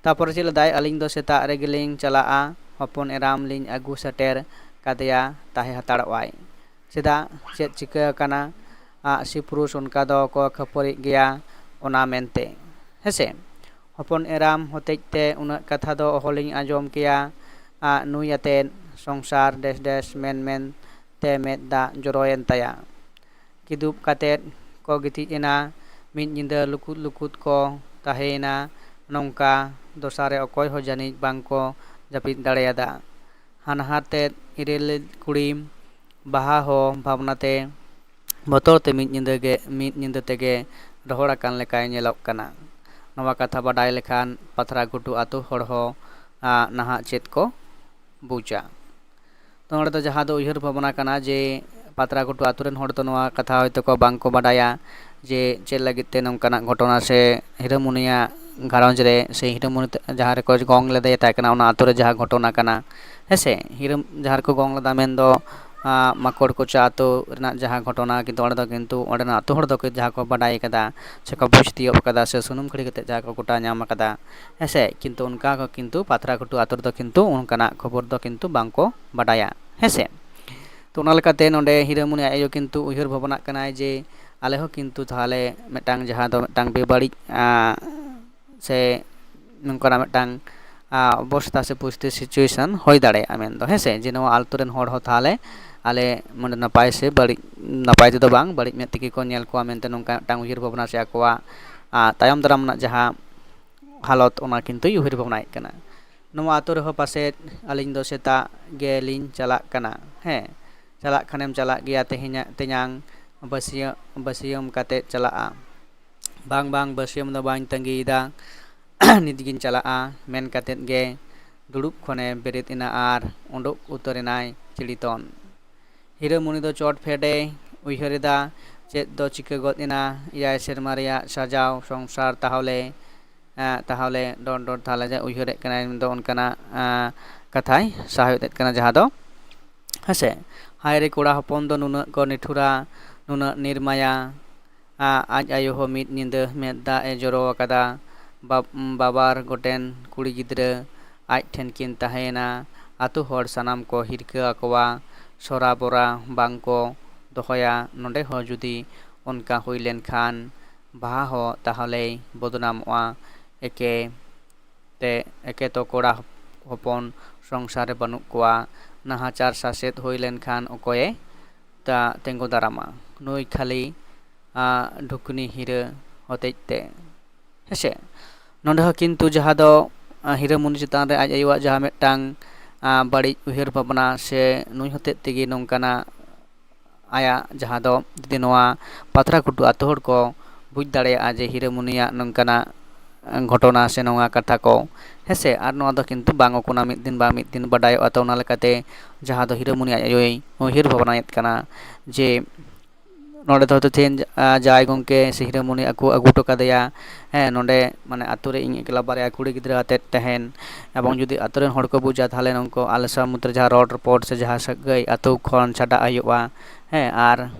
ᱛᱟᱯᱚᱨᱮ ᱪᱮᱫ ᱞᱮᱫᱟᱭ, "ᱟᱹᱞᱤᱧ ᱫᱚ ᱥᱮᱛᱟᱜ ᱨᱮᱜᱮᱞᱤᱧ ᱪᱟᱞᱟᱜᱼᱟ, ᱦᱚᱯᱚᱱ ᱮᱨᱟᱢ ᱞᱤᱧ ᱟᱹᱜᱩ ᱥᱮᱴᱮᱨ ᱠᱟᱫᱮᱭᱟ, ᱛᱟᱦᱮᱸ ᱦᱟᱛᱟᱲᱚᱜᱼᱟᱭ᱾ ᱪᱮᱫᱟᱜ, ᱪᱮᱫ ᱪᱤᱠᱟᱹ ᱟᱠᱟᱱᱟ? ᱟᱜ ᱥᱤ ᱯᱩᱨᱩᱥ ᱚᱱᱠᱟ ᱫᱚ ᱠᱚ ᱠᱷᱟᱹᱯᱟᱹᱨᱤᱜ ᱜᱮᱭᱟ ᱚᱱᱟ ᱢᱮᱱᱛᱮ, ᱦᱮᱸᱥᱮ᱾ ᱦᱚᱯᱚᱱ ᱮᱨᱟᱢ ᱦᱚᱛᱮᱡ ᱛᱮ ᱩᱱᱟᱹᱜ ᱠᱟᱛᱷᱟ ᱫᱚ ᱚᱦᱚᱞᱤᱧ ᱟᱸᱡᱚᱢ ᱠᱮᱭᱟ, ᱟᱜ ᱱᱩᱭ ᱟᱛᱮᱫ ᱥᱚᱝᱥᱟᱨ ᱰᱮᱥ ᱰᱮᱥ ᱢᱮᱱ ᱢᱮᱱ ᱛᱮ ᱢᱮᱫ ᱫᱟᱜ ᱡᱚᱨᱚᱭᱮᱱ ᱛᱟᱭᱟ᱾ ᱠᱤᱫᱩᱵ ᱠᱟᱛᱮᱫ ᱠᱚ ᱜᱤᱛᱤᱡ ᱮᱱᱟ, ᱢᱤᱫ ᱧᱤᱫᱟᱹ ᱞᱩᱠᱩᱫ ᱞᱩᱠᱩᱫ ᱠᱚ ᱛᱟᱦᱮᱸᱭᱮᱱᱟ ᱱᱚᱝᱠᱟ, ᱫᱚᱥᱟᱨ ᱨᱮ ᱚᱠᱚᱭ ᱦᱚᱸ ᱡᱟᱹᱱᱤᱡ ᱵᱟᱝ ᱠᱚ ᱡᱟᱹᱯᱤᱫ ᱫᱟᱲᱮᱭᱟᱫᱟ᱾ ᱦᱟᱱᱦᱟᱨ ᱛᱮᱫ ᱤᱨᱤᱞ ᱠᱩᱲᱤ ᱵᱟᱦᱟ ᱦᱚᱸ ᱵᱷᱟᱵᱽᱱᱟ ᱛᱮ ᱵᱚᱛᱚᱨ ᱛᱮ ᱢᱤᱫ ᱧᱤᱫᱟᱹ ᱜᱮ, ᱢᱤᱫ ᱧᱤᱫᱟᱹ ᱛᱮᱜᱮ ᱨᱚᱦᱚᱲ ᱟᱠᱟᱱ ᱞᱮᱠᱟᱭ ᱧᱮᱞᱚᱜ ᱠᱟᱱᱟ᱾ ᱱᱚᱣᱟ ᱠᱟᱛᱷᱟ ᱵᱟᱰᱟᱭ ᱞᱮᱠᱷᱟᱱ ᱯᱟᱛᱷᱨᱟ ᱜᱷᱩᱴᱩ ᱟᱹᱛᱩ ᱦᱚᱲ ᱦᱚᱸ, ᱟ, ᱱᱟᱦᱟᱜ ᱪᱮᱫ ᱠᱚ ᱵᱩᱡᱟ?" ᱛᱚ ᱱᱚᱰᱮ ᱫᱚ ᱡᱟᱦᱟᱸ ᱫᱚ ᱩᱭᱦᱟᱹᱨ ᱵᱷᱟᱵᱽᱱᱟ ᱠᱟᱱᱟ ᱡᱮ ᱯᱟᱛᱨᱟ ᱜᱷᱩᱴᱩ ᱟᱹᱛᱩ ᱨᱮᱱ ᱦᱚᱲ ᱫᱚ ᱱᱚᱣᱟ ᱠᱟᱛᱷᱟ ᱦᱚᱭᱛᱳ ᱠᱚ ᱵᱟᱝ ᱠᱚ ᱵᱟᱰᱟᱭᱟ ᱡᱮ ᱪᱮᱫ ᱞᱟᱹᱜᱤᱫ ᱛᱮ ᱱᱚᱝᱠᱟᱱᱟᱜ ᱜᱷᱚᱴᱚᱱᱟ ᱥᱮ ᱦᱤᱨᱟᱹᱢᱩᱱᱤᱭᱟᱜ ᱜᱷᱟᱨᱚᱸᱡᱽ ᱨᱮ ᱥᱮ ᱦᱤᱨᱟᱹᱢᱩᱱᱤ ᱛᱮ-, ᱡᱟᱦᱟᱸ ᱨᱮᱠᱚ ᱜᱚᱝ ᱞᱮᱫᱮ ᱛᱟᱦᱮᱸ ᱠᱟᱱᱟ, ᱚᱱᱟ ᱟᱹᱛᱩ ᱨᱮ ᱡᱟᱦᱟᱸ ᱜᱷᱚᱴᱚᱱᱟ ᱠᱟᱱᱟ, ᱦᱮᱸ ᱥᱮ, ᱦᱤᱨᱟᱹᱢ ᱡᱟᱦᱟᱸ ᱨᱮᱠᱚ ᱜᱚᱝ ᱞᱮᱫᱟ ᱢᱮᱱᱫᱚ, ᱟ, ᱢᱟᱠᱚᱲ ᱠᱚᱪᱟ ᱟᱹᱛᱩ ᱨᱮᱱᱟᱜ ᱡᱟᱦᱟᱸ ᱜᱷᱚᱴᱚᱱᱟ, ᱠᱤᱱᱛᱩ ᱚᱸᱰᱮ ᱫᱚ ᱠᱤᱱᱛᱩ ᱚᱸᱰᱮᱱᱟᱜ ᱟᱹᱛᱩ ᱦᱚᱲ ᱫᱚ ᱡᱟᱦᱟᱸ ᱠᱚ ᱵᱟᱰᱟᱭ ᱠᱟᱫᱟ ᱥᱮ ᱠᱚ ᱵᱩᱡᱽ ᱛᱤᱭᱳᱜ ᱠᱟᱫᱟ ᱥᱮ ᱥᱩᱱᱩᱢ ᱠᱷᱟᱹᱲᱤ ᱠᱟᱛᱮ ᱡᱟᱦᱟᱸ ᱠᱚ ᱜᱚᱴᱟ ᱧᱟᱢ ᱠᱟᱫᱟ, ᱦᱮᱸ ᱥᱮ, ᱠᱤᱱᱛᱩ ᱚᱱᱠᱟ ᱠᱚ ᱠᱤᱱᱛᱩ ᱯᱟᱛᱨᱟ ᱜᱷᱩᱴᱩ ᱟᱹᱛᱩ ᱨᱮᱫᱚ ᱠᱤᱱᱛᱩ ᱚᱱᱠᱟᱱᱟᱜ ᱠᱷᱚᱵᱚᱨ ᱫᱚ ᱠᱤᱱᱛᱩ ᱵᱟᱝ ᱠᱚ ᱵᱟᱰᱟᱭᱟ, ᱦᱮᱸ ᱥᱮ᱾ ᱛᱚ ᱚᱱᱟ ᱞᱮᱠᱟᱛᱮ ᱱᱚᱰᱮ ᱦᱤᱨᱟᱹᱢᱩᱱᱤ ᱟᱡ ᱟᱭᱳ ᱠᱤᱱᱛᱩ ᱩᱭᱦᱟᱹᱨ ᱵᱷᱟᱵᱽᱱᱟᱜ ᱠᱟᱱᱟᱭ ᱡᱮ ᱟᱞᱮ ᱦᱚᱸ ᱠᱤᱱᱛᱩ ᱛᱟᱦᱚᱞᱮ ᱢᱤᱫᱴᱟᱝ ᱡᱟᱦᱟᱸ ᱫᱚ ᱢᱤᱫᱴᱟᱝ ᱵᱮᱵᱟᱹᱲᱤᱡ, ᱟ, ᱥᱮ ᱱᱚᱝᱠᱟᱱᱟᱜ ᱢᱤᱫᱴᱟᱝ, ᱟ, ᱚᱵᱚᱥᱛᱷᱟ ᱥᱮ ᱯᱚᱨᱤᱥᱛᱷᱤᱛᱤ situation ᱦᱩᱭ ᱫᱟᱲᱮᱭᱟᱜᱼᱟ ᱢᱮᱱᱫᱚ, ᱦᱮᱸ ᱥᱮ, ᱡᱮ ᱱᱚᱣᱟ ᱟᱹᱛᱩ ᱨᱮᱱ ᱦᱚᱲ ᱦᱚᱸ ᱛᱟᱦᱚᱞᱮ ᱟᱞᱮ ᱱᱚᱰᱮ ᱱᱟᱯᱟᱭ ᱥᱮ ᱵᱟᱹᱲᱤᱡ, ᱱᱟᱯᱟᱭ ᱛᱮᱫᱚ ᱵᱟᱝ, ᱵᱟᱹᱲᱤᱡ ᱢᱮᱫ ᱛᱮᱜᱮ ᱠᱚ ᱧᱮᱞ ᱠᱚᱣᱟ ᱢᱮᱱᱛᱮ ᱱᱚᱝᱠᱟ ᱢᱤᱫᱴᱟᱝ ᱩᱭᱦᱟᱹᱨ ᱵᱷᱟᱵᱽᱱᱟ ᱥᱮ ᱟᱠᱚᱣᱟᱜ, ᱟ, ᱛᱟᱭᱚᱢ ᱫᱟᱨᱟᱢ ᱨᱮᱱᱟᱜ ᱡᱟᱦᱟᱸ ᱦᱟᱞᱚᱛ, ᱚᱱᱟ ᱠᱤᱱᱛᱩᱭ ᱩᱭᱦᱟᱹᱨ ᱵᱷᱟᱵᱽᱱᱟᱭᱮᱫ ᱠᱟᱱᱟ᱾ ᱱᱚᱣᱟ ᱟᱹᱛᱩ ᱨᱮᱦᱚᱸ ᱯᱟᱥᱮᱡ ᱟᱹᱞᱤᱧ ᱫᱚ ᱥᱮᱛᱟᱜ ᱜᱮᱞᱤᱧ ᱪᱟᱞᱟᱜ ᱠᱟᱱᱟ, ᱦᱮᱸ, ᱪᱟᱞᱟᱜ ᱠᱷᱟᱱᱮᱢ ᱪᱟᱞᱟᱜ ᱜᱮᱭᱟ ᱛᱮᱦᱮᱧᱟᱜ, ᱛᱮᱧᱟᱝ ᱵᱟᱹᱥᱭᱟᱹ-, ᱵᱟᱹᱥᱭᱟᱹᱢ ᱠᱟᱛᱮᱫ ᱪᱟᱞᱟᱜᱼᱟ᱾ ᱵᱟᱝ, ᱵᱟᱝ, ᱵᱟᱹᱥᱭᱟᱹᱢ ᱫᱚ ᱵᱟᱹᱧ ᱛᱟᱺᱜᱤᱭᱮᱫᱟ, ᱱᱤᱛ ᱜᱤᱧ ᱪᱟᱞᱟᱜᱼᱟ ᱢᱮᱱ ᱠᱟᱛᱮᱫ ᱜᱮ ᱫᱩᱲᱩᱵ ᱠᱷᱚᱱᱮ ᱵᱮᱨᱮᱫ ᱮᱱᱟ ᱟᱨ ᱩᱰᱩᱠ ᱩᱛᱟᱹᱨ ᱮᱱᱟᱭ ᱪᱤᱲᱤᱛᱚᱱ᱾ ᱦᱤᱨᱟᱹᱢᱩᱱᱤ ᱫᱚ ᱪᱚᱴ ᱯᱷᱮᱰᱮ ᱩᱭᱦᱟᱹᱨ ᱮᱫᱟ, ᱪᱮᱫ ᱫᱚ ᱪᱤᱠᱟᱹ ᱜᱚᱫ ᱮᱱᱟ ᱮᱭᱟᱭ ᱥᱮᱨᱢᱟ ᱨᱮᱭᱟᱜ ᱥᱟᱡᱟᱣ ᱥᱚᱝᱥᱟᱨ ᱛᱟᱦᱚᱞᱮ? ᱮᱸ, ᱛᱟᱦᱚᱞᱮ ᱰᱚᱸᱰ ᱰᱚᱸᱰ ᱛᱟᱦᱚᱞᱮ ᱡᱟᱦᱟᱸ ᱩᱭᱦᱟᱹᱨᱮᱫ ᱠᱟᱱᱟᱭ, ᱩᱱᱤ ᱫᱚ ᱚᱱᱠᱟᱱᱟᱜ, ᱮᱸ, ᱠᱟᱛᱷᱟᱭ ᱥᱟᱦᱟ ᱮᱫ ᱠᱟᱱᱟ, ᱡᱟᱦᱟᱸ ᱫᱚ, ᱦᱮᱸᱥᱮ, ᱦᱟᱭ ᱨᱮ ᱠᱚᱲᱟ ᱦᱚᱯᱚᱱ ᱫᱚ ᱱᱩᱱᱟᱹᱜ ᱠᱚ ᱱᱤᱴᱷᱩᱨᱟ, ᱱᱩᱱᱟᱹᱜ ᱱᱤᱨᱢᱟᱭᱟ᱾ ᱟ-, ᱟᱡ ᱟᱭᱳ ᱦᱚᱸ ᱢᱤᱫ ᱧᱤᱫᱟᱹ ᱢᱮᱫ ᱫᱟᱜ ᱮ ᱡᱚᱨᱚ ᱟᱠᱟᱫᱟ᱾ ᱵᱟ-, ᱵᱟᱵᱟᱨ ᱜᱚᱴᱮᱱ ᱠᱩᱲᱤ ᱜᱤᱫᱽᱨᱟᱹ ᱟᱡ ᱴᱷᱮᱱ ᱠᱤᱱ ᱛᱟᱦᱮᱸᱭᱮᱱᱟ᱾ ᱟᱛᱳ ᱦᱚᱲ ᱥᱟᱱᱟᱢ ᱠᱚ ᱦᱤᱨᱠᱟᱹ ᱟᱠᱚᱣᱟ, ᱥᱚᱨᱟ ᱵᱚᱨᱟ ᱵᱟᱝ ᱠᱚ ᱫᱚᱦᱚᱭᱟ᱾ ᱱᱚᱰᱮ ᱦᱚᱸ ᱡᱩᱫᱤ ᱚᱱᱠᱟ ᱦᱩᱭ ᱞᱮᱱᱠᱷᱟᱱ ᱵᱟᱦᱟ ᱦᱚᱸ ᱛᱟᱦᱚᱞᱮᱭ ᱵᱚᱫᱱᱟᱢᱚᱜᱼᱟ᱾ ᱮᱠᱮ ᱛᱮ ᱮᱠᱮ ᱛᱚ ᱠᱚᱲᱟ ᱦᱚᱯ-, ᱦᱚᱯᱚᱱ ᱥᱚᱝᱥᱟᱨ ᱨᱮ ᱵᱟᱹᱱᱩᱜ ᱠᱚᱣᱟ, ᱱᱟᱦᱟᱪᱟᱨ ᱥᱟᱥᱮᱛ ᱦᱩᱭ ᱞᱮᱱᱠᱷᱟᱱ ᱚᱠᱚᱭᱮ ᱛᱟ-, ᱛᱤᱸᱜᱩ ᱫᱟᱨᱟᱢᱟ? ᱱᱩᱭ ᱠᱷᱟᱹᱞᱤ, ᱟ, ᱰᱷᱩᱠᱱᱤ ᱦᱤᱨᱟᱹ ᱦᱚᱛᱮᱡ ᱛᱮ, ᱦᱮᱸᱥᱮ᱾ ᱱᱚᱰᱮ ᱦᱚᱸ ᱠᱤᱱᱛᱩ ᱡᱟᱦᱟᱸ ᱫᱚ, ᱟ, ᱦᱤᱨᱟᱹᱢᱩᱱᱤ ᱪᱮᱛᱟᱱ ᱨᱮ ᱟᱡ ᱟᱭᱳᱣᱟᱜ ᱡᱟᱦᱟᱸ ᱢᱤᱫᱴᱟᱝ, ᱟ, ᱵᱟᱹᱲᱤᱡ ᱩᱭᱦᱟᱹᱨ ᱵᱷᱟᱵᱽᱱᱟ ᱥᱮ ᱱᱩᱭ ᱦᱚᱛᱮᱡ ᱛᱮᱜᱮ ᱱᱚᱝᱠᱟᱱᱟᱜ ᱟᱭᱟᱜ ᱡᱟᱦᱟᱸ ᱫᱚ ᱡᱩᱫᱤ ᱱᱚᱣᱟ ᱯᱟᱛᱷᱨᱟ ᱜᱷᱩᱴᱩ ᱟᱛᱳ ᱦᱚᱲ ᱠᱚ ᱵᱩᱡᱽ ᱫᱟᱲᱮᱭᱟᱜᱼᱟ ᱡᱮ ᱦᱤᱨᱟᱹᱢᱩᱱᱤᱭᱟᱜ ᱱᱚᱝᱠᱟᱱᱟᱜ ᱜᱷᱚᱴᱚᱱᱟ ᱥᱮ ᱱᱚᱣᱟ ᱠᱟᱛᱷᱟ ᱠᱚ, ᱦᱮᱸᱥᱮ, ᱟᱨ ᱱᱚᱣᱟ ᱫᱚ ᱠᱤᱱᱛᱩ ᱵᱟᱝ ᱚᱠᱩᱱᱟ, ᱢᱤᱫ ᱫᱤᱱ ᱵᱟᱝ ᱢᱤᱫ ᱫᱤᱱ ᱵᱟᱰᱟᱭᱚᱜᱼᱟ᱾ ᱛᱚ ᱚᱱᱟ ᱞᱮᱠᱟᱛᱮ ᱡᱟᱦᱟᱸ ᱫᱚ ᱦᱤᱨᱟᱹᱢᱩᱱᱤ ᱟᱡ ᱟᱭᱳᱭ ᱩᱭᱦᱟᱹᱨ ᱵᱷᱟᱵᱽᱱᱟᱭᱮᱫ ᱠᱟᱱᱟ ᱡᱮ ᱱᱚᱰᱮ ᱫᱚ ᱦᱚᱭᱛᱳ ᱛᱮᱦᱮᱧ ᱡᱟ-, ᱡᱟᱶᱟᱭ ᱜᱚᱢᱠᱮ ᱥᱮ ᱦᱤᱨᱟᱹᱢᱩᱱᱤ ᱟᱠᱚ ᱟᱹᱜᱩ ᱦᱚᱴᱚ ᱠᱟᱫᱮᱭᱟ, ᱦᱮᱸ, ᱱᱚᱰᱮ ᱢᱟᱱᱮ ᱟᱛᱳ ᱨᱮ ᱤᱧ ᱮᱠᱞᱟ ᱵᱟᱨᱭᱟ ᱠᱩᱲᱤ ᱜᱤᱫᱽᱨᱟᱹ ᱟᱛᱮᱫ ᱛᱟᱦᱮᱱ, ᱮᱵᱚᱝ ᱡᱩᱫᱤ ᱟᱛᱳ ᱨᱮᱱ ᱦᱚᱲ ᱠᱚ ᱵᱩᱡᱟ, ᱛᱟᱦᱚᱞᱮ ᱱᱩᱠᱩ ᱟᱞᱮ ᱥᱟᱶ ᱢᱩᱫᱽᱨᱮ ᱡᱟᱦᱟᱸ ᱨᱚᱲ ᱨᱚᱯᱚᱲ ᱥᱮ ᱡᱟᱦᱟᱸ ᱥᱟᱹᱜᱟᱹᱭ ᱟᱛᱳ ᱠᱷᱚᱱ ᱪᱷᱟᱰᱟᱜ ᱦᱩᱭᱩᱜᱼᱟ, ᱦᱮᱸ, ᱟᱨ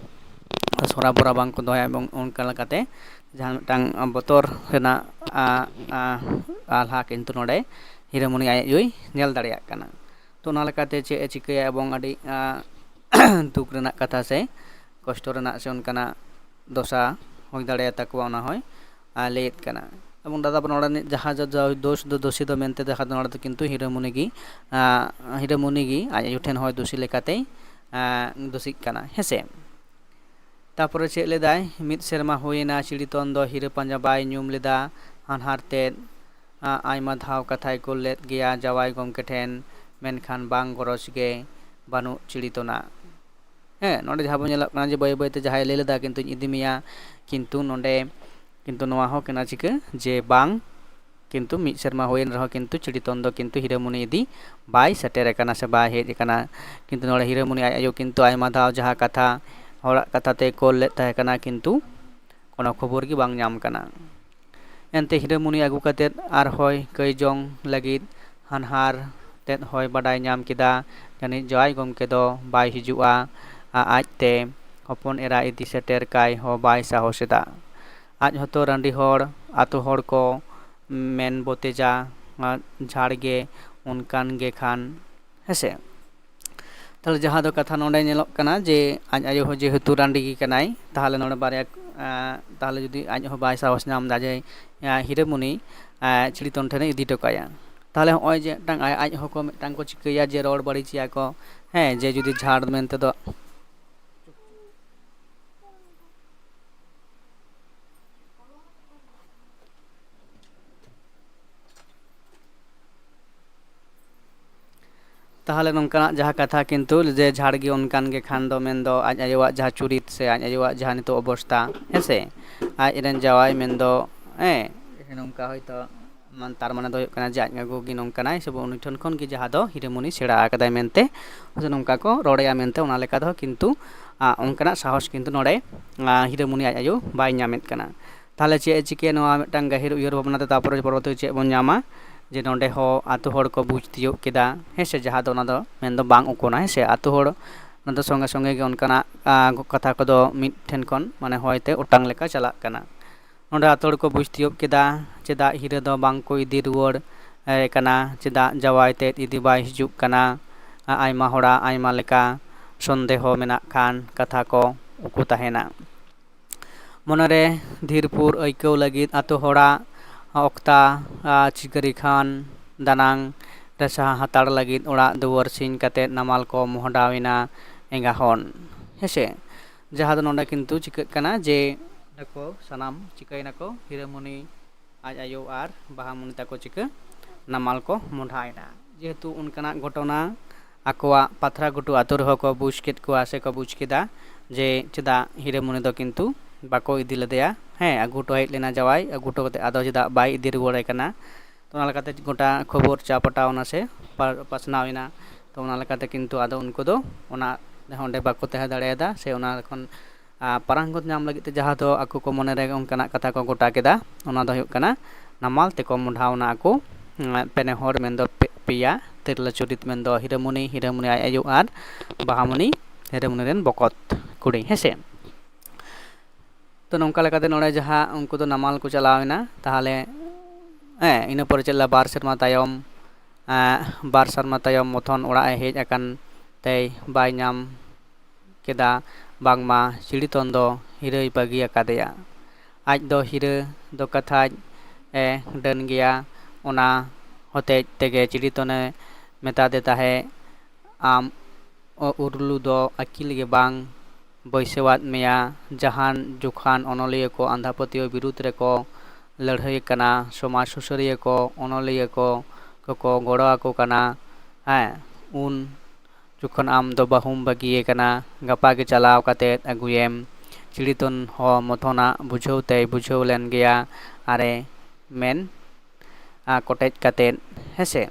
ᱥᱚᱨᱟ ᱵᱚᱨᱟ ᱵᱟᱝ ᱠᱚ ᱫᱚᱦᱚᱭᱟ᱾ ᱮᱵᱚᱝ ᱚᱱᱠᱟ ᱞᱮᱠᱟᱛᱮ ᱡᱟᱦᱟᱸ ᱢᱤᱫᱴᱟᱝ ᱵᱚᱛᱚᱨ ᱨᱮᱱᱟᱜ, ᱟ, ᱟ, ᱟᱞᱦᱟ ᱠᱤᱱᱛᱩ ᱱᱚᱰᱮ ᱦᱤᱨᱟᱹᱢᱩᱱᱤ ᱟᱡ ᱟᱭᱳᱭ ᱧᱮᱞ ᱫᱟᱲᱮᱭᱟᱜ ᱠᱟᱱᱟ᱾ ᱛᱚ ᱚᱱᱟ ᱞᱮᱠᱟᱛᱮ ᱪᱮᱫ ᱮ ᱪᱤᱠᱟᱹᱭᱟ ᱮᱵᱚᱝ ᱟᱹᱰᱤ, ᱟ, ᱫᱩᱠ ᱨᱮᱱᱟᱜ ᱠᱟᱛᱷᱟ ᱥᱮ ᱠᱚᱥᱴᱚ ᱨᱮᱱᱟᱜ ᱥᱮ ᱚᱱᱠᱟᱱᱟᱜ ᱫᱚᱥᱟ ᱦᱩᱭ ᱫᱟᱲᱮᱭᱟᱛᱟ ᱠᱚᱣᱟ, ᱚᱱᱟ ᱦᱚᱸᱭ, ᱟ, ᱞᱟᱹᱭᱮᱫ ᱠᱟᱱᱟ᱾ ᱮᱵᱚᱝ ᱫᱟᱫᱟ ᱵᱚᱱ ᱱᱚᱰᱮ ᱨᱤᱱᱤᱡ ᱡᱟᱦᱟᱸ ᱡᱚ-, ᱡᱚ-, ᱫᱳᱥ ᱫᱚ, ᱫᱳᱥᱤ ᱫᱚ ᱢᱮᱱᱛᱮ ᱫᱚ ᱱᱚᱰᱮ ᱫᱚ ᱠᱤᱱᱛᱩ ᱦᱤᱨᱟᱹᱢᱩᱱᱤ ᱜᱮ, ᱟ, ᱦᱤᱨᱟᱹᱢᱩᱱᱤ ᱜᱮ ᱟᱡ ᱟᱭᱳ ᱴᱷᱮᱱ ᱦᱚᱸᱭ ᱫᱳᱥᱤ ᱞᱮᱠᱟᱛᱮᱭ, ᱟ, ᱫᱳᱥᱤᱜ ᱠᱟᱱᱟ, ᱦᱮᱸᱥᱮ᱾ ᱛᱟᱯᱚᱨᱮ ᱪᱮᱫ ᱞᱮᱫᱟᱭ, ᱢᱤᱫ ᱥᱮᱨᱢᱟ ᱦᱩᱭᱮᱱᱟ ᱪᱤᱲᱤᱛᱚᱱ ᱫᱚ ᱦᱤᱨᱟᱹ ᱯᱟᱸᱡᱟ ᱵᱟᱭ ᱧᱩᱢ ᱞᱮᱫᱟ᱾ ᱦᱟᱱᱦᱟᱨ ᱛᱮᱫ, ᱟ, ᱟᱭᱢᱟ ᱫᱷᱟᱣ ᱠᱟᱛᱷᱟᱭ ᱠᱩᱞ ᱞᱮᱫ ᱜᱮᱭᱟ ᱡᱟᱶᱟᱭ ᱜᱚᱢᱠᱮ ᱴᱷᱮᱱ, ᱢᱮᱱᱠᱷᱟᱱ ᱵᱟᱝ ᱜᱚᱨᱚᱡᱽ ᱜᱮ ᱵᱟᱹᱱᱩᱜ ᱪᱤᱲᱤᱛᱚᱱᱟᱜ᱾ ᱦᱮᱸ, ᱱᱚᱰᱮ ᱡᱟᱦᱟᱸ ᱵᱚᱱ ᱧᱮᱞᱚᱜ ᱠᱟᱱᱟ ᱡᱮ ᱵᱟᱹᱭ ᱵᱟᱹᱭᱛᱮ ᱡᱟᱦᱟᱸᱭ ᱞᱟᱹᱭ ᱞᱮᱫᱟ ᱠᱤᱱᱛᱩᱧ ᱤᱫᱤ ᱢᱮᱭᱟ, ᱠᱤᱱᱛᱩ ᱱᱚᱰᱮ ᱠᱤᱱᱛᱩ ᱱᱚᱣᱟ ᱦᱚᱸ ᱠᱟᱱᱟ ᱪᱤᱠᱟᱹ ᱡᱮ ᱵᱟᱝ, ᱠᱤᱱᱛᱩ ᱢᱤᱫ ᱥᱮᱨᱢᱟ ᱦᱩᱭᱮᱱ ᱨᱮᱦᱚᱸ ᱠᱤᱱᱛᱩ ᱪᱤᱲᱤᱛᱚᱱ ᱫᱚ ᱠᱤᱱᱛᱩ ᱦᱤᱨᱟᱹᱢᱩᱱᱤ ᱤᱫᱤ ᱵᱟᱭ ᱥᱮᱴᱮᱨ ᱟᱠᱟᱱᱟ ᱥᱮ ᱵᱟᱭ ᱦᱮᱡ ᱟᱠᱟᱱᱟ᱾ ᱠᱤᱱᱛᱩ ᱱᱚᱰᱮ ᱦᱤᱨᱟᱹᱢᱩᱱᱤ ᱟᱡ ᱟᱭᱳ ᱠᱤᱱᱛᱩ ᱟᱭᱢᱟ ᱫᱷᱟᱣ ᱡᱟᱦᱟᱸ ᱠᱟᱛᱷᱟ, ᱦᱚᱲᱟᱜ ᱠᱟᱛᱷᱟ ᱛᱮ ᱠᱳᱞ ᱞᱮᱫ ᱛᱟᱦᱮᱸ ᱠᱟᱱᱟ, ᱠᱤᱱᱛᱩ ᱠᱳᱱᱳ ᱠᱷᱚᱵᱚᱨ ᱜᱮ ᱵᱟᱝ ᱧᱟᱢ ᱠᱟᱱᱟ᱾ ᱮᱱᱛᱮ ᱦᱤᱨᱟᱹᱢᱩᱱᱤ ᱟᱹᱜᱩ ᱠᱟᱛᱮᱫ ᱟᱨ ᱦᱚᱭ ᱠᱟᱹᱭ ᱡᱚᱝ ᱞᱟᱹᱜᱤᱫ ᱦᱟᱱᱦᱟᱨ ᱛᱮᱫ ᱦᱚᱭ ᱵᱟᱰᱟᱭ ᱧᱟᱢ ᱠᱮᱫᱟ, ᱡᱟᱹᱱᱤᱡ ᱡᱟᱶᱟᱭ ᱜᱚᱢᱠᱮ ᱫᱚ ᱵᱟᱭ ᱦᱤᱡᱩᱜᱼᱟ᱾ ᱟ-, ᱟᱡᱛᱮ ᱦᱚᱯᱚᱱ ᱮᱨᱟ ᱤᱫᱤ ᱥᱮᱴᱮᱨ ᱠᱟᱭ ᱦᱚᱸ ᱵᱟᱭ ᱥᱟᱦᱚᱥ ᱮᱫᱟ᱾ ᱟᱡ ᱦᱚᱸᱛᱚ ᱨᱟᱺᱰᱤ ᱦᱚᱲ, ᱟᱛᱳ ᱦᱚᱲ ᱠᱚ ᱢᱮᱱ ᱵᱚᱛᱮᱡᱟ, ᱟ, ᱡᱷᱟᱲ ᱜᱮ ᱚᱱᱠᱟᱱ ᱜᱮ ᱠᱷᱟᱱ, ᱦᱮᱸᱥᱮ᱾ ᱛᱟᱦᱞᱮ ᱡᱟᱦᱟᱸ ᱫᱚ ᱠᱟᱛᱷᱟ ᱱᱚᱰᱮ ᱧᱮᱞᱚᱜ ᱠᱟᱱᱟ ᱡᱮ ᱟᱡ ᱟᱭᱳ ᱦᱚᱸ ᱡᱮᱦᱮᱛᱩ ᱨᱟᱺᱰᱤ ᱜᱮ ᱠᱟᱱᱟᱭ, ᱛᱟᱦᱞᱮ ᱱᱚᱰᱮ ᱵᱟᱨᱭᱟ, ᱮᱸ, ᱛᱟᱦᱞᱮ ᱡᱩᱫᱤ ᱟᱡ ᱦᱚᱸ ᱵᱟᱭ ᱥᱟᱦᱚᱥ ᱧᱟᱢ ᱮᱫᱟ ᱡᱮ, ᱮᱸ, ᱦᱤᱨᱟᱹᱢᱩᱱᱤ, ᱮᱸ, ᱪᱤᱲᱤᱛᱚᱱ ᱴᱷᱮᱱᱮ ᱤᱫᱤ ᱦᱚᱴᱚ ᱠᱟᱭᱟ, ᱛᱟᱦᱞᱮ ᱦᱚᱸᱜᱼᱚᱭ ᱡᱮ ᱢᱤᱫᱴᱟᱝ ᱟᱡ, ᱟᱡ ᱦᱚᱸᱠᱚ ᱢᱤᱫᱴᱟᱝ ᱠᱚ ᱪᱤᱠᱟᱹᱭᱟ ᱡᱮ ᱨᱚᱲ ᱵᱟᱹᱲᱤᱡᱮᱭᱟ ᱠᱚ, ᱦᱮᱸ, ᱡᱮ ᱡᱩᱫᱤ ᱡᱷᱟᱲ ᱢᱮᱱᱛᱮ ᱫᱚ ᱛᱟᱦᱚᱞᱮ ᱱᱚᱝᱠᱟᱱᱟᱜ ᱡᱟᱦᱟᱸ ᱠᱟᱛᱷᱟ ᱠᱤᱱᱛᱩ ᱡᱮ ᱡᱷᱟᱲ ᱜᱮ ᱚᱱᱠᱟᱱ ᱜᱮ ᱠᱷᱟᱱ ᱫᱚ ᱢᱮᱱᱫᱚ ᱟᱡ ᱟᱭᱳᱣᱟᱜ ᱡᱟᱦᱟᱸ ᱪᱩᱨᱤᱛ ᱥᱮ ᱟᱡ ᱟᱭᱳᱣᱟᱜ ᱡᱟᱦᱟᱸ ᱱᱤᱛᱚᱜ ᱚᱵᱚᱥᱛᱟ, ᱦᱮᱸ ᱥᱮ, ᱟᱡ ᱨᱮᱱ ᱡᱟᱶᱟᱭ ᱢᱮᱱᱫᱚ, ᱦᱮᱸ, ᱱᱚᱝᱠᱟ ᱦᱚᱭᱛᱳ ᱢᱟᱱ-, ᱛᱟᱨ ᱢᱟᱱᱮ ᱫᱚ ᱦᱩᱭᱩᱜ ᱠᱟᱱᱟ ᱡᱮ ᱟᱡ ᱜᱚᱜᱚ ᱜᱮ ᱱᱚᱝᱠᱟᱱᱟᱭ ᱥᱮ ᱩᱱᱤ ᱴᱷᱮᱱ ᱠᱷᱚᱱ ᱜᱮ ᱡᱟᱦᱟᱸ ᱫᱚ ᱦᱤᱨᱟᱹᱢᱩᱱᱤ ᱥᱮᱬᱟ ᱟᱠᱟᱫᱟᱭ ᱢᱮᱱᱛᱮ, ᱥᱮ ᱱᱚᱝᱠᱟ ᱠᱚ ᱨᱚᱲᱮᱭᱟ ᱢᱮᱱᱛᱮ, ᱚᱱᱟ ᱞᱮᱠᱟ ᱫᱚ ᱠᱤᱱᱛᱩ, ᱟ, ᱚᱱᱠᱟᱱᱟᱜ ᱥᱟᱦᱚᱥ ᱠᱤᱱᱛᱩ ᱱᱚᱰᱮ, ᱟ, ᱦᱤᱨᱟᱹᱢᱩᱱᱤ ᱟᱡ ᱟᱭᱳ ᱵᱟᱭ ᱧᱟᱢᱮᱫ ᱠᱟᱱᱟ᱾ ᱛᱟᱦᱚᱞᱮ ᱪᱮᱫ ᱮ ᱪᱤᱠᱟᱹᱭᱟ? ᱱᱚᱣᱟ ᱢᱤᱫᱴᱟᱝ ᱜᱟᱹᱦᱤᱨ ᱩᱭᱦᱟᱹᱨ ᱵᱷᱟᱵᱽᱱᱟ ᱛᱮ ᱛᱟᱨᱯᱚᱨᱮ ᱯᱚᱨᱚᱵᱚᱨᱛᱤ ᱪᱮᱫ ᱵᱚᱱ ᱧᱟᱢᱟ, ᱡᱮ ᱱᱚᱰᱮ ᱦᱚᱸ ᱟᱛᱳ ᱦᱚᱲ ᱠᱚ ᱵᱩᱡᱽ ᱛᱤᱭᱳᱜ ᱠᱮᱫᱟ, ᱦᱮᱸ ᱥᱮ, ᱡᱟᱦᱟᱸ ᱫᱚ ᱚᱱᱟ ᱫᱚ ᱢᱮᱱᱫᱚ ᱵᱟᱝ ᱩᱠᱩᱱᱟ, ᱦᱮᱸ ᱥᱮ, ᱟᱛᱳ ᱦᱚᱲ ᱚᱱᱟ ᱫᱚ ᱥᱚᱸᱜᱮ ᱥᱚᱸᱜᱮ ᱜᱮ ᱚᱱᱠᱟᱱᱟᱜ, ᱟ, ᱠᱟᱛᱷᱟ ᱠᱚᱫᱚ ᱢᱤᱫ ᱴᱷᱮᱱ ᱠᱷᱚᱱ ᱢᱟᱱᱮ ᱦᱚᱭᱛᱮ ᱚᱴᱟᱝ ᱞᱮᱠᱟ ᱪᱟᱞᱟᱜ ᱠᱟᱱᱟ᱾ ᱱᱚᱰᱮ ᱟᱛᱳ ᱦᱚᱲ ᱠᱚ ᱵᱩᱡᱽ ᱛᱤᱭᱳᱜ ᱠᱮᱫᱟ, ᱪᱮᱫᱟᱜ ᱦᱤᱨᱟᱹ ᱫᱚ ᱵᱟᱝ ᱠᱚ ᱤᱫᱤ ᱨᱩᱣᱟᱹᱲ, ᱮ, ᱠᱟᱱᱟ, ᱪᱮᱫᱟᱜ ᱡᱟᱶᱟᱭ ᱛᱮᱫ ᱤᱫᱤ ᱵᱟᱭ ᱦᱤᱡᱩᱜ ᱠᱟᱱᱟ᱾ ᱟ-, ᱟᱭᱢᱟ ᱦᱚᱲᱟᱜ ᱟᱭᱢᱟ ᱞᱮᱠᱟ ᱥᱚᱱᱫᱮᱦᱚ ᱢᱮᱱᱟᱜ ᱠᱷᱟᱱ ᱠᱟᱛᱷᱟ ᱠᱚ ᱩᱠᱩ ᱛᱟᱦᱮᱱᱟ᱾ ᱢᱚᱱᱮᱨᱮ ᱫᱷᱤᱨᱯᱩᱨ ᱟᱹᱭᱠᱟᱹᱣ ᱞᱟᱹᱜᱤᱫ ᱟᱛᱳ ᱦᱚᱲᱟᱜ ᱚᱠᱛᱟ, ᱟ, ᱪᱤᱠᱟᱹᱨᱤ ᱠᱷᱟᱱ ᱫᱟᱱᱟᱝ ᱨᱮ ᱥᱟᱦᱟ ᱦᱟᱛᱟᱲ ᱞᱟᱹᱜᱤᱫ ᱚᱲᱟᱜ ᱫᱩᱣᱟᱹᱨ ᱥᱤᱧ ᱠᱟᱛᱮ ᱱᱟᱢᱟᱞ ᱠᱚ ᱢᱚᱦᱰᱟᱣ ᱮᱱᱟ ᱮᱸᱜᱟ ᱦᱚᱱ᱾ ᱦᱮᱸᱥᱮ, ᱡᱟᱦᱟᱸ ᱫᱚ ᱱᱚᱰᱮ ᱠᱤᱱᱛᱩ ᱪᱤᱠᱟᱹᱜ ᱠᱟᱱᱟ ᱡᱮ ᱱᱚᱰᱮ ᱠᱚ ᱥᱟᱱᱟᱢ ᱪᱤᱠᱟᱹᱭᱮᱱᱟ ᱠᱚ, ᱦᱤᱨᱟᱹᱢᱩᱱᱤ ᱟᱡ ᱟᱭᱳ ᱟᱨ ᱵᱟᱦᱟᱢᱩᱱᱤ ᱛᱟᱠᱚ ᱪᱤᱠᱟᱹ ᱱᱟᱢᱟᱞ ᱠᱚ ᱢᱚᱦᱰᱟᱭᱮᱱᱟ᱾ ᱡᱮᱦᱮᱛᱩ ᱚᱱᱠᱟᱱᱟᱜ ᱜᱷᱚᱴᱚᱱᱟ ᱟᱠᱚᱣᱟᱜ ᱯᱟᱛᱷᱨᱟ ᱜᱷᱩᱴᱩ ᱟᱛᱳ ᱨᱮᱦᱚᱸ ᱠᱚ ᱵᱩᱡᱽ ᱠᱮᱫ ᱠᱚᱣᱟ ᱥᱮ ᱠᱚ ᱵᱩᱡᱽ ᱠᱮᱫᱟ ᱡᱮ ᱪᱮᱫᱟᱜ ᱦᱤᱨᱟᱹᱢᱩᱱᱤ ᱫᱚ ᱠᱤᱱᱛᱩ ᱵᱟᱠᱚ ᱤᱫᱤ ᱞᱮᱫᱮᱭᱟ᱾ ᱦᱮᱸ, ᱟᱹᱜᱩ ᱦᱚᱴᱚ ᱦᱮᱡ ᱞᱮᱱᱟ ᱡᱟᱶᱟᱭ, ᱟᱹᱜᱩ ᱦᱚᱴᱚ ᱠᱟᱛᱮ ᱟᱫᱚ ᱪᱮᱫᱟᱜ ᱵᱟᱭ ᱤᱫᱤ ᱨᱩᱣᱟᱹᱲᱮ ᱠᱟᱱᱟ? ᱛᱚ, ᱚᱱᱟ ᱞᱮᱠᱟᱛᱮ ᱜᱚᱴᱟ ᱠᱷᱚᱵᱚᱨ ᱪᱟᱯᱟᱴᱟᱣ ᱮᱱᱟ ᱥᱮ ᱯᱟ-, ᱯᱟᱥᱱᱟᱣ ᱮᱱᱟ᱾ ᱛᱚ, ᱚᱱᱟ ᱞᱮᱠᱟᱛᱮ ᱠᱤᱱᱛᱩ ᱟᱫᱚ ᱩᱱᱠᱩ ᱫᱚ ᱚᱱᱟ ᱚᱸᱰᱮ ᱵᱟᱠᱚ ᱛᱟᱦᱮᱸ ᱫᱟᱲᱮᱭᱟᱫᱟ, ᱥᱮ ᱚᱱᱟ ᱠᱷᱚᱱ ᱟᱨ ᱯᱟᱨᱟᱝᱜᱚᱛ ᱧᱟᱢ ᱞᱟᱹᱜᱤᱫ ᱛᱮ ᱡᱟᱦᱟᱸ ᱫᱚ ᱟᱠᱚ ᱠᱚ ᱢᱚᱱᱮᱨᱮ ᱚᱱᱠᱟᱱᱟᱜ ᱠᱟᱛᱷᱟ ᱠᱚ ᱜᱚᱴᱟ ᱠᱮᱫᱟ, ᱚᱱᱟ ᱫᱚ ᱦᱩᱭᱩᱜ ᱠᱟᱱᱟ ᱱᱟᱢᱟᱞ ᱛᱮᱠᱚ ᱢᱚᱰᱷᱟᱣ ᱮᱱᱟ ᱟᱠᱚ᱾ ᱯᱮᱱᱮ ᱦᱚᱲ ᱢᱮᱱᱫᱚ ᱯᱮ- ᱯᱮᱭᱟ ᱛᱤᱨᱞᱟᱹ ᱪᱩᱨᱤᱛ ᱢᱮᱱᱫᱚ ᱦᱤᱨᱟᱹᱢᱩᱱᱤ, ᱦᱤᱨᱟᱹᱢᱩᱱᱤ ᱟᱡ ᱟᱭᱳ ᱟᱨ ᱵᱟᱦᱟᱢᱩᱱᱤ, ᱦᱤᱨᱟᱹᱢᱩᱱᱤ ᱨᱮᱱ ᱵᱚᱠᱚᱛ ᱠᱩᱲᱤ, ᱦᱮᱸᱥᱮ᱾ ᱛᱚ ᱱᱚᱝᱠᱟ ᱞᱮᱠᱟᱛᱮ ᱱᱚᱰᱮ ᱡᱟᱦᱟᱸ ᱩᱱᱠᱩ ᱫᱚ ᱱᱟᱢᱟᱞ ᱠᱚ ᱪᱟᱞᱟᱣ ᱮᱱᱟ, ᱛᱟᱦᱚᱞᱮ ᱦᱮᱸ, ᱤᱱᱟᱹ ᱯᱚᱨᱮ ᱪᱮᱫ ᱞᱮᱠᱟ ᱵᱟᱨ ᱥᱮᱨᱢᱟ ᱛᱟᱭᱚᱢ, ᱮᱸ, ᱵᱟᱨ ᱥᱮᱨᱢᱟ ᱛᱟᱭᱚᱢ ᱢᱚᱛᱷᱚᱱ ᱚᱲᱟᱜ ᱮ ᱦᱮᱡ ᱟᱠᱟᱱ ᱛᱮᱭ ᱵᱟᱭ ᱧᱟᱢ ᱠᱮᱫᱟ ᱵᱟᱝᱢᱟ ᱪᱤᱲᱤᱛᱚᱱ ᱫᱚ ᱦᱤᱨᱟᱹᱭ ᱵᱟᱹᱜᱤ ᱟᱠᱟᱫᱮᱭᱟ᱾ ᱟᱡ ᱫᱚ ᱦᱤᱨᱟᱹ ᱫᱚ ᱠᱟᱛᱷᱟᱡ ᱮ ᱰᱟᱹᱱ ᱜᱮᱭᱟ, ᱚᱱᱟ ᱦᱚᱛᱮᱡ ᱛᱮᱜᱮ ᱪᱤᱲᱤᱛᱚᱱᱮ ᱢᱮᱛᱟᱫᱮ ᱛᱟᱦᱮᱸᱫ, ᱟᱢ ᱩᱨᱞᱩ ᱫᱚ ᱟᱹᱠᱤᱞ ᱜᱮ ᱵᱟᱝ ᱵᱟᱹᱭᱥᱟᱹᱣᱟᱫ ᱢᱮᱭᱟ᱾ ᱡᱟᱦᱟᱱ ᱡᱚᱠᱷᱟᱱ ᱚᱱᱚᱞᱤᱭᱟᱹ ᱠᱚ ᱟᱸᱫᱷᱟ ᱯᱟᱹᱛᱭᱟᱹᱣ ᱵᱤᱨᱩᱫᱽ ᱨᱮᱠᱚ ᱞᱟᱹᱲᱦᱟᱹᱭ ᱠᱟᱱᱟ, ᱥᱚᱢᱟᱡᱽ ᱥᱩᱥᱟᱹᱨᱤᱭᱟᱹ ᱠᱚ ᱚᱱᱚᱞᱤᱭᱟᱹ ᱠᱚ ᱠᱚᱠᱚ ᱜᱚᱲᱚ ᱟᱠᱚ ᱠᱟᱱᱟ, ᱦᱮᱸ, ᱩᱱ ᱡᱚᱠᱷᱚᱱ ᱟᱢ ᱫᱚ ᱵᱟᱹᱦᱩᱢ ᱵᱟᱹᱜᱤᱭᱮ ᱠᱟᱱᱟ, ᱜᱟᱯᱟ ᱜᱮ ᱪᱟᱞᱟᱣ ᱠᱟᱛᱮᱫ ᱟᱹᱜᱩᱭᱮᱢ᱾ ᱪᱤᱲᱤᱛᱚᱱ ᱦᱚᱸ ᱢᱚᱛᱷᱚᱱᱟᱜ ᱵᱩᱡᱷᱟᱹᱣ ᱛᱮᱭ ᱵᱩᱡᱷᱟᱹᱣ ᱞᱮᱱ ᱜᱮᱭᱟ ᱟᱨᱮ ᱢᱮᱱ ᱟ, ᱠᱚᱴᱮᱡ ᱠᱟᱛᱮᱫ, ᱦᱮᱸᱥᱮ,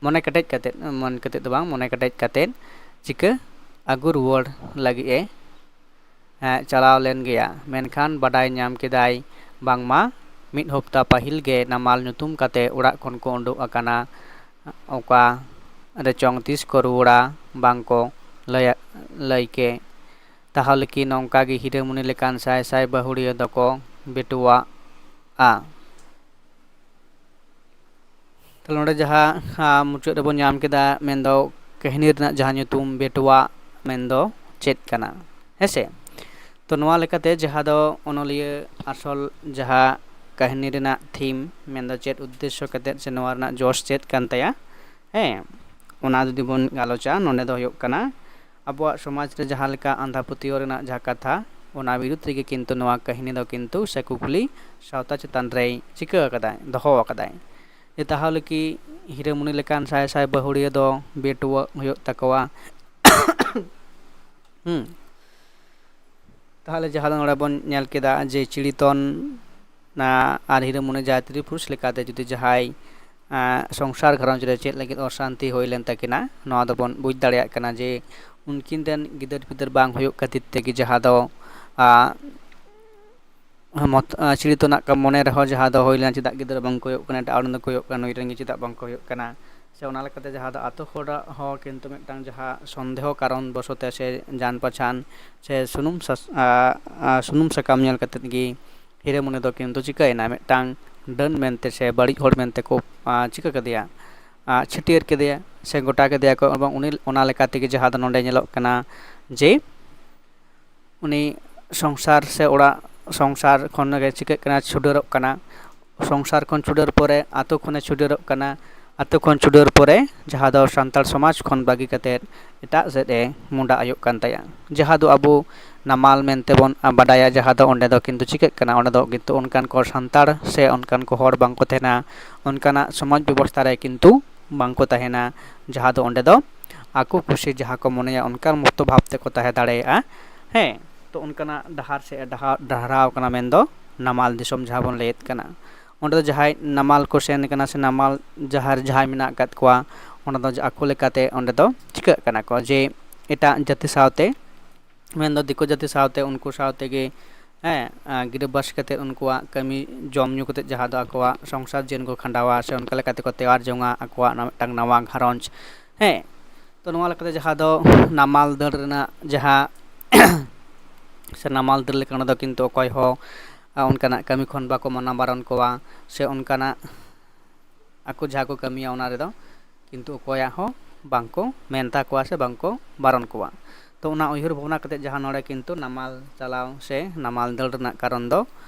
ᱢᱚᱱᱮ ᱠᱮᱴᱮᱡ ᱠᱟᱛᱮᱫ, ᱢᱚᱱ ᱠᱟᱛᱮᱫ ᱫᱚ ᱵᱟᱝ, ᱢᱚᱱᱮ ᱠᱮᱴᱮᱡ ᱠᱟᱛᱮᱫ ᱪᱤᱠᱟᱹ ᱟᱹᱜᱩ ᱨᱩᱣᱟᱹᱲ ᱞᱟᱹᱜᱤᱫ ᱮ ᱮ, ᱪᱟᱞᱟᱣ ᱞᱮᱱ ᱜᱮᱭᱟ᱾ ᱢᱮᱱᱠᱷᱟᱱ ᱵᱟᱰᱟᱭ ᱧᱟᱢ ᱠᱮᱫᱟᱭ ᱵᱟᱝᱢᱟ ᱢᱤᱫ ᱦᱚᱯᱛᱟ ᱯᱟᱹᱦᱤᱞ ᱜᱮ ᱱᱟᱢᱟᱞ ᱧᱩᱛᱩᱢ ᱠᱟᱛᱮ ᱚᱲᱟᱜ ᱠᱷᱚᱱ ᱠᱚ ᱩᱰᱩᱠ ᱟᱠᱟᱱᱟ᱾ ᱚᱠᱟ ᱨᱮᱪᱚᱝ ᱛᱤᱥ ᱠᱚ ᱨᱩᱣᱟᱹᱲᱟ ᱵᱟᱝ ᱠᱚ ᱞᱟᱹᱭᱟ-, ᱞᱟᱹᱭ ᱠᱮ᱾ ᱛᱟᱦᱚᱞᱮ ᱠᱤ ᱱᱚᱝᱠᱟ ᱜᱮ ᱦᱤᱨᱟᱹᱢᱩᱱᱤ ᱞᱮᱠᱟᱱ ᱥᱟᱭ ᱥᱟᱭ ᱵᱟᱹᱦᱩᱲᱤᱭᱟᱹ ᱫᱚᱠᱚ ᱵᱮᱴᱩᱣᱟᱜᱼᱟ? ᱛᱟᱦᱞᱮ ᱱᱚᱰᱮ ᱡᱟᱦᱟᱸ, ᱟ, ᱢᱩᱪᱟᱹᱫ ᱨᱮᱵᱚᱱ ᱧᱟᱢ ᱠᱮᱫᱟ, ᱢᱮᱱᱫᱚ ᱠᱟᱹᱦᱱᱤ ᱨᱮᱱᱟᱜ ᱡᱟᱦᱟᱸ ᱧᱩᱛᱩᱢ ᱵᱮᱴᱩᱣᱟᱜ ᱢᱮᱱᱫᱚ ᱪᱮᱫ ᱠᱟᱱᱟ, ᱦᱮᱸᱥᱮ? ᱛᱚ ᱱᱚᱣᱟ ᱞᱮᱠᱟᱛᱮ ᱡᱟᱦᱟᱸ ᱫᱚ ᱚᱱᱚᱞᱤᱭᱟᱹ ᱟᱥᱚᱞ ᱡᱟᱦᱟᱸ ᱠᱟᱹᱦᱱᱤ ᱨᱮᱱᱟᱜ theme ᱢᱮᱱᱫᱚ ᱪᱮᱫ ᱩᱫᱽᱫᱮᱥᱥᱚ ᱠᱟᱛᱮᱫ ᱥᱮ ᱱᱚᱣᱟ ᱨᱮᱱᱟᱜ ᱡᱚᱥ ᱪᱮᱫ ᱠᱟᱱ ᱛᱟᱭᱟ, ᱦᱮᱸ, ᱚᱱᱟ ᱡᱩᱫᱤ ᱵᱚᱱ ᱜᱟᱞᱚᱪᱟ, ᱱᱚᱰᱮ ᱫᱚ ᱦᱩᱭᱩᱜ ᱠᱟᱱᱟ ᱟᱵᱚᱣᱟᱜ ᱥᱚᱢᱟᱡᱽ ᱨᱮ ᱡᱟᱦᱟᱸ ᱞᱮᱠᱟ ᱟᱸᱫᱷᱟ ᱯᱟᱹᱛᱭᱟᱹᱣ ᱨᱮᱱᱟᱜ ᱡᱟᱦᱟᱸ ᱠᱟᱛᱷᱟ, ᱚᱱᱟ ᱵᱤᱨᱩᱫᱽ ᱨᱮᱜᱮ ᱠᱤᱱᱛᱩ ᱱᱚᱣᱟ ᱠᱟᱹᱦᱱᱤ ᱫᱚ ᱠᱤᱱᱛᱩ ᱥᱮ ᱠᱩᱠᱞᱤ ᱥᱟᱶᱛᱟ ᱪᱮᱛᱟᱱ ᱨᱮᱭ ᱪᱤᱠᱟᱹ ᱟᱠᱟᱫᱟᱭ, ᱫᱚᱦᱚ ᱟᱠᱟᱫᱟᱭ᱾ ᱡᱮ ᱛᱟᱦᱚᱞᱮ ᱠᱤ ᱦᱤᱨᱟᱹᱢᱩᱱᱤ ᱞᱮᱠᱟᱱ ᱥᱟᱭ ᱥᱟᱭ ᱵᱟᱹᱦᱩᱲᱤᱭᱟᱹ ᱫᱚ ᱵᱮᱴᱩᱣᱟᱹᱜ ᱦᱩᱭᱩᱜ ᱛᱟᱠᱚᱣᱟ? ᱦᱩᱸ᱾ ᱛᱟᱦᱚᱞᱮ ᱡᱟᱦᱟᱸ ᱫᱚ ᱱᱚᱰᱮ ᱵᱚᱱ ᱧᱮᱞ ᱠᱮᱫᱟ ᱡᱮ ᱪᱤᱲᱤᱛᱚᱱ, ᱟ, ᱟᱨ ᱦᱤᱨᱟᱹᱢᱩᱱᱤ ᱡᱟᱦᱟᱸᱭ ᱛᱨᱤ ᱯᱩᱨᱩᱥ ᱞᱮᱠᱟᱛᱮ ᱡᱩᱫᱤ ᱡᱟᱦᱟᱸᱭ ᱥᱚᱝᱥᱟᱨ ᱜᱷᱟᱨᱚᱸᱡᱽ ᱨᱮ ᱪᱮᱫ ᱞᱟᱹᱜᱤᱫ ᱚᱥᱟᱱᱛᱤ ᱦᱩᱭ ᱞᱮᱱ ᱛᱟᱹᱠᱤᱱᱟ, ᱱᱚᱣᱟ ᱫᱚᱵᱚᱱ ᱵᱩᱡᱽ ᱫᱟᱲᱮᱭᱟᱜ ᱠᱟᱱᱟ ᱡᱮ ᱩᱱᱠᱤᱱ ᱨᱮᱱ ᱜᱤᱫᱟᱹᱨ ᱯᱤᱫᱟᱹᱨ ᱵᱟᱝ ᱦᱩᱭᱩᱜ ᱠᱷᱟᱹᱛᱤᱨ ᱛᱮᱜᱮ ᱡᱟᱦᱟᱸ ᱫᱚ ᱪᱤᱲᱤᱛᱚᱱᱟᱜ ᱢᱚᱱᱮ ᱨᱮᱦᱚᱸ ᱡᱟᱦᱟᱸ ᱫᱚ ᱦᱩᱭ ᱞᱮᱱᱟ, ᱪᱮᱫᱟᱜ ᱜᱤᱫᱽᱨᱟᱹ ᱵᱟᱝ ᱠᱚᱭᱚᱜ ᱠᱟᱱᱟ, ᱮᱴᱟᱜ ᱦᱚᱲ ᱫᱚ ᱠᱚᱭᱚᱜ ᱠᱟᱱᱟ, ᱱᱩᱭ ᱨᱮᱱ ᱜᱮ ᱪᱮᱫᱟᱜ ᱵᱟᱝ ᱠᱚᱭᱚᱜ ᱠᱟᱱᱟ? ᱥᱮ ᱚᱱᱟ ᱞᱮᱠᱟᱛᱮ ᱡᱟᱦᱟᱸ ᱫᱚ ᱟᱛᱳ ᱦᱚᱲᱟᱜ ᱦᱚᱸ ᱠᱤᱱᱛᱩ ᱢᱤᱫᱴᱟᱝ ᱡᱟᱦᱟᱸ ᱥᱚᱱᱫᱮᱦᱚ ᱠᱟᱨᱚᱱ ᱵᱚᱥᱚᱛᱮ ᱥᱮ ᱡᱟᱱ ᱯᱟᱪᱷᱟᱱ ᱥᱮ ᱥᱩᱱᱩᱢ ᱥᱟᱥ-, ᱟ, ᱟ, ᱥᱩᱱᱩᱢ ᱥᱟᱠᱟᱢ ᱧᱮᱞ ᱠᱟᱛᱮᱫ ᱜᱮ ᱦᱤᱨᱟᱹᱢᱩᱱᱤ ᱫᱚ ᱠᱤᱱᱛᱩ ᱪᱤᱠᱟᱹᱭᱮᱱᱟ, ᱢᱤᱫᱴᱟᱝ ᱰᱟᱹᱱ ᱢᱮᱱᱛᱮ ᱥᱮ ᱵᱟᱹᱲᱤᱡ ᱦᱚᱲ ᱢᱮᱱᱛᱮ ᱠᱚ, ᱟ, ᱪᱤᱠᱟᱹ ᱠᱮᱫᱮᱭᱟ, ᱟ, ᱪᱷᱟᱹᱴᱭᱟᱹᱨ ᱠᱮᱫᱮᱭᱟ ᱥᱮ ᱜᱚᱴᱟ ᱠᱮᱫᱮᱭᱟ ᱠᱚ᱾ ᱮᱵᱚᱝ ᱩᱱᱤ ᱚᱱᱟ ᱞᱮᱠᱟ ᱛᱮᱜᱮ ᱡᱟᱦᱟᱸ ᱫᱚ ᱱᱚᱰᱮ ᱧᱮᱞᱚᱜ ᱠᱟᱱᱟ ᱡᱮ ᱩᱱᱤ ᱥᱚᱝᱥᱟᱨ ᱥᱮ ᱚᱲᱟᱜ ᱥᱚᱝᱥᱟᱨ ᱠᱷᱚᱱ ᱜᱮ ᱪᱤᱠᱟᱹᱜ ᱠᱟᱱᱟ, ᱪᱷᱩᱰᱟᱹᱨᱚᱜ ᱠᱟᱱᱟ᱾ ᱥᱚᱝᱥᱟᱨ ᱠᱷᱚᱱ ᱪᱷᱩᱰᱟᱹᱨ ᱯᱚᱨᱮ ᱟᱛᱳ ᱠᱷᱚᱱᱮ ᱪᱷᱩᱰᱟᱹᱨᱚᱜ ᱠᱟᱱᱟ᱾ ᱟᱛᱳ ᱠᱷᱚᱱ ᱪᱷᱩᱰᱟᱹᱨ ᱯᱚᱨᱮ ᱡᱟᱦᱟᱸ ᱫᱚ ᱥᱟᱱᱛᱟᱲ ᱥᱚᱢᱟᱡᱽ ᱠᱷᱚᱱ ᱵᱟᱹᱜᱤ ᱠᱟᱛᱮᱫ ᱮᱴᱟᱜ ᱥᱮᱫ ᱮ ᱢᱚᱦᱰᱟ ᱟᱭᱚᱜ ᱠᱟᱱ ᱛᱟᱭᱟ, ᱡᱟᱦᱟᱸ ᱫᱚ ᱟᱵᱚ ᱱᱟᱢᱟᱞ ᱢᱮᱱᱛᱮ ᱵᱚᱱ ᱵᱟᱰᱟᱭᱟ᱾ ᱡᱟᱦᱟᱸ ᱫᱚ ᱚᱸᱰᱮ ᱫᱚ ᱠᱤᱱᱛᱩ ᱪᱤᱠᱟᱹᱜ ᱠᱟᱱᱟ, ᱚᱸᱰᱮ ᱫᱚ ᱠᱤᱱᱛᱩ ᱚᱱᱠᱟᱱ ᱠᱚ ᱥᱟᱱᱛᱟᱲ ᱥᱮ ᱚᱱᱠᱟᱱ ᱠᱚ ᱦᱚᱲ ᱵᱟᱝ ᱠᱚ ᱛᱟᱦᱮᱱᱟ, ᱚᱱᱠᱟᱱᱟᱜ ᱥᱚᱢᱟᱡᱽ ᱵᱮᱵᱚᱥᱛᱷᱟ ᱨᱮ ᱠᱤᱱᱛᱩ ᱵᱟᱝ ᱠᱚ ᱛᱟᱦᱮᱱᱟ, ᱡᱟᱦᱟᱸ ᱫᱚ ᱚᱸᱰᱮ ᱫᱚ ᱟᱠᱚ ᱠᱩᱥᱤ ᱡᱟᱦᱟᱸ ᱠᱚ ᱢᱚᱱᱮᱭᱟ ᱚᱱᱠᱟᱱ ᱢᱩᱠᱛᱚ ᱵᱷᱟᱵᱽ ᱛᱮᱠᱚ ᱛᱟᱦᱮᱸ ᱫᱟᱲᱮᱭᱟᱜᱼᱟ᱾ ᱦᱮᱸ, ᱛᱚ ᱚᱱᱠᱟᱱᱟᱜ ᱰᱟᱦᱟᱨ ᱥᱮᱫ ᱮ ᱰᱟᱦᱟ-, ᱰᱟᱦᱨᱟᱣ ᱠᱟᱱᱟ, ᱢᱮᱱᱫᱚ ᱱᱟᱢᱟᱞ ᱫᱤᱥᱚᱢ ᱡᱟᱦᱟᱸ ᱵᱚᱱ ᱞᱟᱹᱭᱮᱫ ᱠᱟᱱᱟ᱾ ᱚᱸᱰᱮ ᱫᱚ ᱡᱟᱦᱟᱸᱭ ᱱᱟᱢᱟᱞ ᱠᱚ ᱥᱮᱱ ᱠᱟᱱᱟ ᱥᱮ ᱱᱟᱢᱟᱞ ᱡᱟᱦᱟᱸ ᱨᱮ ᱡᱟᱦᱟᱸᱭ ᱢᱮᱱᱟᱜ ᱟᱠᱟᱫ ᱠᱚᱣᱟ, ᱚᱸᱰᱮ ᱫᱚ ᱟᱠᱚ ᱞᱮᱠᱟᱛᱮ ᱚᱸᱰᱮ ᱫᱚ ᱪᱤᱠᱟᱹᱜ ᱠᱟᱱᱟ ᱠᱚ ᱡᱮ ᱮᱴᱟᱜ ᱡᱟᱹᱛᱤ ᱥᱟᱶᱛᱮ, ᱢᱮᱱᱫᱚ ᱫᱤᱠᱩ ᱡᱟᱹᱛᱤ ᱥᱟᱶᱛᱮ, ᱩᱱᱠᱩ ᱥᱟᱶ ᱛᱮᱜᱮ, ᱦᱮᱸ, ᱟᱸ, ᱜᱤᱨᱟᱹᱵᱟᱹᱥ ᱠᱟᱛᱮᱫ ᱩᱱᱠᱩᱣᱟᱜ ᱠᱟᱹᱢᱤ ᱡᱚᱢ ᱧᱩ ᱠᱟᱛᱮᱫ ᱡᱟᱦᱟᱸ ᱫᱚ ᱟᱠᱚᱣᱟᱜ ᱥᱚᱝᱥᱟᱨ ᱡᱤᱭᱚᱱ ᱠᱚ ᱠᱷᱟᱸᱰᱟᱣᱟ ᱥᱮ ᱚᱱᱠᱟ ᱞᱮᱠᱟ ᱛᱮᱠᱚ ᱛᱮᱭᱟᱨ ᱡᱚᱝᱟ ᱟᱠᱚᱣᱟᱜ ᱚᱱᱟ ᱢᱤᱫᱴᱟᱝ ᱱᱟᱣᱟ ᱜᱷᱟᱨᱚᱸᱡᱽ᱾ ᱦᱮᱸ, ᱛᱚ ᱱᱚᱣᱟ ᱞᱮᱠᱟᱛᱮ ᱡᱟᱦᱟᱸ ᱫᱚ ᱱᱟᱢᱟᱞ ᱫᱟᱹᱲ ᱨᱮᱱᱟᱜ ᱡᱟᱦᱟᱸ ᱥᱮ ᱱᱟᱢᱟᱞ ᱫᱟᱹᱲ ᱞᱮᱠᱟ ᱚᱸᱰᱮ ᱫᱚ ᱠᱤᱱᱛᱩ ᱚᱠᱚᱭ ᱦᱚᱸ, ᱟᱸ, ᱚᱱᱠᱟᱱᱟᱜ ᱠᱟᱹᱢᱤ ᱠᱷᱚᱱ ᱵᱟᱠᱚ ᱢᱟᱱᱟ ᱵᱟᱨᱚᱱ ᱠᱚᱣᱟ ᱥᱮ ᱚᱱᱠᱟᱱᱟᱜ ᱟᱠᱚ ᱡᱟᱦᱟᱸ ᱠᱚ ᱠᱟᱹᱢᱤᱭᱟ ᱚᱱᱟ ᱨᱮᱫᱚ ᱠᱤᱱᱛᱩ ᱚᱠᱚᱭᱟᱜ ᱦᱚᱸ ᱵᱟᱝ ᱠᱚ ᱢᱮᱱ ᱛᱟᱠᱚᱣᱟ ᱥᱮ ᱵᱟᱝ ᱠᱚ ᱵᱟᱨᱚᱱ ᱠᱚᱣᱟ᱾ ᱛᱚ ᱚᱱᱟ ᱩᱭᱦᱟᱹᱨ ᱵᱷᱟᱵᱽᱱᱟ ᱠᱟᱛᱮᱫ ᱡᱟᱦᱟᱸ ᱱᱚᱰᱮ ᱠᱤᱱᱛᱩ ᱱᱟᱢᱟᱞ ᱪᱟᱞᱟᱣ ᱥᱮ ᱱᱟᱢᱟᱞ ᱫᱟᱹᱲ ᱨᱮᱱᱟᱜ ᱠᱟᱨᱚᱱ ᱫᱚ,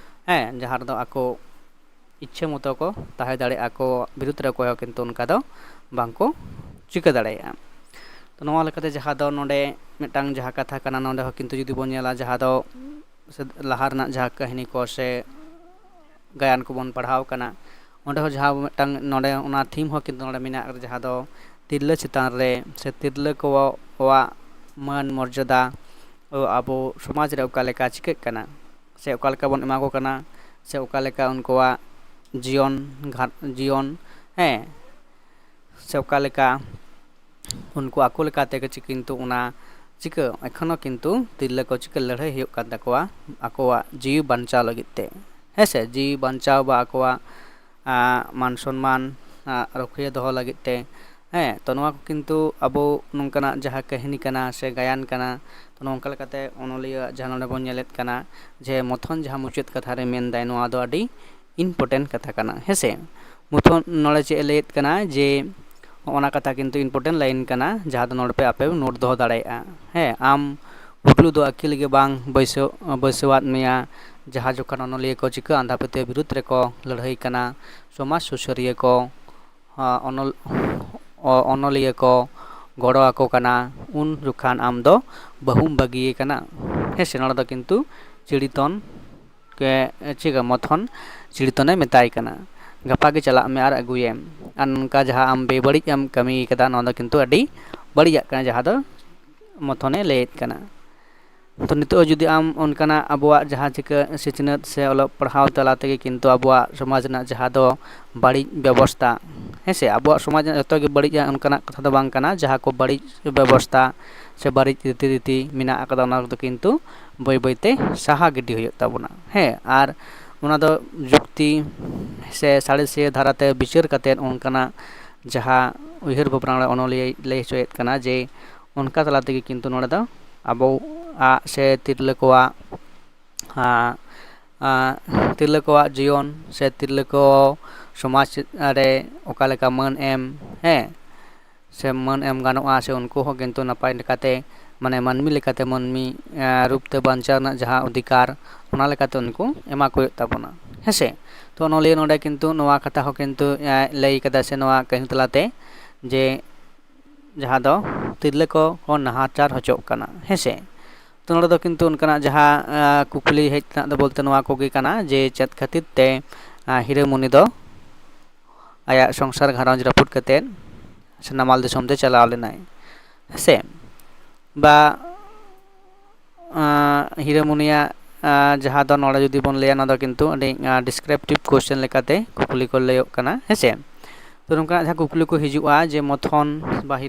ᱦᱮᱸ, ᱡᱟᱦᱟᱸ ᱨᱮᱫᱚ ᱟᱠᱚ ᱤᱪᱪᱷᱟᱹ ᱢᱚᱛᱚ ᱠᱚ ᱛᱟᱦᱮᱸ ᱫᱟᱲᱮᱭᱟᱜᱼᱟ, ᱟᱠᱚ ᱵᱤᱨᱩᱫᱽ ᱨᱮ ᱚᱠᱚᱭ ᱦᱚᱸ ᱠᱤᱱᱛᱩ ᱚᱱᱠᱟ ᱫᱚ ᱵᱟᱝ ᱠᱚ ᱪᱤᱠᱟᱹ ᱫᱟᱲᱮᱭᱟᱜᱼᱟ᱾ ᱛᱚ ᱱᱚᱣᱟ ᱞᱮᱠᱟᱛᱮ ᱡᱟᱦᱟᱸ ᱫᱚ ᱱᱚᱰᱮ ᱢᱤᱫᱴᱟᱝ ᱡᱟᱦᱟᱸ ᱠᱟᱛᱷᱟ ᱠᱟᱱᱟ, ᱱᱚᱰᱮ ᱦᱚᱸ ᱠᱤᱱᱛᱩ ᱡᱩᱫᱤ ᱵᱚᱱ ᱧᱮᱞᱟ, ᱡᱟᱦᱟᱸ ᱫᱚ ᱥᱮ ᱞᱟᱦᱟ ᱨᱮᱱᱟᱜ ᱡᱟᱦᱟᱸ ᱠᱟᱹᱦᱱᱤ ᱠᱚ ᱥᱮ ᱜᱟᱭᱟᱱ ᱠᱚᱵᱚᱱ ᱯᱟᱲᱦᱟᱣ ᱠᱟᱱᱟ, ᱚᱸᱰᱮ ᱦᱚᱸ ᱡᱟᱦᱟᱸ ᱢᱤᱫᱴᱟᱝ ᱱᱚᱰᱮ ᱚᱱᱟ ᱛᱷᱤᱢ ᱦᱚᱸ ᱠᱤᱱᱛᱩ ᱱᱚᱰᱮ ᱢᱮᱱᱟᱜ ᱟᱠᱟᱫᱟ, ᱡᱟᱦᱟᱸ ᱫᱚ ᱛᱤᱨᱞᱟᱹ ᱪᱮᱛᱟᱱ ᱨᱮ ᱥᱮ ᱛᱤᱨᱞᱟᱹ ᱠᱚᱣᱟᱜ ᱢᱟᱹᱱ ᱢᱚᱨᱡᱟᱫᱟ ᱟᱵᱚ ᱥᱚᱢᱟᱡᱽ ᱨᱮ ᱚᱠᱟ ᱞᱮᱠᱟ ᱪᱤᱠᱟᱹᱜ ᱠᱟᱱᱟ ᱥᱮ ᱚᱠᱟ ᱞᱮᱠᱟ ᱵᱚᱱ ᱮᱢᱟ ᱠᱚ ᱠᱟᱱᱟ ᱥᱮ ᱚᱠᱟ ᱞᱮᱠᱟ ᱩᱱᱠᱩᱣᱟᱜ ᱡᱤᱭᱚᱱ ᱜᱷᱟᱴ-, ᱡᱤᱭᱚᱱ ᱦᱮᱸ, ᱥᱮ ᱚᱠᱟ ᱞᱮᱠᱟ ᱩᱱᱠᱩ ᱟᱠᱚ ᱞᱮᱠᱟᱛᱮ ᱠᱤᱱᱛᱩ ᱚᱱᱟ ᱪᱤᱠᱟᱹ ᱮᱠᱷᱚᱱᱳ ᱠᱤᱱᱛᱩ ᱛᱤᱨᱞᱟᱹ ᱠᱚ ᱪᱤᱠᱟᱹ ᱞᱟᱹᱲᱦᱟᱹᱭ ᱦᱩᱭᱩᱜ ᱠᱟᱱ ᱛᱟᱠᱚᱣᱟ ᱟᱠᱚᱣᱟᱜ ᱡᱤᱣᱤ ᱵᱟᱧᱪᱟᱣ ᱞᱟᱹᱜᱤᱫ ᱛᱮ, ᱦᱮᱸ ᱥᱮ, ᱡᱤᱣᱤ ᱵᱟᱧᱪᱟᱣ ᱵᱟ ᱟᱠᱚᱣᱟᱜ ᱟᱸ, ᱢᱟᱱ ᱥᱚᱱᱢᱟᱱ ᱟᱸ, ᱨᱩᱠᱷᱤᱭᱟᱹ ᱫᱚᱦᱚ ᱞᱟᱹᱜᱤᱫ ᱛᱮ᱾ ᱦᱮᱸ, ᱛᱚ ᱱᱚᱣᱟ ᱠᱚ ᱠᱤᱱᱛᱩ ᱟᱵᱚ ᱱᱚᱝᱠᱟᱱᱟᱜ ᱡᱟᱦᱟᱸ ᱠᱟᱹᱦᱱᱤ ᱠᱟᱱᱟ ᱥᱮ ᱜᱟᱭᱟᱱ ᱠᱟᱱᱟ, ᱛᱚ ᱱᱚᱝᱠᱟ ᱞᱮᱠᱟᱛᱮ ᱚᱱᱚᱞᱤᱭᱟᱹ ᱡᱟᱦᱟᱸ ᱱᱚᱰᱮ ᱵᱚᱱ ᱧᱮᱞᱮᱫ ᱠᱟᱱᱟ ᱡᱮ ᱢᱚᱛᱷᱚᱱ ᱡᱟᱦᱟᱸ ᱢᱩᱪᱟᱹᱫ ᱠᱟᱛᱷᱟ ᱨᱮ ᱢᱮᱱᱫᱟᱭ, ᱱᱚᱣᱟ ᱫᱚ ᱟᱹᱰᱤ important ᱠᱟᱛᱷᱟ ᱠᱟᱱᱟ, ᱦᱮᱸ ᱥᱮ᱾ ᱢᱚᱛᱷᱚᱱ ᱱᱚᱰᱮ ᱪᱮᱫ ᱮ ᱞᱟᱹᱭᱮᱫ ᱠᱟᱱᱟ ᱡᱮ ᱚᱱᱟ ᱠᱟᱛᱷᱟ ᱠᱤᱱᱛᱩ important line ᱠᱟᱱᱟ, ᱡᱟᱦᱟᱸ ᱫᱚ ᱱᱚᱰᱮ ᱯᱮ ᱟᱯᱮ note ᱫᱚᱦᱚ ᱫᱟᱲᱮᱭᱟᱜᱼᱟ᱾ ᱦᱮᱸ, ᱟᱢ ᱜᱩᱴᱞᱩ ᱫᱚ ᱟᱹᱠᱤᱞ ᱜᱮ ᱵᱟᱝ ᱵᱟᱹᱭᱥᱟᱹᱣ ᱵᱟᱹᱭᱥᱟᱹᱣᱟᱫ ᱢᱮᱭᱟ, ᱡᱟᱦᱟᱸ ᱡᱚᱠᱷᱚᱱ ᱚᱱᱚᱞᱤᱭᱟᱹ ᱠᱚ ᱪᱤᱠᱟᱹ ᱟᱸᱫᱷᱟ ᱯᱟᱹᱛᱭᱟᱹᱣ ᱵᱤᱨᱩᱫᱽ ᱨᱮᱠᱚ ᱞᱟᱹᱲᱦᱟᱹᱭ ᱠᱟᱱᱟ, ᱥᱚᱢᱟᱡᱽ ᱥᱩᱥᱟᱹᱨᱤᱭᱟᱹ ᱠᱚ, ᱟᱸ, ᱚᱱᱚᱞ-, ᱚ-, ᱚᱱᱚᱞᱤᱭᱟᱹ ᱠᱚ ᱜᱚᱲᱚ ᱟᱠᱚ ᱠᱟᱱᱟ, ᱩᱱ ᱡᱚᱠᱷᱟᱱ ᱟᱢ ᱫᱚ ᱵᱟᱹᱦᱩᱢ ᱵᱟᱹᱜᱤᱭᱮ ᱠᱟᱱᱟ᱾ ᱦᱮᱸ ᱥᱮ, ᱱᱚᱰᱮ ᱫᱚ ᱠᱤᱱᱛᱩ ᱪᱤᱲᱤᱛᱚᱱ ᱜᱮ, ᱪᱤᱠᱟᱹ ᱢᱚᱛᱷᱚᱱ ᱪᱤᱲᱤᱛᱚᱱᱮ ᱢᱮᱛᱟᱭ ᱠᱟᱱᱟ, ᱜᱟᱯᱟ ᱜᱮ ᱪᱟᱞᱟᱜ ᱢᱮ ᱟᱨ ᱟᱹᱜᱩᱭᱮᱢ᱾ ᱟᱨ ᱱᱚᱝᱠᱟ ᱡᱟᱦᱟᱸ ᱟᱢ ᱵᱮᱵᱟᱹᱲᱤᱡ ᱮᱢ ᱠᱟᱹᱢᱤ ᱠᱟᱫᱟ, ᱱᱚᱣᱟ ᱫᱚ ᱠᱤᱱᱛᱩ ᱟᱹᱰᱤ ᱵᱟᱹᱲᱤᱡᱟᱜ ᱠᱟᱱᱟ, ᱡᱟᱦᱟᱸ ᱫᱚ ᱢᱚᱛᱷᱚᱱᱮ ᱞᱟᱹᱭᱮᱫ ᱠᱟᱱᱟ᱾ ᱛᱚ ᱱᱤᱛᱚᱜ ᱡᱩᱫᱤ ᱟᱢ ᱚᱱᱠᱟᱱᱟᱜ ᱟᱵᱚᱣᱟᱜ ᱡᱟᱦᱟᱸ ᱪᱤᱠᱟᱹ ᱥᱤᱠᱷᱱᱟᱹᱛ ᱥᱮ ᱚᱞᱚᱜ ᱯᱟᱲᱦᱟᱣ ᱛᱟᱞᱟ ᱛᱮᱜᱮ ᱠᱤᱱᱛᱩ ᱟᱵᱚᱣᱟᱜ ᱥᱚᱢᱟᱡᱽ ᱨᱮᱱᱟᱜ ᱡᱟᱦᱟᱸ ᱫᱚ ᱵᱟᱹᱲᱤᱡ ᱵᱮᱵᱚᱥᱛᱟ, ᱦᱮᱸ ᱥᱮ, ᱟᱵᱚᱣᱟᱜ ᱥᱚᱢᱟᱡᱽ ᱨᱮᱱᱟᱜ ᱡᱚᱛᱚ ᱜᱮ ᱵᱟᱹᱲᱤᱡᱼᱟ ᱚᱱᱠᱟᱱᱟᱜ ᱠᱟᱛᱷᱟ ᱫᱚ ᱵᱟᱝ ᱠᱟᱱᱟ, ᱡᱟᱦᱟᱸ ᱠᱚ ᱵᱟᱹᱲᱤᱡ ᱵᱮᱵᱚᱥᱛᱟ ᱥᱮ ᱵᱟᱹᱲᱤᱡ ᱨᱤᱛᱤ ᱨᱤᱛᱤ ᱢᱮᱱᱟᱜ ᱟᱠᱟᱫᱟ, ᱚᱱᱟ ᱠᱚᱫᱚ ᱠᱤᱱᱛᱩ ᱵᱟᱹᱭ ᱵᱟᱹᱭᱛᱮ ᱥᱟᱦᱟ ᱜᱤᱰᱤ ᱦᱩᱭᱩᱜ ᱛᱟᱵᱚᱱᱟ᱾ ᱦᱮᱸ, ᱟᱨ ᱚᱱᱟ ᱫᱚ ᱡᱩᱠᱛᱤ ᱥᱮ ᱥᱟᱬᱮᱥᱤᱭᱟᱹ ᱫᱷᱟᱨᱟᱛᱮ ᱵᱤᱪᱟᱹᱨ ᱠᱟᱛᱮᱫ ᱚᱱᱠᱟᱱᱟᱜ ᱡᱟᱦᱟᱸ ᱩᱭᱦᱟᱹᱨ ᱵᱷᱟᱵᱽᱱᱟ ᱚᱱᱚᱞᱤᱭᱟᱹᱭ ᱞᱟᱹᱭ ᱦᱚᱪᱚᱭᱮᱫ ᱠᱟᱱᱟ ᱡᱮ ᱚᱱᱠᱟ ᱛᱟᱞᱟ ᱛᱮᱜᱮ ᱠᱤᱱᱛᱩ ᱱᱚᱰᱮ ᱫᱚ ᱟᱵᱚᱣᱟᱜ ᱥᱮ ᱛᱤᱨᱞᱟᱹ ᱠᱚᱣᱟᱜ, ᱟᱸ, ᱟᱸ, ᱛᱤᱨᱞᱟᱹ ᱠᱚᱣᱟᱜ ᱡᱤᱭᱚᱱ ᱥᱮ ᱛᱤᱨᱞᱟᱹ ᱠᱚ ᱥᱚᱢᱟᱡᱽ ᱨᱮ ᱚᱠᱟ ᱞᱮᱠᱟ ᱢᱟᱹᱱ ᱮᱢ, ᱦᱮᱸ, ᱥᱮ ᱢᱟᱹᱱ ᱮᱢ ᱜᱟᱱᱚᱜᱼᱟ, ᱥᱮ ᱩᱱᱠᱩ ᱦᱚᱸ ᱠᱤᱱᱛᱩ ᱱᱟᱯᱟᱭ ᱞᱮᱠᱟᱛᱮ, ᱢᱟᱱᱮ ᱢᱟᱹᱱᱢᱤ ᱞᱮᱠᱟᱛᱮ ᱢᱟᱹᱱᱢᱤ, ᱟᱸ, ᱨᱩᱯ ᱛᱮ ᱵᱟᱧᱪᱟᱣ ᱨᱮᱱᱟᱜ ᱡᱟᱦᱟᱸ ᱚᱫᱷᱤᱠᱟᱨ, ᱚᱱᱟ ᱞᱮᱠᱟᱛᱮ ᱩᱱᱠᱩ ᱮᱢᱟ ᱠᱚ ᱦᱩᱭᱩᱜ ᱛᱟᱵᱚᱱᱟ, ᱦᱮᱸ ᱥᱮ᱾ ᱛᱚ ᱚᱱᱚᱞᱤᱭᱟᱹ ᱱᱚᱰᱮ ᱠᱤᱱᱛᱩ ᱱᱚᱣᱟ ᱠᱟᱛᱷᱟ ᱦᱚᱸ ᱠᱤᱱᱛᱩ, ᱟᱸ, ᱞᱟᱹᱭ ᱠᱟᱫᱟ ᱥᱮ ᱱᱚᱣᱟ ᱠᱟᱹᱦᱱᱤ ᱛᱟᱞᱟᱛᱮ ᱡᱮ ᱡᱟᱦᱟᱸ ᱫᱚ ᱛᱤᱨᱞᱟᱹ ᱠᱚ ᱠᱚ ᱱᱟᱦᱟᱪᱟᱨ ᱦᱚᱪᱚᱜ ᱠᱟᱱᱟ, ᱦᱮᱸ ᱥᱮ᱾ ᱛᱚ ᱱᱚᱰᱮ ᱫᱚ ᱠᱤᱱᱛᱩ ᱚᱱᱠᱟᱱᱟᱜ ᱡᱟᱦᱟᱸ, ᱟᱸ, ᱠᱩᱠᱞᱤ ᱦᱮᱡ ᱨᱮᱱᱟᱜ ᱫᱚ ᱵᱚᱞᱛᱮ ᱱᱚᱣᱟ ᱠᱚᱜᱮ ᱠᱟᱱᱟ ᱡᱮ ᱪᱮᱫ ᱠᱷᱟᱹᱛᱤᱨ ᱛᱮ, ᱟᱸ, ᱦᱤᱨᱟᱹᱢᱩᱱᱤ ᱫᱚ ᱟᱭᱟᱜ ᱥᱚᱝᱥᱟᱨ ᱜᱷᱟᱨᱚᱸᱡᱽ ᱨᱟᱹᱯᱩᱫ ᱠᱟᱛᱮᱫ ᱥᱮ ᱱᱟᱢᱟᱞ ᱫᱤᱥᱚᱢ ᱛᱮ ᱪᱟᱞᱟᱣ ᱞᱮᱱᱟᱭ, ᱦᱮᱸ ᱥᱮ᱾ ᱵᱟ, ᱟᱸ, ᱦᱤᱨᱟᱹᱢᱩᱱᱤᱭᱟᱜ, ᱟᱸ, ᱡᱟᱦᱟᱸ ᱫᱚ ᱱᱚᱰᱮ ᱡᱩᱫᱤ ᱵᱚᱱ ᱞᱟᱹᱭᱟ, ᱱᱚᱣᱟ ᱫᱚ ᱠᱤᱱᱛᱩ ᱟᱹᱰᱤ, ᱟᱸ, descriptive question ᱞᱮᱠᱟᱛᱮ ᱠᱩᱠᱞᱤ ᱠᱚ ᱞᱟᱹᱭᱚᱜ ᱠᱟᱱᱟ, ᱦᱮᱸ ᱥᱮ᱾ ᱛᱚ ᱱᱚᱝᱠᱟᱱᱟᱜ ᱡᱟᱦᱟᱸ ᱠᱩᱠᱞᱤ ᱠᱚ ᱦᱤᱡᱩᱜᱼᱟ ᱡᱮ ᱢᱚᱛᱷᱚᱱ ᱵᱟ ᱦᱤᱨᱟᱹ